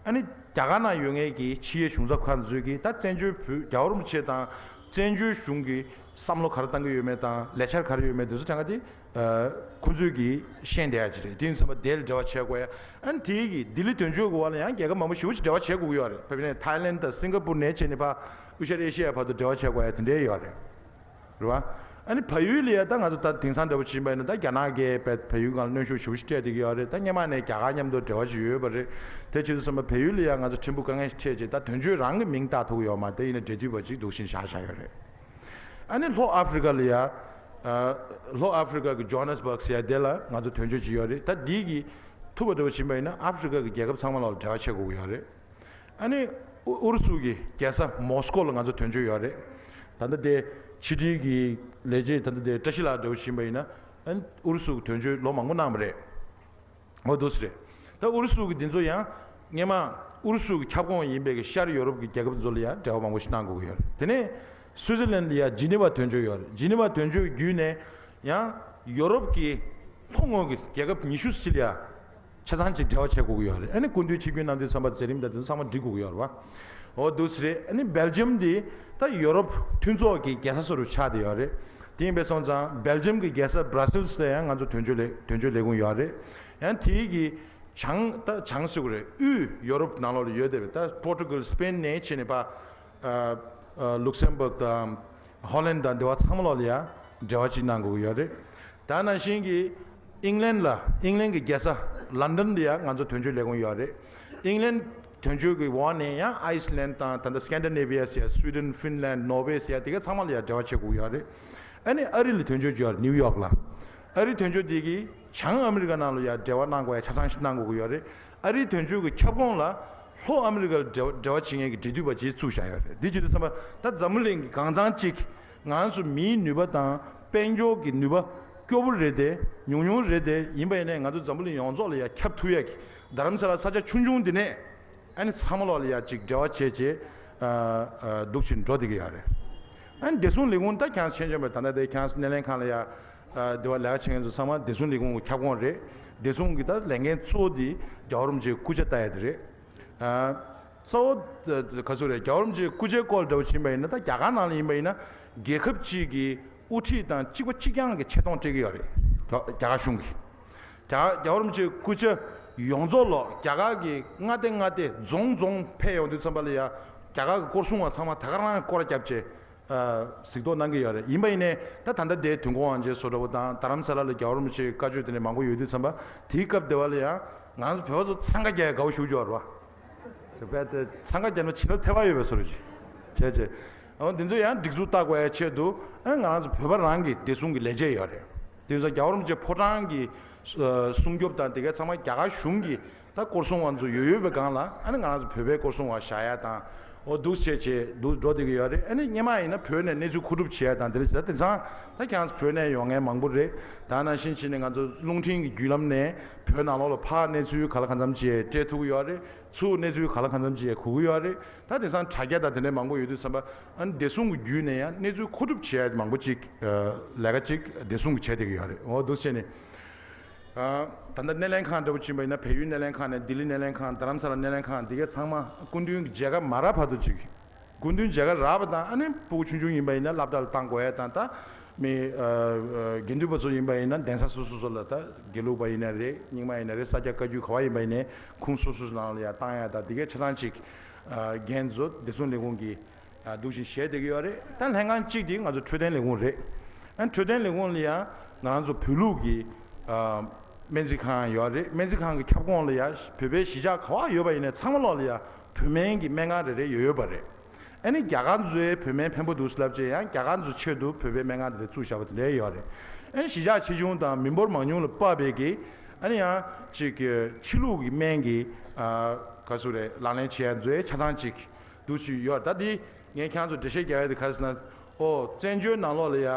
ཨ་ནི་རྒྱ་གར་ནང་ཡོད་མཁན་གྱི་ཕྱི་རྒྱལ་གཞུང་ཚབ་ཁག་ཚོས་ཀྱིས་ད་བཙན་བྱོལ་བོད་རྒྱལ་བ་རིན་པོ་ཆེ་དང་བཙན་བྱོལ་གཞུང་གི་བསམ་བློ་ག་རེ་བཏང་གི་ཡོད་མེད་དང་ལས་འཆར་ག་རེ་ཡོད་མེད་དེ་ཚོ་དྲན་ག་དེ། ཨ་ཁོ་ཚོས་ཀྱིས་ཤེས་བསྡད་ཡ་ཅིག་རེད། དེ་ཡིན་ཙང་ཕར་དེ་ལ་འབྲེལ་བ་བྱེད་དགོས་ཡ། ཨ་ནི་དེའི་གི་ལྡི་ལི་དོན་གཅོད་ཀྱི་འོག་ལ་ཡང་རྒྱལ་ཁབ་མང་པོ་ཞེ་པོ་ཅིག་འབྲེལ་བ་བྱེད་དགོས་ཀྱི་ཡོད་རེད། ཕ་གི་ནས་ཐའི་ལེན་དང་སིང་ག་པུར་ནས་བྱས་ནས་ཕར་དབུས་ཤར་ཨེ་ཤེ་ཡ་བར་དུ་འབྲེལ་བ་བྱེད་དགོས་ཡ་དེ་འདྲའི་ཡོད་རེད། རེད་བ། ཨ་ནི་བལ་ཡུལ་ལ་ཡ་ད་ང་ཚོ་ད་དེང་སང་འདྲ་པོ་ཕྱིན་པ་ཡིན་ན་ད་རྒྱ་ནག་གིས་བལ་བལ་ཡུལ་སྒང་ལ་གནོན་ཤུགས་ཞེ་པོ་ཅིག་སྤྲད་བསྡད་ཀྱི་ཡོད་རེད། ད་སྔོན་མ་ནས་རྒྱ་གར་མཉམ་དུ་འབྲེལ་བ་ཅིག་ཡོད་པ་རེད། དེ་བྱས་ཙང་བལ་ཡུལ་ལ་ཡ་ང་ཚོ་ཕྲན་བུ་དཀའ་ངལ་ཞིག་འཕྲད་རྗེས་ད་དོན་གཅོད་རང་གི་མིང་བཏགས་ཐུབ་ཀྱི་ཡོད་མ་རེད། དེ་ཡིན་ན་འབྲེལ་མཐུད་པ་ཅིག་འདུག་བཞིན་བཞག་བཞག་ཡོད་རེད། ཨ་ནི་ལྷོ་ཨ་ཧྥེ་རི་ཀ་ལ་ཡ། ཨ་ལྷོ་ཨ་ཧྥེ་རི་ཀ་གི་ཇོ་ཧན་སི་བྷག་ཟེར་ཡ་དེ་ལ་ང་ཚོ་དོན་གཅོད་ཅིག་ཡོད་རེད། ད་འདི་གི་ཐུབ་པ་འདྲ་པོ་ཕྱིན་པ་ཡིན་ན་ཨ་ཧྥེ་རི་ཀ་གི་རྒྱལ་ཁབ་ཚང་མ་ལ་འབྲེལ་བ་བྱེད་དགོས་ཀྱི་ཡོད་རེད། ཨ་ནི་ཨུ་ཨུ་རུ་སུ་གི་རྒྱལ་ས་མོ་སི་ཀོ་ལ་ང་ཚོ་དོན་གཅོད་ཡོད་རེད། ད་ལྟ་དེ་ཕྱི་དྲིལ་གྱི་ལས་བྱེད་ད་ལྟ་དེ་བཀྲ་ཤིས་ལགས་འདྲ་པོ་ཕྱིན་པ་ཡིན་ན་ཨ་ནི་ཨུ་རུ་སུ་གི་དོན་གཅོད་ལོ་མང་པོ་གནང་བ་རེད། འོ་འདུག་སེ་རེད། ད་ཨུ་རུ་སུ་གི་འདི་ཚོ་ཡང་སྔོན་མ་ ཨུ་རུ་སུ་གི་ཁྱབ་ཁོངས་ཡིན་པའི་གི་ཤར་ཡོ་རོབ་ཀྱི་རྒྱལ་ཁབ་ཚོ་ལ་ཡང་འབྲེལ་བ་མང་པོ་ཞིག་གནང་དགོས་ཀྱི་ཡོད་རེད། དེ་ནས་སུའི་ཙི་ལན་ལ་ཡང་ཇི་ནི་ཝ་དོན་གཅོད་ཡོད་རེད། ཇི་ནི་ཝ་དོན་གཅོད་བརྒྱུད་ནས་ཡང་ཡོ་རོབ་ཀྱི་ལྷོ་ངོས་ཀྱི་རྒྱལ་ཁབ་ཉི་ཤུ་ཅིག་ལ་ཡང་ཆ་ཚང་ཅིག་འབྲེལ་བ་བྱེད་དགོས་ཀྱི་ཡོད་རེད། ཨ་ནི་སྐུ་མདུན་ཆིབས་བསྒྱུར་གནང་དུས་ཙམ་པ་མཛད་རིམ་དང་དེ་ཚོ་ཚང་མ་འགྲིག་དགོས་ཀྱི་ཡོད་རེད་བ། འོ་འདུག་སེ་རེད། ཨ་ནི་སྦེལ་ཇམ་འདི་ད་ཡོ་རོབ་མཐུན་ཚོགས་ཀྱི་རྒྱལ་ས་སུ་རུ་ཆགས་བསྡད་ཡོད་རེད། དེ་ཡིན་པས་སོང་ཙང་སྦེལ་ཇམ་གྱི་རྒྱལ་ས་སྦྲ་སིལ་ལ་ཡང་ང་ཚོ་དོན་གཅོད་ལས་དོན་གཅོད་ལས་ཁུངས་ཡོད་རེད། ཡང་དེའི་གི་བྱང་ད་བྱང་ཟེར་དགོས་རེད། དབུས་ཡོ་རོབ་ནང་ལོགས་ལ་ཡོད་བསྡད་པའི་ད་པོར་ཊུ་གལ་སི་པེན་ནས་བྱས་ནས་ཕར་ཨ་ཨ་ལུག་སེམ་བྷག་དང་ཧོ་ལན་དང་འདི་བ་ཚང་མ་ལོགས་ལ་ཡང་འབྲེལ་བ་ཅིག་གནང་དགོས་ཀྱི་ཡོད་རེད། ད་ནང་བཞིན་གྱི་ཨིང་ལན་ལ་ཨིང་ལན་གྱི་རྒྱལ་ས་ལན་ཌན་ལ་ཡང་ང་ཚོ་དོན་གཅོད་ལས་ཁུངས་ཡོད་རེད། ཨིང་ལན་དོན་གཅོད་ཀྱི་འོག་ནས་ཡང་ཨའི་སི་ལན་དང་ད་ལྟ་སི་ཀན་ཌི་ནེ་བི་ཡ་ཟེར་ཡ་སུའི་ཌེན་ཧྥིན་ལན་ནོར་ཝེ་ཟེར་ཡ་དེ་ག་ཚང་མ་ལ་ཡང་འབྲེལ་བ་བྱེད་དགོས་ཀྱི་ཡོད་རེད། ཨ་ནི་ཨ་རི་ལ་དོན་གཅོད་ཅིག་ཡོད་རེད། ནིའུ་ཡོག་ལ། ཨ་རི་དོན་གཅོད་དེ་གིས་བྱང་ཨ་མི་རི་ཀ་ནང་ལ་ཡང་འབྲེལ་བ་གནང་དགོས་ཡ་ཆ་ཚང་ཞིག་གནང་དགོས་ཀྱི་ཡོད་རེད། ཨ་རིའི་དོན་གཅོད་ཀྱི་ཁྱབ་ཁོངས་ལ་ལྷོ་ཨ་མི་རི་ཀ་ལ་འབྲེལ་བ་འབྲེལ་བ་བྱེད་མཁན་གྱི་འབྲེལ་མཐུད་པ་ཅིག་བཙུགས་བཞག་ཡོད་རེད། འདི་བྱེད་དུས་ཙམ་པ་ད་འཛམ་བུ་གླིང་གི་གང་ཚང་གཅིག་ང་ཚོ་མིའི་ནུས་པ་དང་དཔལ་འབྱོར་གྱི་ནུས་པ་སྐྱོ་པོ་རེད་དེ། ཉུང་ཉུང་རེད་དེ། ཡིན་པ་ཡིན་ནའི་ང་ཚོ་འཛམ་བུ་གླིང་ཡོངས་རྫོགས་ལ་ཡ་ཁྱབ་ཐུབ་ཡས་ཀྱི་རྡ་རམ་ས་ལ་ས་ཆ་ཆུང་ཆུང་འདི་ནས་ཨ་ནི་ཚང་མ་ལོག་ལ་ཡ་ཅིག་འབྲེལ་བ་བྱས་བྱས་ཨ་ཨ་འདུག་བཞིན་འགྲོ་བསྡད་ཀྱི་ཡོད་རེད། ཨ་ནི་བདེ་སྲུང་ལས་ཁུངས་ད་ཁྱེད་རང་ཚོ་མཁྱེན་པ་ད་ལྟ་དེ་ཁྱེད་རང་ཚོ་སྣེ་ལེན་ཁང་ལ་ཡ་ཨ་འདི་བ་ལས་ཀ་བྱེད་མཁན་ཚོ་ཚང་མ་བདེ་སྲུང་ལས་ཁུངས་ཀྱི་ཁྱབ་ཁོངས་རེད། བདེ་སྲུང་གི་ད་ལས་འགན་གཙོ་བོ་འདི་རྒྱལ་བ་རིན་པོ་ཆེའི་སྐུ་ཕྱྭ་ལྟ་ཡ་དེ་རེད། ཨ་གཙོ་བོ་ག་ཚོད་རེད། རྒྱལ་བ་རིན་པོ་ཆེའི་སྐུ་ཕྱྭའི་སྐོར་འདྲ་བོ་ཕྱིན་པ་ཡིན་ན། ད་རྒྱ་གར་ནང་ལ་ཡིན་པ་ཡིན་ན་རྒྱལ་ཁབ་གཅིག་གི་དབུ་ཁྲིད་དང་གཅིག་པ་གཅིག་རྐྱང་གི་ཆེ་མཐོང་སྤྲད་ཀྱི་ཡོད་རེད། རྒྱ་རྒྱ་གར་གཞུང་གིས། རྒྱ་རྒྱལ་བ་རིན་པོ་ཆེའི་སྐུ་ཕྱྭ་ཡོངས་རྫོགས་ལོག་རྒྱ་གར་གྱི་མངའ་སྡེ་མངའ་སྡེ་རྫོང་རྫོང་ཕེབས་ཡོང་དུས་ཙམ་པ་ལ་ཡ། རྒྱ་གར་གྱི་སྐོར་སྲུང་བ་ཚང་མ་ད་ག་རང་སྐོར་ར་བརྒྱབ་བྱས་ཨ་གཟིགས་རྟོག་གནང་གི་ཡོད་རེད། ཡིན་པ་ཡིན་ནའི་ད་ད་ལྟ་དེ་དུས་འཁོར་དབང་ཆེན་བཟོ་འདྲ་བོ་དང་རྡ་རམ་ས་ལ་ལ་རྒྱལ་བ་རིན་པོ་ཆེའི་བཀའ་ཆོས་དེ་འདྲ་མང་པོ་ཡོད་དུས་ཙམ་པ། དེའི་སྐབས་དེ་བ་ལ་ཡང་ང་ཚོ་བོད་པ་ཚོ་འཚང་ཁ་རྒྱག་ཡ་དགའ་པོ་ཞེ་པོ་ཅིག་ཡོད་རེད་བ། ཟེར་བས་དེ་འཚང་ཁ་རྒྱག་ན་བྱིན་རླབས་ཐེབས་པ་ཡོད་པའི་བཟོ་འདྲ་ཅིག་བྱས་བྱས། འོ་འདི་ཚོ་ཡང་སྒྲིག་འཛུགས་བལྟ་དགོས་ཡ་ཆེད་དུ་ཨ་ང་རང་ཚོ་བོད་པ་རང་གི་བདེ་སྲུང་གི་ལས་བྱེད་ཡོད་རེད། དེ་ཚོ་རྒྱལ་བ་རིན་པོ་ཆེ་ཕོ་བྲང་གི་ཨ་སྲུང་སྐྱོབ་དང་དེ་གའི་ཚང་མ་རྒྱ་གར་གཞུང་གི་ད་སྐོར་སྲུང་བ་ཚོ་ཡོད་ཡོད་པའི་སྒང་ལ། ཨ་ནི་ང་རང་ཚོ་བོད་པའི་སྐོར་སྲུང་བ་བཞག་ཡ་དང་། འོ་འདུག་བྱས་བྱས་འདུག་འགྲོ་བསྡད་ཀྱི་ཡོད་རེད། ཨ་ནི་སྔོན་མ་ཡིན་ན་བོད་ནས་གནས་ཚུལ་མཁོ་སྒྲུབ་བྱེད་ཡ་དང་དེ་འདྲ་བྱས། ད་དེང་སང་ད་ཁྱེད་རང་ཚོ་བོད་ནས་ཡོང་མཁན་མང་པོ་རེད། ད་ནང་བཞིན་བྱས་ནས་ང་ཚོ་རླུང་འཕྲིན་གྱི་བརྒྱུད་ལམ་ནས་བོད་ནང་ལོགས་ལ་ཕར་གནས་ཚུལ་ག་ལ་གང་འཚམ་ཅིག་སྤྲད་ཐུབ་ཀྱི་ཡོད་རེད། ཚུར་གནས་ཚུལ་ག་ལ་གང་འཚམ་ཅིག་གོ་གི་ཡོད་རེད། ད་དེང་སང་དྲ་རྒྱ་དང་དེ་འདྲ་མང་པོ་ཡོད་དུས་ཙམ་པ། ཨ་ནི་བདེ་སྲུང་གི་བརྒྱུད་ནས་ཡང་གནས་ཚུལ་མཁོ་སྒྲུབ་བྱེད་ཡ་མང་པོ་ཅིག་ཨ་ལས་ཀ་ཅིག་བདེ་སྲུང་གིས་བྱས་བསྡད་ཀྱི་ཡོད་རེད། འོ་འདུག་བྱས་ནས་ཨ་ད་ལྟ་སྣེ་ལེན་ཁང་འདྲ་བོ་ཕྱིན་པ་ཡིན་ན། བལ་ཡུལ་སྣེ་ལེན་ཁང་ནས་ལྡི་ལི་སྣེ་ལེན་ཁང་། རྡ་རམ་ས་ལ་སྣེ་ལེན་ཁང་འདི་གའི་ཚང་མ་སྐུ་མདུན་གྱི་མཇལ་ཁ་མ་རག་བར་དུ་ཅིག་སྐུ་མདུན་མཇལ་ཁ་རག་པ་དང་། ཨ་ནི་སྤུ་གུ་ཆུང་ཆུང་ཡིན་པ་ཡིན་ན་སློབ་གྲྭ་ལ་བཏང་དགོས་ཡ་དང་། ད་མི་ཨ་ཨ་དགེ་འདུན་པ་ཚོ་ཡིན་པ་ཡིན་ན་གདན་ས་སོ་སོ་སོ་ལ། ད་དགེ་ལུགས་པ་ཡིན་ན་རེད། རྙིང་མ་ཡིན་ན་རེད། ས་སྐྱ་བཀའ་བརྒྱུད་ག་བ་ཡིན་པ་ཡིན་ནའི་ཁུངས་སོ་སོ་སོ་ནང་ལ་ཡ་བཏང་ཡ་དང་། དེ་གའི་ཆ་ཚང་ཅིག་ཨ་འགན་ཚོ་བདེ་སྲུང་ལས་ཁུངས་ཀྱིས་ཨ་འདུག་བཞིན་བཞེས་བསྡད་ཀྱི་ཡོད་རེད། ད་ལྷན་ཁང་གཅིག་དེ་ང་ཚོ་འཕྲོད་བསྟེན་ལས་ཁུངས་རེད། ཨ་འཕྲོད་བསྟེན་ལས་ཁུངས་ལ་ཡང་ང་རང་ཚོ་བོད་ལུགས་ཀྱི་ཨ་སྨན་རྩིས་ཁང་ཡོད་རེད། སྨན་རྩིས་ཁང་གི་ཁྱབ་ཁོངས་ལ་ཡང་བོད་པའི་གཞིས་ཆགས་ག་བ་ཡོད་པ་ཡིན་ནའི་ཚང་མ་ལོག་ལ་ཡང་བོད་སྨན་གྱི་སྨན་ཁང་རེ་རེ་ཡོད་ཡོད་པ་རེད། ཨ་ནི་རྒྱ་གར་ཚོའི་བོད་སྨན་ཕན་པོ་འདུག་ལབ་བྱས་ཡང་རྒྱ་གར་ཚོའི་ཆེད་དུ་བོད་པའི་སྨན་ཁང་དེ་འདྲ་བཙུགས་བཞག་པ་དེ་འདྲ་ཡོད་རེད། ཨ་ནི་གཞིས་ཆགས་ཆེ་ཆུང་དང་མི་འབོར་མང་ཉུང་ལ་དཔག་པའི་གི་ཨ་ནི་ཡང་ཅིག་གི་ཕྱི་ལུགས་ཀྱི་སྨན་གྱི་ཨ་ག་ཚོད་རེད། ལག་ལེན་བྱེད་ཡ་ཚོའི་ཆ་ཚང་ཅིག་འདུག་ཅིག་ཡོད། ད་འདི་ངས་ཁྱེད་ཚོ་འགྲེལ་བཤད་རྒྱག་ཡ་དེ་ག་རེ་ཟེར་ན། ཨོ་བཙན་བྱོལ་ནང་ལོགས་ལ་ཡ་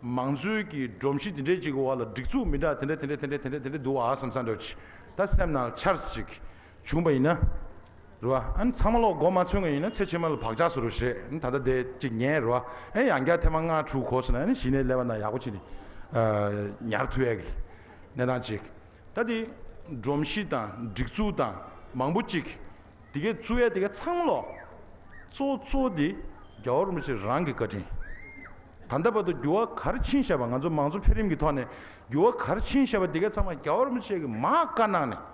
མང་གཙོའི་གི་སྒྲོམ་གཞི་འདི་འདྲས་ཅིག་གི་འོག་ལ་སྒྲིག་འཛུགས་མི་འདྲ་དེ་འདྲས་དེ་འདྲས་དེ་འདྲས་དེ་འདྲས་འདུག་ཨ་བསམ་བསམ་འདྲ་བོ་ཅིག་ད་སེམས་ནང་འཆར་ཅིག་བྱུང་པ་ཡིན་ན། རེད་བ། ཨ་ནི་ཚང་མ་ལོག་མགོ་མ་ཚོས་མཁན་ཡིན་ན་ཚེ་ཕྱི་མ་ལ་བག་ཆགས་བཟོ་རོགས་བྱེད། ཨ་ནི་ད་ལྟ་དེ་གཅིག་ཉན་རེད་བ། ཨེ་ཡང་བསྐྱར་ཐེངས་མ་ལྔ་དྲུག་གོ་སོང་ན། ཨ་ནི་གཞི་ནས་ཀླད་པ་ནང་ཡག་པོ་བྱས་ནས་ཨ་ཉར་ཐུབ་ཡ་གི་གནས་སྟངས་གཅིག་ད་དེ་སྒྲོམ་གཞི་དང་སྒྲིག་འཛུགས་དང་མང་པོ་གཅིག་དེ་གའི་བཙུགས་ཡ་དེ་གའི་ཚང་མ་ལོག་གཙོ་བོ་གཙོ་བོ་དེ་རྒྱལ་བ་རིན་པོ་ཆེ་རང་གི་བཀའ་དྲིན། ད་ལྟ་བར་དུ་འགྱུར་བ་ག་རེ་ཕྱིན་བཞག་པ། ང་ཚོ་མང་གཙོ་འཕེལ་རིམ་གྱི་ཐོག་ནས་འགྱུར་བ་ག་རེ་ཕྱིན་བཞག་པ་དེ་གའི་ཚང་མ་རྒྱལ་བ་རིན་པོ་ཆེ་གིས་མར་བཀའ་གནང་ནས།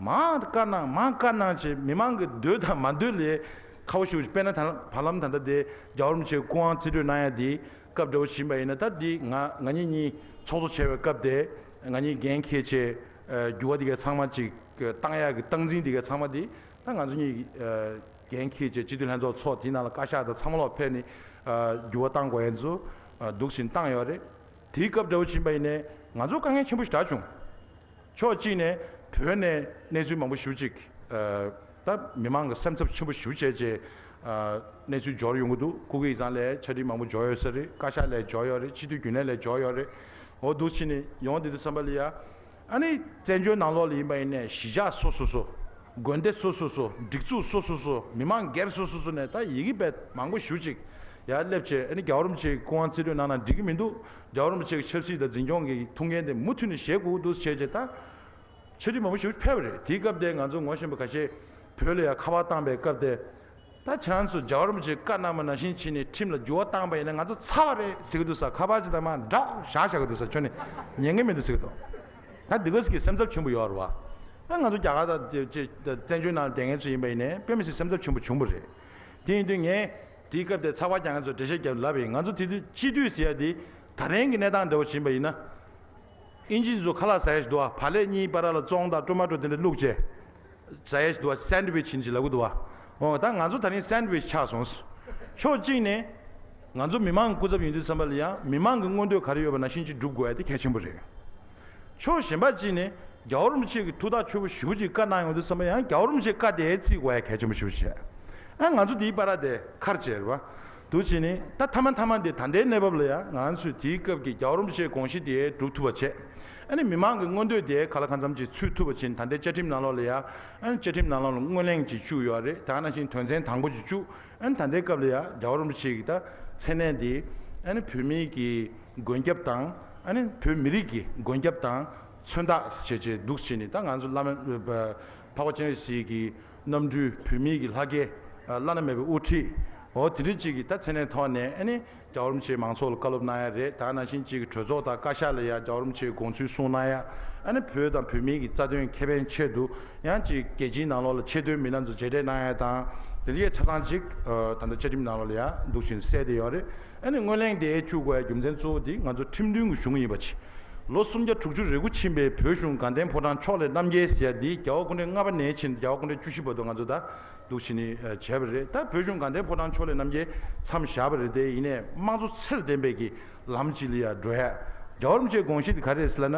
མར་བཀའ་གནང་། མར་བཀའ་གནང་བྱས་མི་མང་གི་འདོད་དང་མ་འདོད་ལས་ཁག་པོ་ཞེ་པོ་ཅིག་དཔེར་ན་ད་བར་ལམ་ད་ལྟ་དེ་རྒྱལ་བ་རིན་པོ་ཆེ་སྐུ་དབང་རྩིས་སྤྲོད་གནང་ཡ་དེ་སྐབས་འདྲ་བོ་ཕྱིན་པ་ཡིན་ན། ད་འདི་ང་ང་གཉིས་གཉིས་ཚོགས་གཙོ་བྱས་པའི་སྐབས་དེ་ང་གཉིས་འགན་འཁྱེར་བྱས་ཨ་འགྱུར་བ་དེ་གའི་ཚང་མ་ཅིག་བཏང་ཡ་གི་སྟངས་འཛིན་དེ་གའི་ཚང་མ་དེ་ད་ང་ཚོ་གཉིས་ཨ་འགན་འཁྱེར་བྱས་སྤྱི་འཐུས་ལྷན་ཚོགས་ཚོགས། དེའི་ནང་ལ་བཀའ་ཤག་དང་ཚང་མ་ལོག་ཕེབས་ནས་ཨ་འགྱུར་བ་བཏང་དགོས་ཡ་ཚོ་ཨ་འདུག་བཞིན་བཏང་ཡོད་རེད། དེའི་སྐབས་འདྲ་བོ་ཕྱིན་པ་ཡིན་ནའི་ང་ཚོ་དཀའ་ངལ་ཆེན་པོ་ཞིག་རག་བྱུང་། ཕྱོགས་གཅིག་ནས་བོད་ནས་གནས་ཚུལ་མང་པོ་ཞེ་པོ་ཅིག་ཨ་ད་མི་མང་གི་སེམས་འཚབ་ཆེན་པོ་ཞེ་པོ་བྱས་བྱས་ཨ་གནས་ཚུལ་འབྱོར་ཡོང་གི་འདུག་སྐུ་སྒེར་ཡིག་ཚང་ལ་ཕྱག་བྲིས་མང་པོ་འབྱོར་ཡོད་ས་རེད། བཀའ་ཤག་ལ་འབྱོར་ཡོད་རེད། སྤྱི་འཐུས་རྒྱུན་ལས་ལ་འབྱོར་ཡོད་རེད། འོ་འདུག་བྱས་ནས་ཡོང་བསྡད་དུས་ཙམ་པ་ལ་ཡ། ཨ་ནི་བཙན་བྱོལ་ནང་ལོགས་ལ་ཡིན་པ་ཡིན་ནའི་གཞིས་ཆགས་སོ་སོ་སོ། དགོན་སྡེ་སོ་སོ་སོ། སྒྲིག་འཛུགས་སོ་སོ་སོ། མི་མང་སྒེར་སོ་སོ་སོ་ནས་ད་ཡི་གེ་དཔེ་མང་པོ་ཞེ་ཅིག་ཡར་སླེབས་བྱས། ཨ་ནི་རྒྱལ་བ་རིན་པོ་ཆེའི་སྐུ་དབང་རྩིས་སྤྲོད་གནང་ན་འགྲིག་གི་མི་འདུག་རྒྱལ་བ་རིན་པོ་ཆེ་གི་ཆབ་སྲིད་དང་འཛིན་སྐྱོང་གི་ཐུགས་འགན་དེ་མུ་མཐུད་ནས་བཞེས་དགོས་འདུག་བྱས་བྱས། ད་འཆར་གཞི་མང་པོ་ཞིག་ཕེབས་པ་རེད། དེའི་སྐབས་དེ་ང་ཚོ་ངོ་ཤེས་པ་ཁ་ཤས་བོད་ལ་ཡང་ཁ་པར་བཏང་པའི་སྐབས་དེ། ད་ཁྱེད་རང་ཚོ་རྒྱལ་བ་རིན་པོ་ཆེས་བཀའ་གནང་བ་ནང་བཞིན་བྱས་ནས་ཁྲིམས་ལ་འགྱུར་བ་བཏང་པ་ཡིན་ན་ང་ཚོ་ཚར་བ་རེད་ཟེར་གྱི་འདུག་ཟེར། ཁ་པར་ཅིག་དང་མར་འདྲ་བོ་བཞག་བཞག་གི་འདུག་ཟེར། ཁྱོན་ནས་ཉན་གྱི་མི་འདུག་ཟེར་གྱི་འདུག་ད་འདི་ག་ཟིག་གི་སེམས་འཚབ་ཆེན་པོ་ཡོད་རེད་བ། ད་ང་ཚོ་རྒྱ་གར་དང་བཙན་བྱོལ་ནང་བསྡད་མཁན་ཚོ་ཡིན་པ་ཡིན་ནའི་དཔེ་མི་སྲིད་སེམས་འཚབ་ཆེན་པོ་བྱུང་བ་རེད། དེ་ཡིན་དུས་ངས་དེའི་སྐབས་དེ་ཚགས་པར་རྒྱག་མཁན་ཚོ་འགྲེལ་བཤད་རྒྱབ་ལབ་པ་ཡིན། ང་ཚོ་དེ་དུས་སྤྱི་འཐུས་ཟེར་ཡ་དེ་ད་རིང་གི་གནས་སྟངས་འདྲ་བོ་ཕྱིན་པ་ཡིན་ན། ཨིན་ཇི་ཚོ་ཁ་ལག་ཟ་ཡ་ཞིག་འདུག་བ། བག་ལེབ་གཉིས་བར་ལ་བཙོང་དང་ཊོ་མ་ཊོ་དེ་འདྲ་བླུགས་བྱས་ཟ་ཡ་ཞིག་འདུག་བ། སེན་ཌི་ཝིཆ་ཡིན་ཅིག་ལབ་གི་འདུག་བ། འོ་ད་ང་ཚོ་ད་རིང་སེན་ཌི་ཝིཆ་ཆགས་སོང་། ཕྱོགས་གཅིག་ནས་ང་ཚོ་མི་མང་གི་སྐུ་ཚབ་ཡིན་དུས་ཙམ་པ་ལ་ཡང་མི་མང་གི་མངོན་འདོད་ག་རེ་ཡོད་པ་ནང་བཞིན་ཅིག་སྒྲུབ་དགོས་ཡ་དེ་གལ་ཆེན་པོ་རེད། ཕྱོགས་གཞན་པ་གཅིག་ནས་རྒྱལ་བ་རིན་པོ་ཆེ་གིས་ཐུགས་ཐག་ཆོད་པོ་ཞེ་པོ་ཅིག་བཀའ་གནང་ཡོང་དུས་ཙམ་པ་ཡང་རྒྱལ་བ་རིན་པོ་ཆེ་བཀའ་དེ་བརྩི་དགོས་ཡ་གལ་ཆེན་པོ་ཞེ་པོ་ཅིག་ཨ་ང་ཚོ་དེའི་བར་དེ་ཁར་བྱས་རེད་བ། འདུག་བྱས་ནས་ད་མཐའ་མ་མཐའ་མ་དེ་ད་ལྟའི་གནས་བབ་ལ་ཡང་ང་ཚོས་དེའི་སྐབས་ཀྱི་རྒྱལ་བ་རིན་པོ་ཆེའི་དགོངས་གཞི་དེ་སྒྲུབ་ཐུབ་པ་བྱས། ཨ་ནི་མི་མང་གི་མངོན་འདོད་དེ་ག་ལ་གང་འཚམ་ཅིག་ཚུད་ཐུབ་པ་བྱས་ནས། ད་ལྟའི་བཅའ་ཁྲིམས་ནང་ལོགས་ལ་ཡང་ཨ་ནི་བཅའ་ཁྲིམས་ནང་ལོགས་ལ་སྔོན་གླེང་ཅིག་བཅུག་ཡོད་རེད། ད་ག་ནང་བཞིན་དོན་ཚན་དང་པོ་ཅིག་བཅུག་ཨ་ནི་ད་ལྟའི་སྐབས་ལ་ཡང་རྒྱལ་བ་རིན་པོ་ཆེ་གི་ད་མཚན་གནས་འདི་ཨ་ནི་བོད་མིའི་གི་མགོན་སྐྱབས་དང་ཨ་ནི་བོད་མི་རིགས་ཀྱི་མགོན་སྐྱབས་དང་མཚོན་རྟགས་བྱས་བྱས་འདུག་བྱས་ནས། ད་ང་ཚོ་བླ་མ་འཕགས་པ་སྤྱན་རས་གཟིགས་ཀྱི་རྣམ་སྤྲུལ་བོད་མིའི་གི་ལྷ་སྐལ་བླ་ན་མེད་པའི་དབུ་ཁྲིད། འོ་དེ་འདྲ་ཅིག་གི་ད་མཚན་གནས་ཐོག་ནས་ཨ་ནི་རྒྱལ་བ་རིན་པོ་ཆེས་མང་ཚོགས་ལ་བཀའ་སློབ་གནང་ཡ་རེད། ད་ག་ནང་བཞིན་ཅིག་གི་གྲོས་ཚོགས་དང་བཀའ་ཤག་ལ་ཡང་རྒྱལ་བ་རིན་པོ་ཆེའི་དགོངས་ཚུལ་གསུངས་གནང་ཡ། ཨ་ནི་བོད་དང་བོད་མིའི་གི་རྩ་དོན་ཁེ་ཕན་ཆེད་དུ་ཡང་ཅིག་རྒྱལ་སྤྱིའི་ནང་ལོགས་ལ་ཆེས་མཐོའི་མི་སྣ་ཚོ་མཇལ་འཕྲད་གནང་ཡ་དང་། དེ་འདྲའི་ཆ་ཚང་ཅིག་ཨ་ད་ལྟ་བཅའ་ཁྲིམས་ནང་ལོགས་ལ་ཡང་འདུག་བྱས་ནས་གསལ་བསྡད་ཡོད་རེད། ཨ་ནི་སྔོན་གླེང་དེ་བཅུག་དགོས་ཡ་རྒྱུ་མཚན་གཙོ་བོ་དེ་ང་ཚོ་ཁྲིམས་མཐུན་གྱི་གཞུང་ཡིན་པ་བྱས། ལོ་སུམ་བརྒྱ་དྲུག་ཅུ་རེ་དགུ་ཕྱིན་པའི་བོད་གཞུང་དགའ་ལྡན་ཕོ་བྲང་ཕྱོགས་ལས་རྣམ་རྒྱལ་ཟེར་ཡ་འདི་རྒྱལ་བ་སྐུ་ཕྲེང་ལྔ་པ་ནས་ཕྱིན་རྒྱལ་བ་སྐུ་ཕྲེང་བཅུ་བཞི་བར་དུ་ང་ཚོ་ད་འདུག་བྱས་ནས་བྱས་པ་རེད། ད་བོད་གཞུང་དགའ་ལྡན་ཕོ་བྲང་ཕྱོགས་ལས་རྣམ་རྒྱལ་མཚམས་བཞག་པ་རེད། དེ་ཡིན་ནའི་དམངས་གཙོ་ཚད་ལྡན་པའི་གི་ལམ་གཅིག་ལ་ཡ་འགྲོ་ཡ། རྒྱལ་བ་རིན་པོ་ཆེའི་དགོངས་གཞི་དེ་ག་རེ་རེད་ཟེར་ལབ་ན།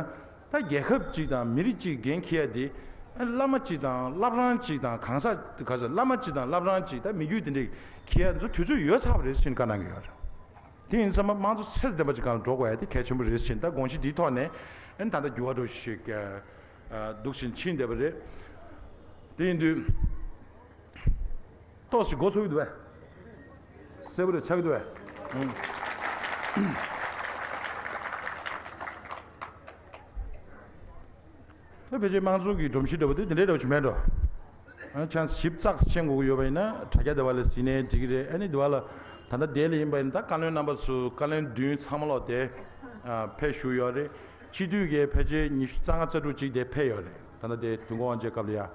ད་རྒྱལ་ཁབ་ཅིག་དང་མི་རིགས་ཅིག་འགན་འཁྱེར་ཡ་དེ། ཨ་བླ་མ་ཅིག་དང་བླ་བྲང་ཅིག་དང་གང་ཟག་ག་ཟེར། བླ་མ་ཅིག་དང་བླ་བྲང་ཅིག་ད་མི་རྒྱུད་དེ་འདྲས་འཁྱེར་ཡ་ཚོ་དུས་ཚོད་ཡོལ་ཚར་བ་རེད་ཟེར་བཀའ་གནང་གི་ཡོད་རེད། དེ་ཡིན་ཙང་དམངས་གཙོ་ཚད་ལྡན་པ་ཅིག་སྒང་ལ་འགྲོ་དགོས་ཡ་དེ་གལ་ཆེན་པོ་རེད་ཟེར། ད་དགོངས་གཞི་འདིའི་ཐོག་ནས་ཨ་ནི་ད་ལྟ་འགྱུར་བ་འགྲོ་ཞིག་ཨ་འདུག་བྱས་ཕྱིན་བསྡད་པ་རེད། དེ་ཡིན་དུས། ཏོག་ཙམ་མགོ་ཚོས་ཀྱི་འདུག་བས། གསལ་པོ་རེ་ཆགས་ཀྱི་འདུག་བས། ཨང་། ད་ཕལ་ཆེར་དམངས་གཙོ་གི་སྒྲོམ་གཞི་འདྲ་པོ་དེ་དེ་འདྲའི་འདྲ་པོ་བྱུང་མེད་འགྲོ། ཨ་ཆང་ཞིབ་ཚགས་ཤིག་མཁྱེན་དགོས་ཀྱི་ཡོད་པ་ཡིན་ན་དྲ་རྒྱ་དེ་བ་ལ་གཟིགས་ནའི་འགྲིག་གི་རེད། ཨ་ནི་དེ་བ་ལ་ད་ལྟ་དེ་ལ་ཡིན་པ་ཡིན་ན། ད་བཀའ་བློན་རྣམ་པ་ཚོ་བཀའ་བློན་བདུན་ཚང་མ་ལོག་དེ་ཨ་ཕེབས་བཞུགས་ཡོད་རེད། སྤྱི་འཐུས་ཀྱི་ཕལ་ཆེར་ཉི་ཤུ་རྩ་ལྔ་རྩ་དྲུག་ཅིག་དེ་ཕེབས་ཡོད་རེད། ད་ལྟ་དེ་དུས་འཁོར་དབང་ཆེན་སྐབས་ལ་ཡ།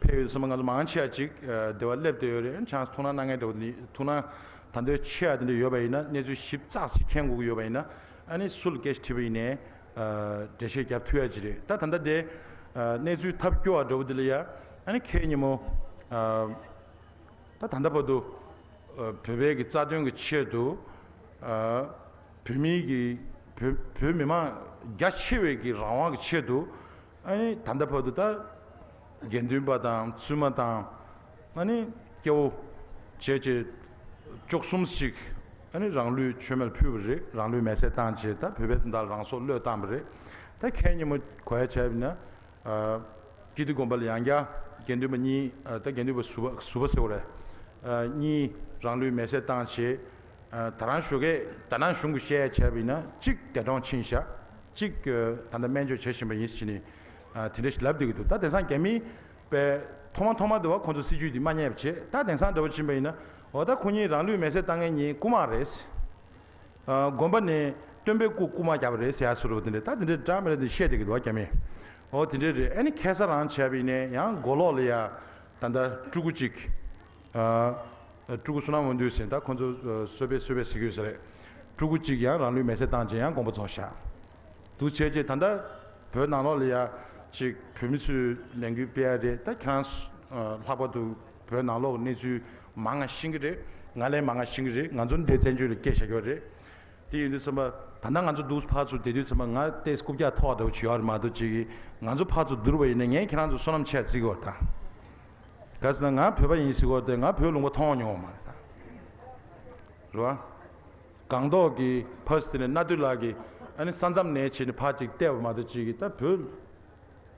ཕེབས་ཡོད་ཙང་ང་ཚོ་མང་ཆེ་བ་ཅིག་ཨ་དེ་བ་སླེབས་བསྡད་ཡོད་རེད། ཨ་ནི་ཆང་ཐུགས་སྣང་གནང་མཁན་འདྲ་བོ་དེ་འདྲ། ཐུགས་སྣང་ད་འདོད་ཆེ་བ་དེ་འདྲ་ཡོད་པ་ཡིན་ན། གནས་ཚུལ་ཞིབ་ཚགས་ཤིག་མཁྱེན་དགོས་ཀྱི་ཡོད་པ་ཡིན་ན། ཨ་ནི་སུ་ལ་སྐད་ཆ་དྲིས་པ་ཡིན་ནའི་ཨ་འགྲེལ་བཤད་རྒྱབ་ཐུབ་ཡ་ཅིག་རེད། ད་ད་ལྟ་དེ་ཨ་གནས་ཚུལ་ཐབས་སྐྱོ་བ་འདྲ་བོ་དེ་ལ་ཡ། ཨ་ནི་ཁེ་ཉིན་མོ་ཨ་ད་ད་ལྟ་བར་དུ་ཨ་བོད་པའི་གི་རྩ་དོན་གྱི་ཆེད་དུ། ཨ་བོད་མིའི་གི་བོད་བོད་མི་མང་རྒྱ་ཆེ་བའི་གི་རང་དབང་གི་ཆེད་དུ། ཨ་ནི་ད་ལྟ་བར་དུ་ད་དགེ་འདུན་པ་དང་བཙུན་མ་དང་། ཨ་ནི་སྐྱ་བོ་བྱས་བྱས་བཅུ་གསུམ་ཞིག་ཨ་ནི་རང་ལུས་མཆོད་མེར་ཕུལ་བ་རེད། རང་ལུས་མེ་སྲེག་བཏང་བྱས་ད་བོད་པའི་དོན་དག་རང་སྲོག་བློས་བཏང་བ་རེད། ད་ཁེ་ཉིན་མོ་གོ་ཡ་བྱས་པ་ཡིན་ན། ཨ་ཀིརྟི་དགོན་པ་ལ་ཡང་བསྐྱར་དགེ་འདུན་པ་གཉིས། ཨ་ད་དགེ་འདུན་པ་ཟུར་པ་ཟུར་པ་ཟེར་བ་རེད། ཨ་གཉིས་རང་ལུས་མེ་སྲེག་བཏང་བྱས། ཨ་ད་རང་ཞོགས་ཀས་ད་ནང་གཞུང་གི་བཤད་ཡ་བྱས་པ་ཡིན་ན། གཅིག་འདས་གྲོངས་ཕྱིན་ཤག་གཅིག་ཨ་ད་ལྟ་སྨན་བཅོས་བྱེད་བཞིན་པ་ཡིན་ཟེར་ནས་ཨ་དེ་འདྲ་ཞིག་ལབ་བསྡད་ཀྱི་འདུག་ད་དེང་སང་རྒྱ་མི་པས་ཐོག་མ་ཐོག་མ་དེ་བ་ཁོང་ཚོ་སྲིད་ཇུས་འདི་མ་ཉན་པ་བྱས། ད་དེང་སང་འདྲ་བོ་ཕྱིན་པ་ཡིན་ན། འོ་ད་ཁོ་གཉིས་རང་ལུས་མེ་སྲེག་བཏང་མཁན་གཉིས་རྐུ་མ་རེད། ཨ་དགོན་པ་ནས་སྟོན་པའི་སྐུ་རྐུ་མ་བརྒྱབ་པ་རེད་ཟེར་ཡ་བཟོ་འདྲ་བོ་དེ་འདྲ། ད་དེ་འདྲའི་འདྲ་མི་འདྲ་དེ་བཤད་བསྡད་ཀྱི་འདུག་བ་རྒྱ་མིས། འོ་དེ་འདྲ་རེད། ཨ་ནི་ཁ་སང་རང་བྱས་པ་ཡིན་ནའི་ཡང་མགོ་ལོག་ལ་ཡ་ད་ལྟ་སྤྲུལ་སྐུ་གཅིག་ཨ་སྤྲུལ་སྐུ་བསོད་ནམས་དབང་འདུས་ཟེར། ད་ཁོ་ཚོ་ཨ་བསོད་པའི་བསོད་པའི་ཟེར་གྱི་ཡོད་ས་རེད། སྤྲུལ་སྐུ་གཅིག་ཡང་རང་ལུས་མེ་སྲེག་བཏང་བྱས་ཡང་དགོངས་པ་རྫོགས་ཤག་འདུག་བྱས་རྗེས་ད་ལྟ་བོད་ནང་ལོགས་ལ་ཡ་ཅིག་བོད་མི་ཚོས་ལས་འགུལ་སྤེལ་ཡ་རེད། ད་ཁྱེད་རང་ཨ་ལྷག་པར་དུ་བོད་ནང་ལོགས་གནས་ཚུལ་མང་ང་ཤེས་ཀྱི་རེད། ང་ལས་མང་ང་ཤེས་ཀྱི་རེད། ང་ཚོ་འདིར་བཙན་བྱོལ་ལ་སྐད་བཤད་ཀྱི་ཡོད་རེད། དེ་ཡིན་དུས་ཙམ་པ་ད་ལྟ་ང་ཚོ་འདུག་ཕར་ཚུར་བསྡད་དུས་ཙམ་པ་ང་ཏོག་ཙམ་རྐུབ་བཀྱག་མཐོ་བ་འདྲ་བོ་ཅིག་ཡོད་རེད་མ་གཏོགས། ཅིག་ང་ཚོ་ཕར་ཚུར་བསྡུར་བ་ཡིན་ན་ངས་ཁྱེད་རང་ཚོ་བསོད་ནམས་ཆེ་བརྩི་གི་ཡོད་རེད། ད་ག་ཟེར་ན་ང་བོད་པ་ཡིན་ཟེར་གྱི་ཡོད་རེད་དེ། ང་བོད་ལུང་པ་མཐོང་མྱོང་བ་མ་རེད་ད། རེད་བ། སྒང་ཏོག་གི་ཕ་སི་དེ་ནས་གནའ་དུས་ལགས་ཀྱིས་ཨ་ནི་ས་མཚམས་ནས་བྱས་ནས་ཕར་ཅིག་བལྟས་པ་མ་གཏོགས། ཅིག་གིས་ད་བོད་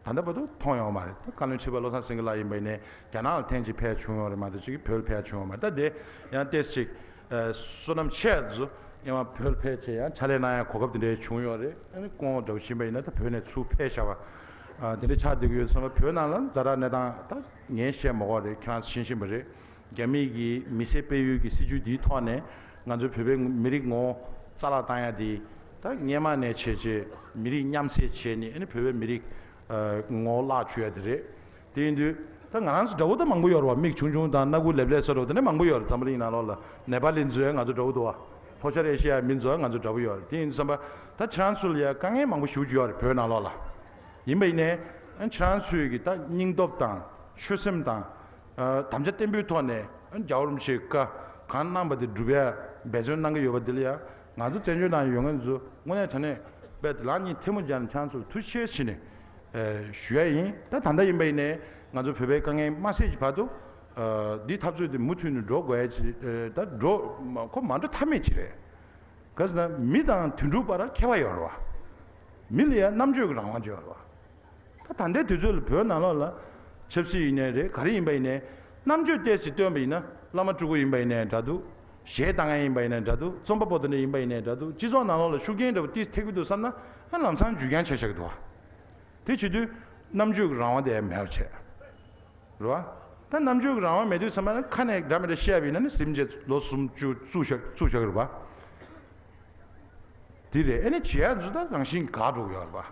ད་ལྟ་བར་དུ་མཐོང་ཡོད་མ་རེད། ད་བཀའ་བློན་ཁྲི་པ་བློ་བཟང་སེང་གེ་ལགས་ཡིན་པ་ཡིན་ནའི་རྒྱ་ནག་ལ་ཐེངས་གཅིག་ཕེབས་བྱུང་ཡོད་རེད་མ་གཏོགས་ཅིག་བོད་ལ་ཕེབས་བྱུང་ཡོད་མ་རེད། ད་དེ་ཡང་ཏོག་ཙམ་ཅིག་བསོད་ནམས་ཆེ་ཚོ་ཡང་བོད་ཕེབས་བྱས་ཡང་ཕྱག་ལས་གནང་ཡ་གོ་སྐབས་དེ་འདྲ་བྱུང་ཡོད་རེད། ཨ་ནི་སྐུ་ངོ་འདྲ་བོ་ཕྱིན་པ་ཡིན་ན་ད་བོད་ནས་ཚུར་ཕེབས་བཞག་པ་དེ་འདྲ་ཆགས་བསྡད་ཀྱི་ཡོད་བསམ་པ། བོད་ནང་ལ་ཛ་དྲག་གནས་སྟངས་ད་ངས་བཤད་མ་དགོས་རེད། ཁྱེད་རང་ཚོ་ཤེས་བཞིན་པ་རེད། རྒྱ་མི་གི་མི་སེར་སྤེལ་ཡུལ་གྱི་སྲིད་ཇུས་འདིའི་ཐོག་ནས་ང་ཚོའི་བོད་པའི་མི་རིགས་ངོ་བོ་རྩ་བརླག་བཏང་ཡ་དེ་ད་སྔོན་མ་ནས་བྱས་བྱས་མི་རིགས་མཉམ་བསྲེས་བྱས་ནས་ཨ་ནི་བོད་པའི་མི་རིགས་ངོ་བོ་བརླག་བཅུག་ཡ་དེ་རེད། དེ་ཡིན་དུས་ད་ང་རང་ཚོ་འདྲ་བོ་ད་མང་པོ་ཡོད་རེད་བ། མིག་ཆུང་ཆུང་དང་སྣ་ཁུག་ལེབ་ལེབ་བཟོ་འདྲ་བོ་དེ་འདྲ་མང་པོ་ཡོད་རེད། འཛམ་བུ་གླིང་ནང་ལོགས་ལ་ནེ་པ་ལི་ཚོ་ཡང་ང་ཚོ་འདྲ་བོ་འདུག་བ། ལྷོ་ཤར་ཨེ་ཤི་ཡའི་མི་ཚོ་ཡང་ང་ཚོ་འདྲ་བོ་ཡོད་རེད། དེ་ཡིན་དུས་བསམ་པ་ད་ཁྱེད་རང་ཚོ་ལ་ཡང་དཀའ་ངལ་མང་པོ་ཞེ་པོ་ཅིག་ཡོད་རེད་བོད་ནང་ལོགས་ལ། ཡིན་པ་ཡིན་ནའི་ཁྱེད་རང་ཚོའི་གི་ད་སྙིང་སྟོབས་དང་ཆོད་སེམས་དང་། ཨ། དམ་བཅའ་བརྟན་པོའི་ཐོག་ནས་རྒྱལ་བ་རིན་པོ་ཆེས་བཀའ་གང་གནང་པ་དེ་སྒྲུབ་ཡ་འབད་བརྩོན་གནང་གི་ཡོད་པ་འདི་ལ་ཡང་ང་ཚོ་བཙན་བྱོལ་ནང་ཡོད་མཁན་ཚོ་དངོས་གནས་དྲང་གནས་དཔེ་ལག་གཉིས་ཐལ་མོ་སྦྱར་ནས་ཁྱེད་རང་ཚོར་ཐུགས་རྗེ་ཆེ་ཞུས་ནས་ཨ་ཞུ་ཡ་ཡིན། ད་ད་ལྟ་ཡིན་པ་ཡིན་ནའི་ང་ཚོ་བོད་པའི་དཀའ་ངལ་མ་སེལ་གྱི་བར་དུ་ཨ་འདིའི་འཐབ་རྩོད་འདི་མུ་མཐུད་ནས་འགྲོ་དགོས་ཡ་ཅིག་ཨ་ད་འགྲོ་མ་ཁོ་མ་འགྲོ་ཐབས་མེད་ཅིག་རེད། ག་ཟེར་ན་མི་དང་དུད་འགྲོ་བར་ཁྱད་པར་ཡོད་རེད་བ། མི་ལ་ཡང་རྣམ་དཔྱོད་ཀྱི་རང་དབང་ཅིག་ཡོད་རེད་བ། ད་ད་ལྟའི་དུས་ཚོད་ལ་བོད་ནང་ལོགས་ལ་ཆབ་སྲིད་ཡིན་ནའི་རེད། ག་རེ་ཡིན་པ་ཡིན་ནའི་རྣམ་དཔྱོད་ཏོག་ཙམ་བཏོན་པ་ཡིན་ན་བླ་མ་སྤྲུལ་སྐུ་ཡིན་པ་ཡིན་ནའི་འདྲ་འདུག་གཞས་བཏང་མཁན་ཡིན་པ་ཡིན་ནའི་འདྲ་འདུག་རྩོམ་པ་པོ་དེ་འདྲ་ཡིན་པ་ཡིན་ནའི་འདྲ་འདུག་སྤྱི་ཚོགས་ནང་ལོགས་ལ་ཤུགས་རྐྱེན་འདྲ་པོ་ཏོག་ཙམ་ཐེབས་ཀྱི་འདུག་བསམ་ན་ཨ་ལམ་སང་རྒྱུ་རྐྱེན་ཆགས་བཞག་གི་འདུག་བ། དེ་བྱེད་དུས་རྣམ་དཔྱོད་ཀྱི་རང་དབང་དེ་མེད་པ་བྱས། རེད་བ། ད་རྣམ་དཔྱོད་ཀྱི་རང་དབང་མེད་དུས་ཚང་མ་ནི་ཁ་ནས་འདྲ་མི་འདྲ་བཤད་པ་ཡིན་ན་ནི་ཟིན་བྱས་ལོ་སུམ་ཅུ་བཙུགས་བཞག་བཙུགས་བཞག་གི་རེད་བ། དེ་རེད། ཨེ་ནི་བྱེད་ཡ་ཚོ་ད་རང་བཞིན་འགག་འགྲོ་གི་ཡོད་རེད་བ།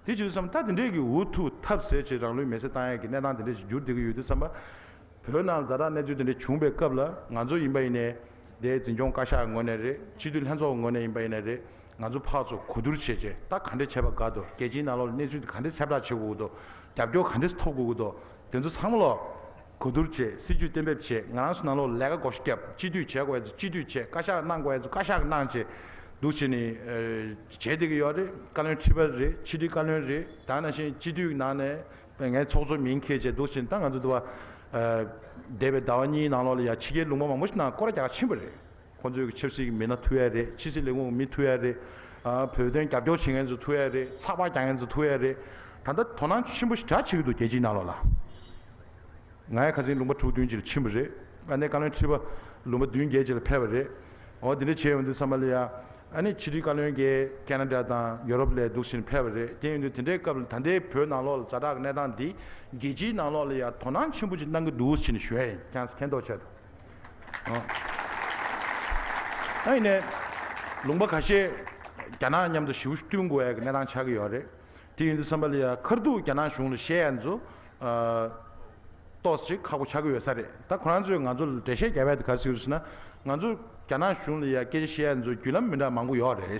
དེ་བྱེད་དུས་ཙམ་ད་དེ་འདྲས་ཀྱི་འུ་ཐུག་ཐབས་ཟད་བྱས་རང་ལུས་མེ་སྲེག་བཏང་ཡ་གི་གནས་སྟངས་དེ་འདྲས་ཞིག་འགྱུར་བསྡད་ཀྱི་ཡོད་དུས་ཙམ་པ། བོད་ནང་ཛ་དྲག་གནས་ཚུལ་དེ་འདྲས་བྱུང་པའི་སྐབས་ལ་ང་ཚོ་ཡིན་པ་ཡིན་ནའི་དེའི་འཛིན་སྐྱོང་བཀའ་ཤག་ངོས་ནས་རེད། སྤྱི་འཐུས་ལྷན་ཚོགས་ངོས་ནས་ཡིན་པ་ཡིན་ནའི་རེད། ང་ཚོ་ཕར་ཚུར་གོ་བསྡུར་བྱས་བྱས་ད་ག་འདྲས་བྱས་པ་དགའ་འདུག་རྒྱལ་སྤྱིའི་ནང་ལོགས་ལ་གནས་ཚུལ་དེ་ག་འདྲས་ཁྱབ་བསྒྲགས་བྱེད་དགོས་ཀྱི་འདུག་རྒྱབ་སྐྱོར་ག་འདྲས་ཐོབ་དགོས་ཀྱི་འདུག་དེ་ཚོ་ཚང་མ་ལོག་གོ་བསྡུར་བྱས། སྲིད་ཇུས་གཏན་འབེབས་བྱས། ང་རང་ཚོ་ནང་ལོགས་ལས་ཀ་བགོ་བཤའ་བརྒྱབ། སྤྱི་འཐུས་བྱེད་དགོས་ཡ་ཚོ་སྤྱི་འཐུས་བྱས། བཀའ་ཤག་གནང་དགོས་ཡ་ཚོ་བཀའ་ཤག་གནང་བྱས་འདུག་བྱས་ནས་ཨ་བྱས་བསྡད་ཀྱི་ཡོད་རེད། བཀའ་བློན་ཁྲི་པ་རེད། ཕྱི་དྲིལ་བཀའ་བློན་རེད། ད་ནང་བཞིན་སྤྱི་འཐུས་ནང་ནས་ངའི་ཚོགས་གཙོ་མིང་འཁྱེར་བྱས་འདུག་བྱས་ནས་ད་ང་ཚོ་འདི་བ་ཨ་འདས་པའི་ཟླ་བ་གཉིས་ནང་ལོགས་ལ་ཡ་ཕྱི་རྒྱལ་ལུང་པ་མང་པོ་ཞིག་ནང་སྐོར་ར་རྒྱག་ག་ཕྱིན་པ་རེད། ཁོང་ཚོའི་ཆབ་སྲིད་ཀྱི་མི་སྣ་ཐུག་ཡ་རེད། ཕྱི་སྲིད་ལས་ཁུངས་ཀྱི་མི་ཐུག་ཡ་རེད། ཨ་བོད་དོན་རྒྱབ་སྐྱོར་བྱེད་མཁན་ཚོ་ཐུག་ཡ་རེད། ཚགས་པར་རྒྱག་མཁན་ཚོ་ཐུག་ཡ་རེད། ད་ལྟ་དོ་སྣང་ཆེན་པོ་ཞིག་གྲ་བྱེད་ཀྱི་འདུག་རྒྱལ་སྤྱིའི་ནང་ལོགས་ལ། ང་ཡང་ཁ་སང་ལུང་པ་དྲུག་བདུན་ཅིག་ལ་ཕྱིན་པ་རེད། ཨ་ནེ་བཀའ་བློན་ཁྲི་པ་ལུང་པ་བདུན་བརྒྱད་ཅིག་ལ་ཕེབས་པ་རེད། འོ་དེ་འདྲ་བྱས་ཡོང་དུས་ཙམ་པ་ལ་ཡ། ཨ་ནེ་ཕྱི་དྲིལ་བཀའ་བློན་གྱིས་ཁེ་ན་ཌ་དང་ཡོ་རོབ་ལ་འདུག་ཕྱིན་ཕེབས་པ་རེད། དེ་ཡིན་དུས་དེ་འདྲའི་སྐབས་ལ་ད་ལྟའི་བོད་ནང་ལོགས་ལ་ཛ་དྲག་གི་གནས་སྟངས་འདི་རྒྱལ་སྤྱིའི་ནང་ལོགས་ལ་ཡ་དོ་སྣང་ཆེན་པོ་ཅིག་གནང་གི་འདུག་ཕྱིན་ཞུ་ཡ་ཡིན། ཁྱེད་རང་ཚོ་མཁྱེན་རྟོགས་བྱས་འདུག་ཨ་ཡིན་ནའི་ལུང་པ་ཁ་ཤས་རྒྱ་ནག་མཉམ་དུ་ཞེ་པོ་བསྟུན་དགོས་ཡ་གི་གནས་སྟངས་ཆགས་ཀྱི་ཡོད་རེད། དེ་ཡིན་དུས་ཙམ་པ་ལ་ཡ་ཁ་ཐུག་རྒྱ་ནག་གཞུང་ལ་བཤད་ཡ་ཚོ་ཨ་ཏོག་ཙམ་ཁག་པོ་ཆགས་ཀྱི་ཡོད་ས་རེད། ད་ཁོ་རང་ཚོས་ང་ཚོ་ལ་འགྲེལ་བཤད་རྒྱབ་ཡ་དེ་ག་རེ་ཟེར་གྱི་རེད་ཟེར་ན། ང་ཚོ་རྒྱ་ནག་གཞུང་ལ་ཡ་སྐད་ཆ་བཤད་ཡ་ཚོ་བརྒྱུད་ལམ་མི་འདྲ་མང་པོ་ཡོད་རེད།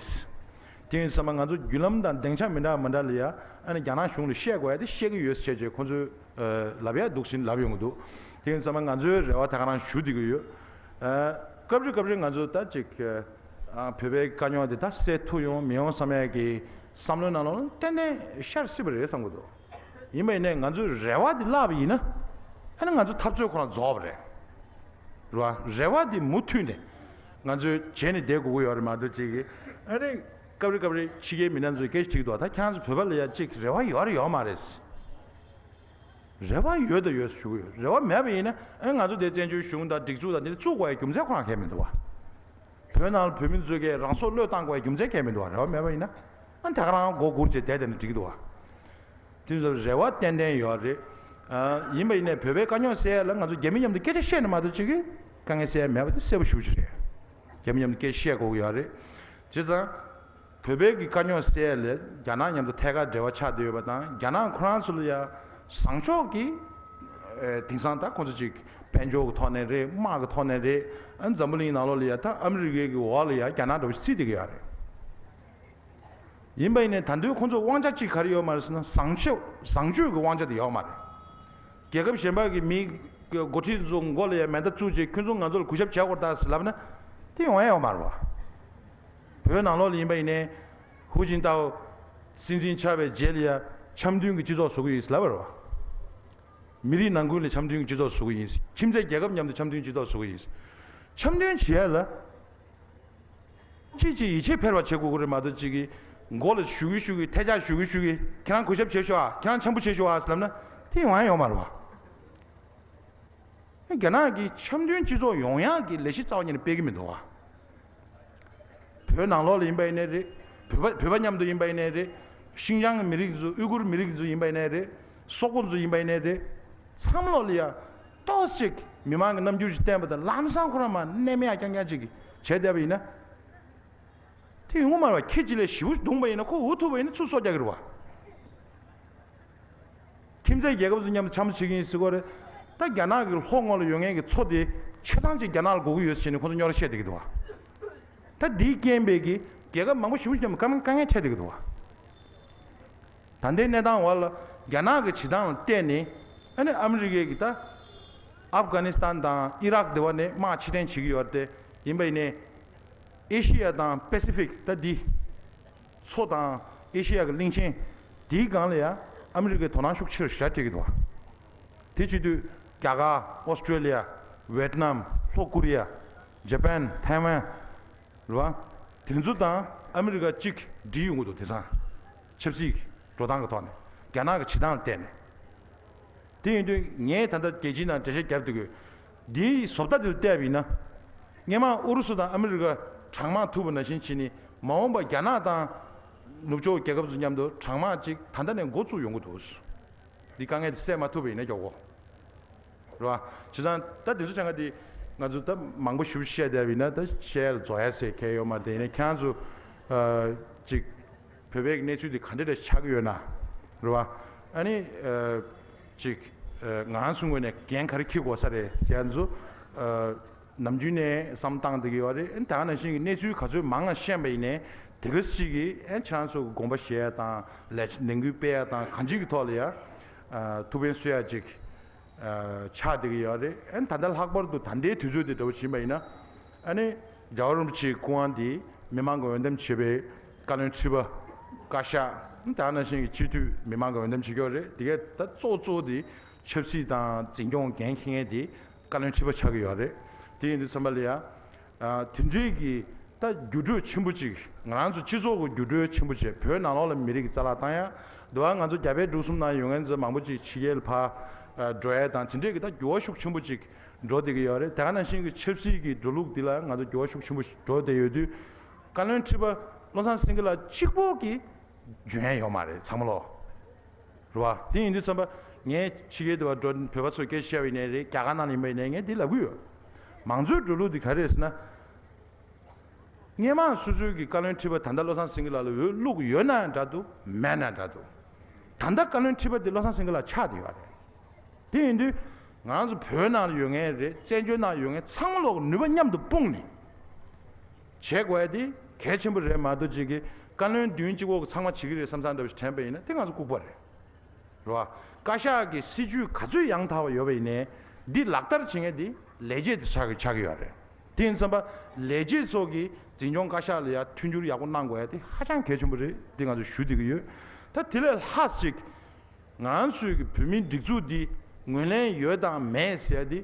དེ་ཡིན་དུས་ཙམ་པ་ང་ཚོ་བརྒྱུད་ལམ་དང་སྡིངས་ཆ་མི་འདྲ་མི་འདྲ་ལ་ཡ་ཨ་ནི་རྒྱ་ནག་གཞུང་ལ་བཤད་དགོས་ཡ་དེ་བཤད་ཀྱི་ཡོད་ཟེར་བྱས་ཁོ་ཚོས་ཨ་ལབ་ཡ་འདུག་ཟིན་ལབ་ཡོང་གི་འདུག་དེ་ཡིན་དུས་ཙམ་པ་ང་ཚོའི་རེ་བ་ད་ག་རང་ཞུ་བསྡད་ཀྱི་ཡོད། ཨ་སྐབས་རེ་སྐབས་རེ་ང་ཚོ་ད་ཅིག་ཨ་བོད་པའི་དཀའ་རྙོག་འདི་ད་སེལ་ཐུབ་ཡོང་མི་ཡོང་བསམ་ཡ་གི་བསམ་བློའི་ནང་ལོགས་ཏན་ཏན་ཤར་སྲིད་པ་རེད་བསམ་གྱི་འདུག་ཡིན་པ་ཡིན་ནའི་ང་ཚོའི་རེ་བ་འདི་བརླག་པ་ཡིན་ན་ཨ་ནི་ང་ཚོ་འཐབ་རྩོད་ཁོ་རང་རྫོགས་པ་རེད། རེད་བ། རེ་བ་འདི་མུ་མཐུད་ནས་ང་ཚོས་བྱས་ནས་བསྡད་དགོས་ཀྱི་ཡོད་རེད་མ་གཏོགས་ཅིག་གི་ཨ་ནི་སྐབས་རེ་སྐབས་རེ་ཕྱི་རྒྱལ་མི་སྣ་ཚོས་སྐད་ཆ་དྲིས་འདུག་ད་ཁྱེད་རང་ཚོ་བོད་པ་ལ་ཡ་ཅིག་རེ་བ་ཡོད་རེད་ཡོད་མ་རེད། རེ་བ་ཡོད་དང་ཡོད་ཞུ་གི་ཡོད། རེ་བ་མེད་པ་ཡིན་ན་ཨ་ང་ཚོ་དེ་བཙན་བྱོལ་གཞུང་དང་སྒྲིག་འཛུགས་དང་དེ་བཙུགས་དགོས་ཡ་རྒྱུ་མཚན་ཁོ་རང་གང་ཡང་མི་འདུག་བ། བོད་ནང་ལ་བོད་མི་ཚོས་ཀྱི་རང་སྲོག་བློས་བཏང་དགོས་ཡ་རྒྱུ་མཚན་གང་ཡང་མི་འདུག་བ། རེ་བ་མེད་པ་ཡིན་ན་ཨ་ད་ག་རང་མགོ་སྒུར་བྱས་བསྡད་བསྡད་ན་འགྲིག་གི་འདུག་བ། དེ་ཚོ་རེ་བ་ཏན་ཏན་ཡོད་རེད། ཨ་ཡིན་པ་ཡིན་ནའི་བོད་པའི་དཀའ་རྙོག་སེལ་ཡ་ལ་ང་ཚོ་རྒྱ་མི་མཉམ་དུ་སྐད་ཆ་བཤད་ན་མ་གཏོགས་ཅིག་གི་དཀའ་ངལ་སེལ་ཡ་མེད་པ་དེ་གསལ་པོ་ཞེ་པོ་ཅིག་རེད། རྒྱ་མི་མཉམ་དུ་སྐད་ཆ་བཤད་དགོས་ཀྱི་ཡོད་རེད། བྱས་ཙང་། བོད་པའི་གི་དཀའ་རྙོག་སེལ་ཡ་ལ་རྒྱ་ནག་མཉམ་དུ་ཐད་ཀར་འབྲེལ་བ་ཆགས་བསྡད་ཡོད་པ་དང་རྒྱ་ནག་ཁོ་རང་ཚོ་ལ་ཡ་བཟང་ཕྱོགས་ཀྱི་ཨེ་དེང་སང་ད་ཁོ་ཚོ་ཅིག་དཔལ་འབྱོར་གྱི་ཐོག་ནས་རེད། དམག་གི་ཐོག་ནས་རེད། ཨ་འཛམ་བུ་གླིང་ནང་ལོགས་ལ་ཡ་ད་ཨ་མི་རི་ཀའི་གི་འོག་ལ་ཡ་རྒྱ་ནག་འདྲ་བོ་ཞིག་བརྩིས་བསྡད་ཀྱི་ཡོད་རེད། ཡིན་པ་ཡིན་ནའི་ད་དུང་ཁོ་ཚོ་དབང་ཆ་གཅིག་ག་རེ་ཡོད་མ་རེད་ཟེར་ན་བཟང་སྤྱོད་བཟང་སྤྱོད་ཀྱི་དབང་ཆ་དེ་ཡོད་མ་རེད། རྒྱལ་ཁབ་གཞན་པ་གི་མི་འགོ་ཁྲིད་ཚོ་མགོ་ལ་ཡ་མེ་མདའ་བཙུགས་བྱས་ཁྱོད་ཚོ་ང་ཚོ་ལ་གུས་ཞབས་བྱེད་དགོས་རེད་ད་ཟེར་ལབ་ན་དེ་ཡོང་ཡ་ཡོད་མ་རེད་བ། བོད་ནང་ལོགས་ལ་ཡིན་པ་ཡིན་ནའི་ཧུའུ་ཅིན་ཏའོ་སྲིད་འཛིན་ཆགས་པའི་རྗེས་ལ་ཡ་འཆམ་མཐུན་གྱི་སྤྱི་ཚོགས་བཟོ་གི་ཡིན་ཟེར་ལབ་པ་རེད་བ། མི་རིགས་ནང་ཁུལ་ལ་འཆམ་མཐུན་གྱི་སྤྱི་ཚོགས་བཟོ་གི་ཡིན། ཁྱིམ་མཚེས་རྒྱལ་ཁབ་མཉམ་དུ་འཆམ་མཐུན་སྤྱི་ཚོགས་བཟོ་གི་ཡིན། འཆམ་མཐུན་བྱེད་ཡ་ལ། གཅིག་གཅིག་ཡིད་ཆེས་འཕེར་བ་བྱེད་དགོས་ཀྱི་རེད་མ་གཏོགས་གཅིག་གིས་ མགོ་ལ་གཞུ་གི་གཞུ་གི་ཐལ་ལྕག་གཞུ་གི་གཞུ་གི་ཁྱེད་རང་གུས་ཞབས་བྱེད་ཤོག་ཨ། ཁྱེད་རང་འཆམ་པོ་བྱེད་ཤོག་ཨ་ཟེར་ལབ་ན་དེ་ཡོང་ཡ་ཡོད་མ་རེད་བ། རྒྱ་ནག་གི་འཆམ་མཐུན་སྤྱི་ཚོགས་ཡོང་ཡག་གི་ལས་གཞི་རྩ་བ་ཉིད་ནས་སྤེལ་གི་མི་འདུག་བ། བོད་ནང་ལོགས་ལ་ཡིན་པ་ཡིན་ནའི་རེད། བོད་པ་བོད་པ་མཉམ་དུ་ཡིན་པ་ཡིན་ནའི་རེད། ཤིན་ཅང་གི་མི་རིགས་ཚོ་ཨུ་གུར་མི་རིགས་ཚོ་ཡིན་པ་ཡིན་ནའི་རེད། སོག་པོ་ཚོ་ཡིན་པ་ཡིན་ནའི་རེད། ཚང་མ་ལོགས་ལ་ཡ་ཏོག་ཙམ་ཅིག་མི་མང་གི་རྣམ་འགྱུར་ཞིག་བསྟན་པ་དང་ལམ་སང་ཁོ་རང་མར་གནས་མེད་ཡ་རྐྱང་རྐྱང་ཅིག་བྱས་བསྡད་པ་ཡིན་ན། དེ་ཡོང་གི་མ་རེད་བ། ཁྱེད་ཅིག་ལས་ཞེ་པོ་བརྡུངས་པ་ཡིན་ན་ཁོ་འུ་ཐུག་པ་ཡིན་ན་ཚུར་སྲོག་རྒྱག་གི་རེད་བ། ཁྱིམ་མཚེས་རྒྱལ་ཁབ་ཚོ་མཉམ་དུ་འཆམ་བྱེད་ཀྱི་ཡིན་ཟེར་གོ་རེད། ད་རྒྱ་ནག་གི་ལྷོ་ངོས་ལ་ཡོད་མཁན་གྱི་མཚོ་དེ་ཆ་ཚང་ཅིག་རྒྱ་ནག་ལ་དགོས་ཀྱི་ཡོད་ཟེར་ནས་ཁོ་ཚོ་རྙོག་དྲ་བཤད་བསྡད་ཀྱི་འདུག་བ། ད་འདིའི་རྐྱེན་པས་ཀྱི་རྒྱལ་ཁབ་མང་པོ་ཞེ་པོ་ཞིག་དཀའ་ངལ་དཀའ་ངལ་འཕྲད་བསྡད་ཀྱི་འདུག་བ། ད་ལྟའི་གནས་སྟངས་འོག་ལ་རྒྱ་ནག་གི་བྱེད་སྟངས་ལ་བལྟས་ནས་ཨ་ནི་ཨ་མི་རི་ཀས་ཀྱི་ད་ཨབ་གྷ་ནི་སི་ཐན་དང་ཨི་རག་དེ་བ་ནས་དམག་ཕྱིར་འཐེན་བྱེད་ཀྱི་ཡོད་རེད་དེ། ཡིན་པ་ཡིན་ནའི། ཨེ་ཤི་ཡ་དང་པེ་སི་ཕིག་ད་འདི། མཚོ་དང་ཨེ་ཤི་ཡ་གི་གླིང་ཆེན་འདིའི་སྒང་ལ་ཡ་ཨ་མི་རི་ཀའི་དོ་སྣང་ཤུགས་ཆེ་རུ་ཞེ་དྲག་སྤྲད་ཀྱི་འདུག་བ། དེ་བྱེད་དུས་རྒྱ་གར། ཨོ་སི་ཀྲེ་ལི་ཡ། ཝེ་ཏི་ནམ། ལྷོ་ཀོ་རི་ཡ། ཇ་པན། ཐའེ་ཝན། རེད་བ། དེ་ཚོ་དང་ཨ་མི་རི་ཀ་གཅིག་འགྲིག་ཡོང་གི་འདུག་དེང་སང་ཆབ་སྲིད་ཀྱི་འགྲོ་སྟངས་ཀྱི་ཐོག་ནས་རྒྱ་ནག་གི་བྱེད་སྟངས་ལ་བལྟས་ནས། དེ་ཡིན་དུས་ངས་ད་ལྟ་རྒྱལ་སྤྱིའི་ནང་འགྲེལ་བཤད་བརྒྱབ་འདུག་གི། འདིའི་བཟོ་ལྟ་འདི་ལ་བལྟས་པ་ཡིན་ན། སྔོན་མ་ཨུ་རུ་སུ་དང་ཨ་མི་རི་ཀ་གྲང་དམག་ཐུག་པ་ནང་བཞིན་བྱས་ནས་མ་འོངས་པ་རྒྱ་ནག་དང་ནུབ་ཕྱོགས་རྒྱལ་ཁབ་ཚོ་མཉམ་དུ་གྲང་དམག་ཅིག་ད་ལྟ་ནས་འགོ་བཙུགས་ཡོང་གི་འདུག་འདི་དཀའ་ངལ་འདི་སེལ་མ་ཐུབ་པ་ཡིན་ན་མགྱོགས་པོ། རེད་བ། བྱས་ཙང་ད་དེ་ཚོ་ཆ་ཚང་འདི་ང་ཚོ་ད་མང་པོ་ཞིབ་བཤད་བསྡད་པ་ཡིན་ན་ད་བཤད་ལ་རྫོགས་ཡ་ཟེར་མཁན་ཡོད་མ་རེད། དེ་ཡིན་ན་ཁྱེད་རང་ཚོ་ཨ་ཅིག་བོད་པའི་གནས་ཚུལ་འདི་ག་འདྲ་འདྲ་ཆགས་ཀྱི་ཡོད་ན། རེད་བ། ཨ་ནི་ཨ་ཅིག་ཨ་ང་རང་ཚོའི་ངོས་ནས་འགན་ག་རེ་འཁྱེར་དགོས་ས་རེད་ཟེར་ཡ་ཚོ་ཨ་ནམ་རྒྱུན་ནས་བསམ་བློ་བཏང་བསྡད་ཀྱི་ཡོད་རེད། ཨ་ནི་ད་ག་ནང་བཞིན་གྱི་གནས་ཚུལ་ག་ཚོད་མང་ང་ཤེས་པ་ཡིན་ནའི་དེ་ག་ཅིག་གིས་ཨ་ཁྱེད་རང་ཚོ་གི་དགོངས་པ་བཞེས་ཡ་དང་ལས་ལས་འགུལ་སྤེལ་ཡ་དང་གང་ཅིའི་ཐོག་ལ་ཡ་ཨ་ཐུགས་ཕན་གསོས་ཡ་ཅིག་ཆགས་བསྡད་ཀྱི་ཡོད་རེད། ཨ་ནི་ད་ལྟ་ལྷག་པར་དུ་ད་ལྟའི་དུས་ཚོད་འདི་འདྲ་བོ་ཕྱིན་པ་ཡིན་ན། ཨ་ནི་རྒྱལ་བ་རིན་པོ་ཆེའི་སྐུ་དབང་འདི་མི་མང་གི་འོས་འདེམས་བྱས་པའི་བཀའ་བློན་ཁྲི་པ་བཀའ་ཤག་ད་ག་ནང་བཞིན་གྱི་སྤྱི་འཐུས་མི་མང་གི་འོས་འདེམས་བྱེད་ཀྱི་ཡོད་རེད། དེ་གས་ད་གཙོ་གཙོ་བོ་འདི་ཆབ་སྲིད་དང་འཛིན་སྐྱོང་འགན་འཁྱེར་མཁན་འདི་བཀའ་བློན་ཁྲི་པ་ཆགས་ཀྱི་ཡོད་རེད། དེ་ཡིན་དུས་ཙམ་པ་ལ་ཡ། ཨ་དེ་འདྲའི་གི་ད་འགྱུར་འགྲོས་ཆེན་པོ་ཅིག་ང་རང་ཚོ་སྤྱི་ཚོགས་ཀྱི་འགྱུར་འགྲོས་ཆེན་པོ་བྱས། བོད་ནང་ལོགས་ལ་མི་རིགས་ཀྱི་རྩ་བརླག་བཏང་ཡ། འདི་བ་ང་ཚོ་རྒྱ་བལ་འབྲུག་གསུམ་ནང་ཡོད་མཁན་ཚོ་མང་པོ་ཅིག་ཕྱི་རྒྱལ་ལ་ཕར་ཨ་འགྲོ་ཡ་དང་དེ་འདྲའི་གི་ད་འགྱུར་བ་ཤུགས་ཆེན་པོ་ཅིག་འགྲོ་བསྡད་ཀྱི་ཡོད་རེད། དེ་ག་ནང་བཞིན་གྱི་ཆབ་སྲིད་ཀྱི་འགྲོ་ལུགས་འདི་ལ་ང་ཚོ་འགྱུར་བ་ཤུགས་ཆེན་པོ་ཞིག་འགྲོ་བསྡད་ཡོད་དུས། བཀའ་བློན་ཁྲི་པ་བློ་བཟང་སེང་གེ་ལགས་གཅིག་པོ་གིས་འཇོན་ཡ་ཡོད་མ་རེད་ཚང་མ་ལོ། རེད་བ། དེ་ཡིན་དུས་ཙམ་པ་ངས་ཕྱི་རྒྱལ་དུ་བ་འགྲོ་བོད་པ་ཚོར་སྐད་ཆ་བཤད་པ་ཡིན་ནའི་རེད། རྒྱ་གར་ནང་ལ་ཡིན་པ་ཡིན་ནའི་ངས་འདི་ལབ་ཀྱི་ཡོད། མང་གཙོའི་འགྲོ་ལུགས་འདི་ག་རེ་རེད་ཟེར་ན། སྔོན་མ་སོ་སོའི་གི་བཀའ་བློན་ཁྲི་པ་ད་ལྟ་བློ་བཟང་སེང་གེ་ལགས་ལ་འོས་བླུགས་ཡོད་ན་ཡང་འདྲ་འདུག་མེད་ན་འདྲ་འདུག་ད་ལྟ་བཀའ་བློན་ཁྲི་པ་འདི་བློ་བཟང་སེང་གེ་ལགས་ཆགས་བསྡད་ཡོད་རེད། དེ་ཡིན་དུས་ང་རང་ཚོ་བོད་ནང་ལ་ཡོད་མཁན་རེད། བཙན་བྱོལ་ནང་ཡོད་མཁན་ཚང་མ་ལོག་ནུས་པ་མཉམ་དུ་སྤུངས་ནས་བྱེད་དགོས་ཡ་དེ་གལ་ཆེན་པོ་རེད་མ་གཏོགས་ཅིག་གི་བཀའ་བློན་མདུན་གཅིག་པོ་གི་ཚང་མ་བྱེད་ཀྱི་རེད་བསམ་བསམ་འདྲ་བོ་ཞིག་དྲན་པ་ཡིན་ན་དེ་ང་ཚོ་ལྐུགས་པ་རེད། རེད་བ། བཀའ་ཤག་གི་སྲིད་ཇུས་ག་ཚོད་ཡང་དག་པ་ཡོད་པ་ཡིན་ནའི་འདི་ལག་བསྟར་བྱེད་མཁན་འདི་ལས་བྱེད་དེ་ཆགས་ཀྱི་ཆགས་ཀྱི་ཡོད་རེད། དེ་ཡིན་ཙམ་པ་ལས་བྱེད་ཚོ་གིས་འཛིན་སྐྱོང་བཀའ་ཤག་ལ་ཡ་མཐུན་འགྱུར་ཡག་པོ་གནང་དགོས་ཡ་དེ་ཧ་ཅང་གལ་ཆེན་པོ་རེད། འདི་ང་ཚོ་ཞུ་བསྡད་ཀྱི་ཡོད། ད་དེ་ལས་ལྷག་ཅིག་ང་ཚོའི་གི་བོད་མིའི་སྒྲིག་འཛུགས་འདི་ངོས་ལེན་ཡོད་དང་མེད་ཟེར་ཡ་འདི་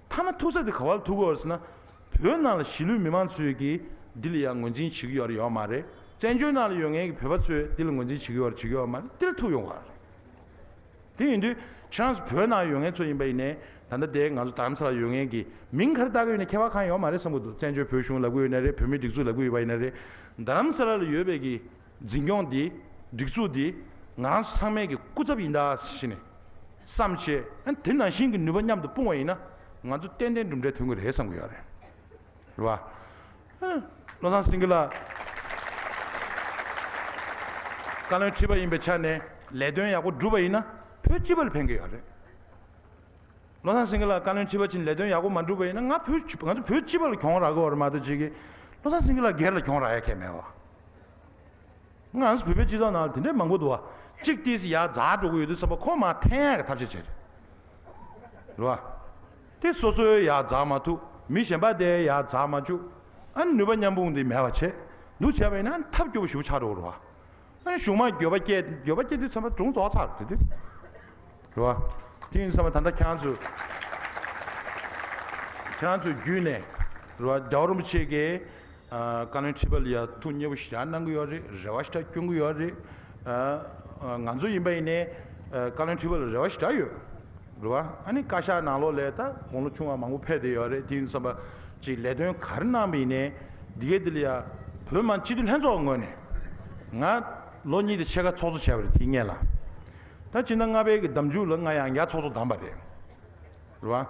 མཐའ་མ་ཐུག་ས་དེ་ག་བར་ཐུག་གི་ཡོད་རེད་ཟེར་ན། བོད་ནང་ལ་གཞིས་ལུས་མི་མང་ཚོས་ཀྱིས་འདི་ལ་ཡང་ངོས་འཛིན་བྱེད་ཀྱི་ཡོད་རེད་ཡོད་མ་རེད། བཙན་བྱོལ་ནང་ལ་ཡོད་མཁན་གྱི་བོད་པ་ཚོས་འདི་ལ་ངོས་འཛིན་བྱེད་ཀྱི་ཡོད་རེད་བྱེད་ཀྱི་ཡོད་མ་རེད། འདི་ལ་ཐུག་ཡོང་གི་རེད། དེ་ཡིན་དུས་ཁྱེད་རང་ཚོ་བོད་ནང་ཡོད་མཁན་ཚོ་ཡིན་པ་ཡིན་ནའི་ད་ལྟ་དེ་ང་ཚོ་རྡ་རམ་ས་ལ་ཡོད་མཁན་གྱི་མིང་ག་རེ་བཏགས་ཀྱི་ཡོད་ན་ཁྱད་པར་གང་ཡོད་མ་རེད་བསམ་གྱི་འདུག་བཙན་བྱོལ་བོད་གཞུང་ལབ་ཀྱི་ཡོད་ན་རེད། བོད་མིའི་སྒྲིག་འཛུགས་ལབ་ཀྱི་ཡོད་པ་ཡིན་ན་རེད། རྡ་རམ་ས་ལ་ལ་ཡོད་པའི་གི་འཛིན་སྐྱོང་འདི་སྒྲིག་འཛུགས་འདི་ང་རང་ཚོ་ཚང་མའི་གི་སྐུ་ཚབ་ཡིན་ད་ཞེས་ནས་བསམ་བྱས། ཨ་དེ་ནང་བཞིན་གྱི་ནུས་པ་མཉམ་དུ་སྤུངས་པ་ཡིན་ན་ང་ཚོ་ཏན་ཏན་གྲུབ་འབྲས་ཐོན་གྱི་རེད་བསམ་གྱི་ཡོད་རེད། རེད་བ། ཨ་བློ་བཟང་སེང་གེ་ལགས་བཀའ་བློན་ཁྲི་པ་ཡིན་པའི་ཆ་ནས་ལས་དོན་ཡག་པོ་བསྒྲུབས་པ་ཡིན་ན་བོད་སྤྱི་པ་ལ་ཕན་གྱི་ཡོད་རེད། བློ་བཟང་སེང་གེ་ལགས་བཀའ་བློན་ཁྲི་པ་ཅིག་ལས་དོན་ཡག་པོ་མ་བསྒྲུབས་པ་ཡིན་ན་ང་བོད་ང་ཚོ་བོད་སྤྱི་པ་ལ་གྱོང་རག་གི་ཡོད་རེད་མ་གཏོགས་ཅིག་གིས་བློ་བཟང་སེང་གེ་ལགས་སྒེར་ལ་གྱོང་རག་ཡ་གང་ཡང་མེད་བ། ང་ཚོ་བོད་པའི་སྤྱི་ཚོགས་ནང་ལ་དེ་འདྲའི་མང་པོ་འདུག་བ། གཅིག་ཏིས་ཡར་འཛེགས་འགྲོ་གི་ཡོད་དུས་ཙམ་པ་ཁོ་མར་འཐེན་ཡག་གི་ཐབས་ཤེས་བྱེད་རེད། རེད་བ། དེ་སོ་སོའི་ཡར་འཛེགས་མ་ཐུབ། མི་གཞན་པ་དེ་ཡར་འཛེགས་མ་བཅུག་ཨ་ནི་ནུས་པ་མཉམ་སྤུངས་དེ་མེད་པ་བྱེད། འདུག་བྱས་པ་ཡིན་ན་ཨ་ནི་ཐབས་སྐྱོ་པོ་ཞེ་པོ་ཆགས་འགྲོ་གི་རེད་བ། ཨ་ནི་གཞུང་མང་འགྱོད་པ་སྐྱེས་འགྱོད་པ་སྐྱེས་དུས་ཙམ་པ་སྒྲུང་རྫོགས་ཚར་རེད་དེ། རེད་བ། དེ་ཡིན་ཙམ་པ་ད་ལྟ་ཁྱེད་རང་ཚོས་ཁྱེད་རང་ཚོའི་བརྒྱུད་ནས་རེད་བ། རྒྱལ་བ་རིན་པོ་ཆེ་གིས་ ཨ། བཀའ་བློན་ཁྲི་པ་ལ་ཡ་ཐུགས་མཉེས་པོ་ཞེ་དྲག་གནང་གི་ཡོད་རེད། རེ་བ་ཞེ་དྲག་སྐྱོན་གི་ཡོད་རེད། ཨ། ང་ཚོ་ཡིན་པ་ཡིན་ནའི་ཨ། བཀའ་བློན་ཁྲི་པ་ལ་རེ་བ་ཞེ་དྲག་ཡོད་རེད་བ། ཨ་ནི་བཀའ་ཤག་ནང་ལོགས་ལ་ད་དགུང་ལོ་ཆུང་བ་མང་པོ་ཕེབས་བསྡད་ཡོད་རེད། དེ་ཡིན་དུས་ཙམ་པ་ཅིག་ལས་དོན་ག་རེ་གནང་པ་ཡིན་ནའི་འདི་གའི་འདི་ལ་ཡ་བོད་མི་མང་སྤྱི་འཐུས་ལྷན་ཚོགས་ངོས་ནས་ང་ལོ་གཉིས་དང་ཕྱེད་ཀ་ཚོགས་གཙོ་བྱས་པ་རེད། དེའི་སྔོན་ལ་ད་ཕྱི་ཟླ་ལྔ་པའི་གི་ཟླ་མཇུག་ལ་ང་ཡང་བསྐྱར་ཚོགས་གཙོ་བདམས་པ་རེད། རེད་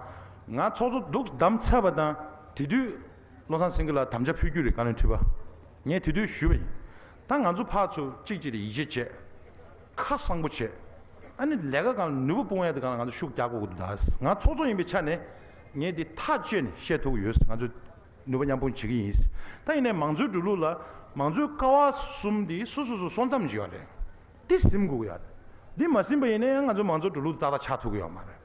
བ། ང་ཚོགས་གཙོ་འདུག་བདམས་ཚར་བ་དང་དེ་དུས་བློ་བཟང་སེང་གེ་ལགས་དམ་བཅའ་ཕུལ་རྒྱུ་རེད། བཀའ་བློན་ཁྲི་པ། ངས་དེ་དུས་ཞུས་པ་ཡིན། ད་ང་ཚོ་ཕར་ཚུར་གཅིག་གཅིག་ལ་ཡིད་ཆེས་བྱས། ཁ་གསང་པོ་བྱས། ཨ་ནི་ལས་ཀ་སྒང་ལ་ནུས་པ་སྤུངས་ཡ་དེ་སྒང་ལ་ང་ཚོ་ཤུགས་རྒྱག་དགོས་ཀྱི་འདུག་ད། ང་ཚོགས་གཙོ་ཡིན་པའི་ཆ་ནས་ངས་འདི་ཐག་བཅད་ནས་བཤད་ཐུབ་ཀྱི་ཡོད། ང་ཚོ་ནུས་པ་མཉམ་སྤུངས་བྱེད་ཀྱི་ཡིན། ད་ཡིན་ནའི་མང་གཙོའི་འགྲོ་ལུགས་ལ་མང་གཙོའི་ཀ་བ་གསུམ་འདི་སོ་སོ་སོ་སོ་མཚམས་བྱེད་ཡོད་རེད། འདི་ཟིན་དགོས་ཀྱི་ཡོད་རེད། འདི་མ་ཟིན་པ་ཡིན་ན་ཡང་ང་ཚོ་མང་གཙོ་འགྲོ་ལུགས་ཏག་ཏག་ཆགས་ཐུབ་ཀྱི་ཡོད་མ་རེད།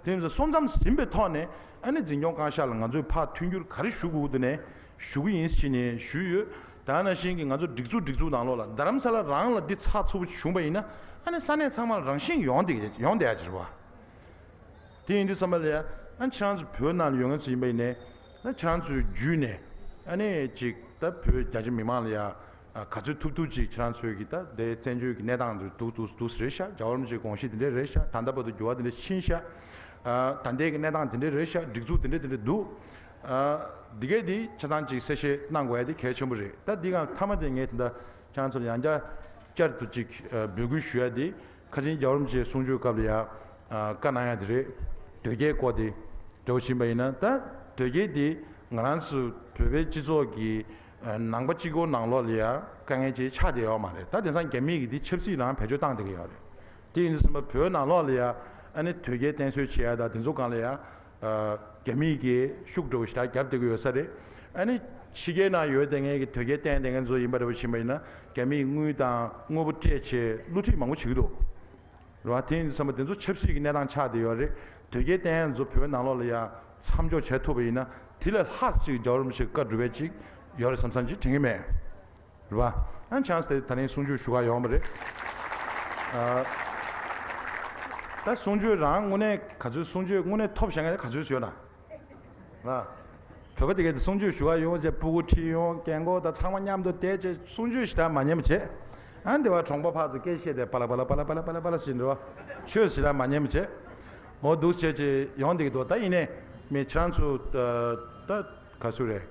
དེ་ཡིན་ཙང་སོ་མཚམས་ཟིན་པའི་ཐོག་ནས་ཨ་ནི་འཛིན་སྐྱོང་བསྐྱར་བཞག་ལ་ང་ཚོས་ཕར་མཐུན་འགྱུར་ག་རེ་ཞུ་དགོས་འདུག་ནས་ཞུ་གི་ཡིན་ཟེར་ནས་ཞུས་ཡོད། ད་ནང་བཞིན་གྱི་ང་ཚོ་སྒྲིག་འཛུགས་སྒྲིག་འཛུགས་ནང་ལོགས་ལ་རྡ་རམ་ས་ལ་རང་ལ་འདི་ཚགས་ཚུད་པོ་བྱུང་པ་ཡིན་ན་ཨ་ནི་ས་གནས་ཚང་མ་ལ་རང་བཞིན་ཡོང་བསྡད་ཡོང་བསྡད་ཡ་ཅིག་རེད་བ། དེ་ཡིན་དུས་ཙམ་པ་ལ་ཡ་ཨ་ནི་ཁྱེད་རང་ཚོ་བོད་ནང་ལ་ཡོད་མཁན་ཚོ་ཡིན་པ་ཡིན་ནའི་ཨ་ནི་ཁྱེད་རང་ཚོའི་བརྒྱུད་ནས་ཨ་ནི་ཅིག་ད་བོད་རྒྱ་ཆེ་མི་མང་ལ་ཡ། ཨ། ག་ཚོད་ཐུབ་ཐུབ་ཅིག་ཁྱེད་རང་ཚོའི་གི་ད་དེ་བཙན་བྱོལ་གྱི་གནས་སྟངས་དེ་འདུག་འདུག་འདུག་ཟེར་ཤག་རྒྱལ་བ་རིན་པོ་ཆེའི་དགོངས་གཞི་དེ་འདྲས་རེད་ཤག་ད་ལྟ་བར་དུ་འགྱུར་བ་དེ་འདྲས་ཕྱིན་ཤག་ཨ། ད་ལྟའི་གི་གནས་སྟངས་དེ་འདྲས་རེད་ཤག་སྒྲིག་འཛུགས་དེ་འདྲས་དེ་འདྲས་འདུག་ཨ། འདི་གས་དེ་ཆ་ཚང་ཅིག་གསལ་བཤད་གནང་དགོས་ཡ་དེ་གལ་ཆེན་པོ་རེད། ད་འདི་ག་མཐའ་མ་དེ་ངས་དེ་འདྲ་ཁྱེད་རང་ཚོ་ལ་ཡང་བསྐྱར་བསྐྱར་དུ་ཅིག་ཨ། འབོད་སྐུལ་ཞུ་ཡ་དེ་ཁ་ཆེན་རྒྱལ་བ་རིན་པོ་ཆེའི་གསུང་ཆོས་སྐབས་ལ་ཡ། ཨ། བཀའ་གནང་ཡ་དེ་རེད། དོལ་རྒྱལ་སྐོར་དེ་འགྲོ་བཞིན་པ་ཡིན་ན་ད་དོལ་རྒྱལ་དེ་ང་རང་ཚོ་བོད་པའི་སྤྱི་ཚོགས་ཀྱི་ནང་པ་གཅིག་པོ་ནང་ལོགས་ལ་ཡ་དཀའ་ངལ་ཅིག་ཆགས་བསྡད་ཡོད་མ་རེད། ད་དེང་སང་རྒྱ་མིས་ཀྱི་འདི་ཆབ་སྲིད་ནང་བེད་སྤྱོད་བཏང་བསྡད་ཀྱི་ཡོད་རེད། དེ་ཡིན་དུས་ཙམ་པ་བོད་ནང་ལོགས་ལ་ཡ་ཨ་ནི་དོལ་རྒྱལ་བསྟེན་གསོལ་བྱེད་ཡ་ད་དེ་ཚོ་སྒང་ལ་ཡ་རྒྱ་མིས་ཀྱི་ཤུགས་འགྲོ་ཞེ་དྲག་རྒྱབ་བསྡད་ཀྱི་ཡོད་ས་རེད། ཨ་ནི་ཕྱི་རྒྱལ་ནང་ཡོད་བསྡད་མཁན་གྱི་དོལ་རྒྱལ་བསྟེན་བསྡད་མཁན་ཚོ་ཡིན་པ་འདྲ་པོ་ཕྱིན་པ་ཡིན་ན་རྒྱ་མིས་དངུལ་དང་དངོས་པོ་སྤྲད་བྱས་བསླུ་བྲིད་མང་པོ་བྱེད་ཀྱི་འདུག་རེད་བ། དེ་ཡིན་དུས་ཙམ་པ་དེ་ཚོ་ཆབ་སྲིད་ཀྱི་གནས་སྟངས་ཆགས་བསྡད་ཡོད་རེད། དོལ་རྒྱལ་བསྟེན་མཁན་ཚོ་བོད་ནང་ལོགས་ལ་ཡ་མཚམས་འཇོག་བྱས་ཐུབ་པ་ཡིན་ན་དེ་ལས་ལྷག་ཅིག་རྒྱལ་བ་རིན་པོ་ཆེའི་བཀའ་སྒྲུབ་པ་ཅིག་ཡོད་རེད་བསམ་བསམ་ཅིག་དྲན་གྱི་མེད། རེད་བ། ཨ་ནི་ཆང་ས་དེ་ད་རིང་གསུང་ཆོས་ཞུ་ག་ཡོང་བ་རེད། ཨ། ད་གསུང་ཆོས་རང་དངོས་གནས་ག་ཚོད་གསུང་ཆོས་དངོས་གནས་ཐོབ་བཞག་མཁན་ག་ཚོད་ཡོད་ན། ལ། བོད་པ་དེ་གས་དེ་གསུང་ཆོས་ཞུ་ག་ཡོང་ཟེར་སྤུ་གུ་ཁྲིད་ཡོང་རྒན་གོག་དང་ཚང་མ་མཉམ་དུ་བསྡད་བྱས་གསུང་ཆོས་ཞེ་དྲག་མ་ཉན་པ་བྱས། ཨ་འདི་བ་གྲོང་པ་ཕར་ཚུར་སྐད་བཤད་དེ་པ་ལ་པ་ལ་པ་ལ་པ་ལ་པ་ལ་པ་ལ་ཞིག་འགྲོ་བ། ཆོས་ཞེ་དྲག་མ་ཉན་པ་བྱས། འོ་འདུག་བྱས་བྱས་ཡོང་བསྡད་ཀྱི་འདུག་ད་ཡིན་ནའི་མི་ཁྱེད་རང་ཚོ་ད་ག་ཚོད་རེད།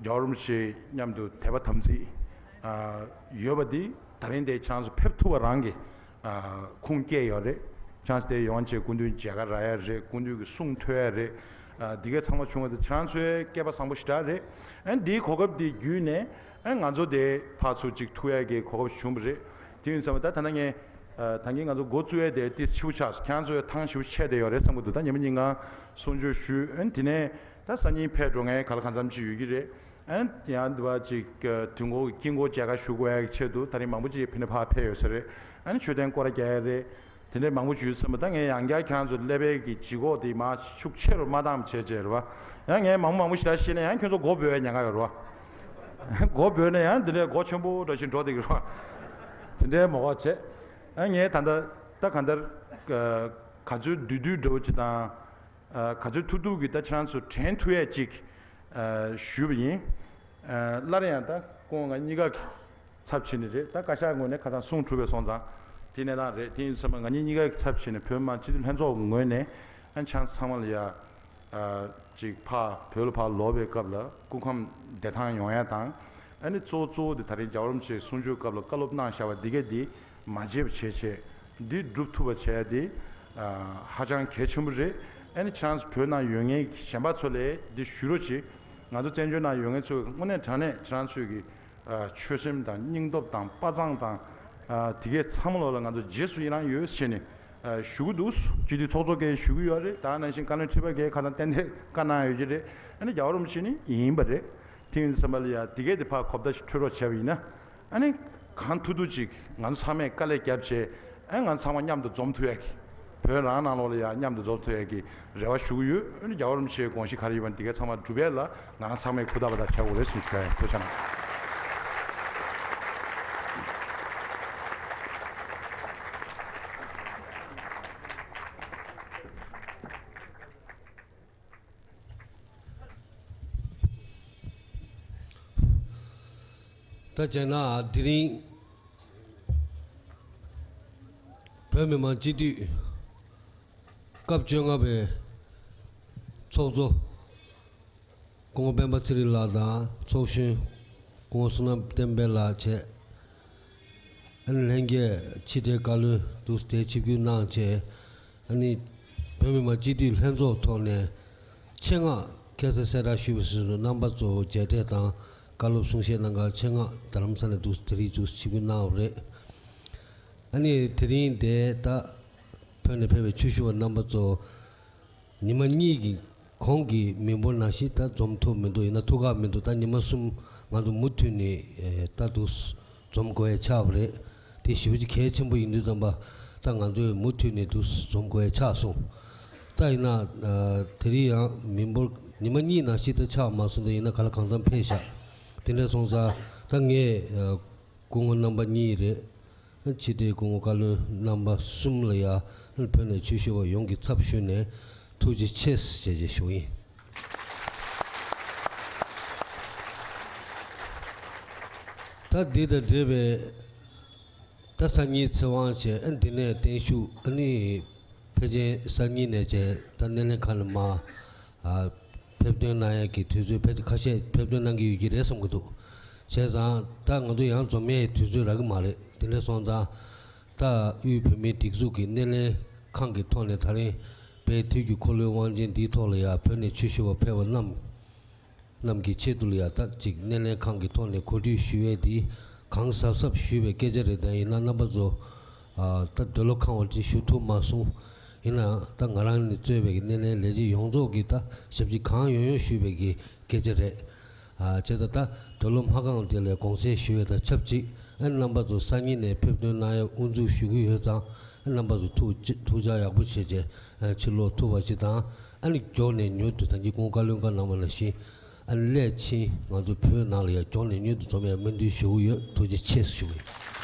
རྒྱལ་བ་རིན་པོ་ཆེ་མཉམ་དུ་དད་པ་དམ་ཚིག་ཡོད་པ་འདི་ད་རིང་དེ་ཁྱེད་རང་ཚོ་ཕེབས་ཐུབ་པ་རང་གི་ཁུངས་སྐྱེལ་ཡོད་རེད། ཆང་ས་དེ་ཡོང་བྱས་སྐུ་མདུན་མཇལ་ཁ་རག་ཡ་རེད། སྐུ་མདུན་གྱི་གསུང་ཐོས་ཡ་རེད། ཨ། འདི་གའི་ཚང་མ་བྱུང་བ་དེ་ཁྱེད་རང་ཚོའི་སྐལ་པ་བཟང་པོ་ཞེ་དྲག་རེད། ཨ་ནི་འདིའི་གོ་སྐབས་འདི་བརྒྱུད་ནས་ཨ་ང་ཚོ་དེ་ཕར་ཚུར་ཅིག་ཐུག་ཡ་གི་གོ་སྐབས་བྱུང་བ་རེད། དེ་ཡིན་ཙང་ད་ད་ལྟ་ངས་ཨ་ད་གིན་ང་ཚོ་འགོ་བཙུགས་ཡ་དེ་ཏིས་ཕྱི་པོ་ཆགས་སོང་། ཁྱེད་རང་ཚོའི་ཐང་ཞེ་པོ་ཆད་བསྡད་ཡོད་རེད་བསམ་གྱི་འདུག་ད་ཉི་མ་གཉིས་སྒང་གསུང་ཆོས་ཞུས། ཨ་ནི་དེ་ནས་ད་སང་ཉིན་ཕེབས་འགྲོ་མཁན་ག་ལ་གང་འཚམ་ཅིག་ཡོད་ཀྱི་རེད། ཨ་ནི་ཡང་འདི་བ་ཅིག་དུས་འཁོར་གྱི་དཀྱིལ་འཁོར་མཇལ་ཁ་ཞུ་དགོས་ཡ་གི་ཆེད་དུ་ད་རིང་མང་པོ་ཅིག་ཕ་ནས་ཕར་ཕེབས་ཡོད་ས་རེད། ཨ་ནི་མཆོད་རྟེན་སྐོར་ར་རྒྱག་ཡ་རེད། དེ་འདྲའི་མང་པོ་ཞིག་ཡོད་ས་མ། ད་ངས་ཡང་བསྐྱར་ཁྱེད་རང་ཚོ་ཀླད་པའི་གི་ལྗིད་ཁོག་དེ་མར་ཤུགས་ཆེ་རུ་མ་བཏང་བྱས་བྱས་རེད་བ། ཡང་ངས་མང་པོ་མང་པོ་ཞིག་ད་བཤད་ན་ཡང་ཁྱོད་ཚོ་མགོ་སྦོས་པའི་ཉེན་ཁ་ཡོད་རེད་བ། མགོ་སྦོས་ན་ཡང་འདི་འདྲའི་མགོ་ཆེན་པོ་འདྲ་ཞིག་འགྲོ་བསྡད་ཀྱི་རེད་བ། དེ་འདྲའི་མོ་ག་བྱས། ཨ་ངས་ད་ལྟ་ད་གང་ལྟར་ག་ཚོད་བསྡུས་བསྡུས་འདྲ་བོ་ཅིག་དང་། ག་ཚོད་ཐུབ་ཐུབ་ཀྱིས་ད་ཁྱེད་རང་ཚོ་དྲན་ཐུབ་ཡས་ཅིག་ཞུས་པ་ཡིན། སླར་ཡང་ད་སྐུ་ངོ་ང་གཉིས་ཀ་གི་ཚབ་བྱས་ནས་རེད། ད་བཀའ་ཤག་ངོས་ནས་ཁ་སང་གསུང་གྲུབ་པའི་སོང་ཙང་དེ་གནས་སྟངས་རེད། དེ་ཡིན་ཚང་མ་ང་གཉིས་གཉིས་ཀ་གི་ཚབ་བྱས་ནས་བོད་མི་མང་སྤྱི་འཐུས་ལྷན་ཚོགས་ངོས་ནས་ཨ་ཆང་ཚང་མ་ལ་ཡ་ཅིག་ཕར་བོད་ལ་ཕར་ལོག་པའི་སྐབས་ལ་སྐུ་ཁམས་བདེ་ཐང་ཡོང་ཡ་དང་། ཨ་ནི་གཙོ་བོ་གཙོ་བོ་དེ་ད་རིང་རྒྱལ་བ་རིན་པོ་ཆེའི་གསུང་ཆོས་སྐབས་ལ་བཀའ་སློབ་གནང་བཞག་པ་འདི་གས་འདི་མ་བརྗེད་པ་བྱས་བྱས་འདི་སྒྲུབ་ཐུབ་པ་བྱས་ཏེ་ཧ་ཅང་གལ་ཆེན་པོ་རེད། ཨ་ནི་ཁྱེད་རང་ཚོ་བོད་ནང་ཡོད་མཁན་གཞན་པ་ཚོ་ལ་འདི་ཞུ་རོགས་གྱིས། ང་ཚོ་བཙན་བྱོལ་ནང་ཡོད་མཁན་ཚོས་དངོས་གནས་དྲང་གནས་ཁྱེད་རང་ཚོས་ཀྱི་ཆོད་སེམས་དང་སྙིང་སྟོབས་དང་དཔའ་མཛངས་དང་དེ་གས་ཚང་མ་ལོག་ལ་ང་ཚོ་རྗེས་སུ་ཡི་རང་ཡོད་ཟེར་ནས་ཞུ་གི་འདུག་སྤྱི་འཐུས་ཚོགས་གཙོ་གས་ཞུ་གི་ཡོད་རེད། ད་ནང་བཞིན་བཀའ་བློན་ཁྲི་པ་གས་ཁ་སང་ཏན་ཏན་བཀའ་གནང་ཡོད་ཀྱི་རེད། ཨ་ནི་རྒྱལ་བ་རིན་པོ་ཆེ་ནི་ཡིན་པ་རེད། དེ་ཡིན་དུས་ཙམ་པ་ལ་ཡ་དེ་གས་དེ་ཕར་གོ་བརྡ་ཞིག་འཕྲོད་རོགས་བྱས་པ་ཡིན་ན། ཨ་ནི་གང་ཐུབ་ཐུབ་ཅིག་ང་ཚོ་ཚང་མས་དཀའ་ལས་བརྒྱབ་བྱས་ཨ་ང་ཚོ་ཚང་མ་མཉམ་དུ་འཛོམས་ཐུབ་ཡ་གི། བོད་རང་ནང་ལོགས་ལ་ཡ་མཉམ་དུ་འཛོམས་ཐུབ་ཡ་གི་རེ་བ་ཞུ་གི་ཡོད། ཨ་ནི་རྒྱལ་བ་རིན་པོ་ཆེའི་དགོངས་གཞི་ག་རེ་ཡོད་པ་འདི་གས་ཚང་མ་སྒྲུབ་ཡ་ལ་ང་རང་ཚང་མས་ཧུར་ཐག་པ་ཐག་བྱ་དགོས་རེད་ཟེར་ཞུ་ཡ་ཡིན། ཐུགས་རྗེ་གནང་། ད་བྱས་ན་དེ་རིང་བོད་མི་མང་སྤྱི་འཐུས་སྐབས་བཅོ་ལྔ་པའི་ཚོགས་གཙོ་སྐུ་ངོ་སྤེན་པ་ཚེ་རིང་ལགས་དང་ཚོགས་གཞོན་སྐུ་ངོ་བསོད་ནམས་བསྟན་འཕེལ་ལགས་བཅས། ཨ་ནི་ལྷན་རྒྱས་ཕྱི་དྲིལ་བཀའ་བློན་འདུག་སེ་ཆིབས་བསྒྱུར་གནང་བྱས། ཨ་ནི་བོད་མི་མང་སྤྱི་འཐུས་ལྷན་ཚོགས་ཐོག་ནས་ཆེད་མངགས་ཁ་སང་གསལ་བསྒྲགས་ཞུས་པ་བཞིན་དུ་རྣམ་པ་ཚོ་མཇལ་འཕྲད་དང་བཀའ་སློབ་གསུང་བཤད་གནང་གར་ཆེད་མངགས་རྡ་རམ་ས་ལ་འདུག་སེ་དེ་རིང་འདུག་སེ་ཆིབས་བསྒྱུར་གནང་བ་རེད། ཨ་ནི་དེ་རིང་དེ་ད་བོད་ནས་ཕེབས་པའི་ཆོས་ཞུ་བ་རྣམ་པ་ཚོ། ཉི་མ་གཉིས་ཀྱི་གོང་གི་མི་འབོར་ནང་བཞིན་ད་འཛོམས་ཐུབ་མི་འདུག་ཡིན་ན་ཐུགས་ཁག་མི་འདུག་ད་ཉི་མ་གསུམ་ང་ཚོ་མུ་མཐུད་ནས་ཨེ་ད་དུ་འཛོམས་དགོས་ཡ་ཆགས་པ་རེད། དེ་ཞེ་པོ་ཅིག་གལ་ཆེན་པོ་ཡིན་དུས་ཙམ་པ་ད་ང་ཚོས་མུ་མཐུད་ནས་དུ་འཛོམས་དགོས་ཡ་ཆགས་སོང་། ད་ཡིན་ན་ཨ་དེ་རིང་ཡང་མི་འབོར་ཉི་མ་གཉིས་ནང་བཞིན་ད་ཆགས་མ་སོང་། ད་ཡིན་ན་ག་ལ་གང་འཚམ་ཕེབས་ཤག་དེ་འདྲ་སོང་ཙང་ད་ངས་ཨ་སྐུ་ངོ་རྣམ་པ་གཉིས་རེད། ཕྱི་དྲིལ་སྐུ་ངོ་བཀའ་བློན་རྣམ་པ་གསུམ་ལ་ཡང་བོད་ནས་ཆོས་ཞུ་བ་ཡོངས་ཀྱི་ཚབ་ཞུས་ནས་ཐུགས་རྗེ་ཆེ་ཞེས་ཞེས་ཞུ་ཡིན། ད་འདི་དང་འབྲེལ་བའི་ད་སང་ཉིན་ཚེ་དབང་བཅས་ཨ་འདི་ནས་བརྟན་བཞུགས་ཨ་ནི་ཕལ་ཆེར་སང་ཉིན་ནས་བཅས་ད་སྣེ་ལེན་ཁང་ནས་མར། ཨ། ཕེབས་ཐོན་གནང་ཡས་ཀྱི་དུས་ཚོད་ཕལ་ཆེར་ཁ་ཤས་ཕེབས་ཐོན་གནང་གི་ཡོད་ཀྱི་རེད་བསམ་གྱི་འདུག་བྱས་ཙང་ད་ང་ཚོ་ཡང་འཛོམས་ཡས་དུས་ཚོད་རག་གི་མ་རེད། དེ་འདྲ་སོང་ཙང་ད་དབུས་བོད་མིའི་སྒྲིག་འཛུགས་ཀྱི་སྣེ་ལེན་ཁང་གི་ཐོག་ནས་ད་རིང་བོད་དུས་ཀྱི་འཁོར་ལོའི་དབང་ཆེན་འདིའི་ཐོག་ལ་ཡང་བོད་ནས་ཆོས་ཞུ་བར་ཕེབས་པ་རྣམས་རྣམས་ཀྱི་ཆེད་དུ་ལ་ཡང་ད་ཅིག་སྣེ་ལེན་ཁང་གི་ཐོག་ནས་གོ་སྒྲིག་ཞུ་ཡས་འདི་གང་གཟབ་གཟབ་ཞུས་པའི་སྐད་ཆ་རེད། ད་ཡིན་ན་རྣམ་པ་ཚོ་ཨ་ད་འདོད་བློ་ཁེངས་པ་ཅིག་ཞུ་ཐུབ་མ་སོང་། ཡིན་ནའང་ད་ང་རང་ནས་གཙོས་པའི་གི་སྣེ་ལེན་ལས་བྱེད་ཡོངས་རྫོགས་ཀྱིས་ད་ཞབས་ཕྱི་གང་ཡོང་ཡོང་ཞུས་པའི་གི་སྐད་ཆ་རེད། ཨ་བྱས་ཙང་ད་འདོད་བློ་མ་ཁེངས་དེ་ལ་དགོངས་སེལ་ཞུ་ཡས་དང་ཆབས་ཅིག་ཨ་རྣམ་པ་ཚོ་སང་ཉིན་ནས་ཕེབས་ཐོན་གནང་ཡས་དབུ་འཛུགས་ཞུ་གི་ཡོད་ཙང་ཨ་རྣམ་པ་ཚོ་ཐུགས་ཐུགས་ཅག་ཡག་པོ་བྱས་བྱས་ཕྱིར་ལོག་ཐུབ་པ་ཅིག་དང་། ཨ་ནི་མགྱོགས་ནས་མྱུར་དུ་ད་གིན་སྐུ་ངོ་བཀའ་བློན་བཀའ་གནང་བ་ནང་བཞིན་ཨ་ནི་སླད་ཕྱིན་ང་ཚོ་བོད་ནང་ལ་ཡང་མགྱོགས་ནས་མྱུར་དུ་འཛོམས་ཡས་སྨོན་འདུན་ཞུ་གི་ཡོད། ཐུགས་རྗེ་ཆེ་ཞུ་གི་ཡོད།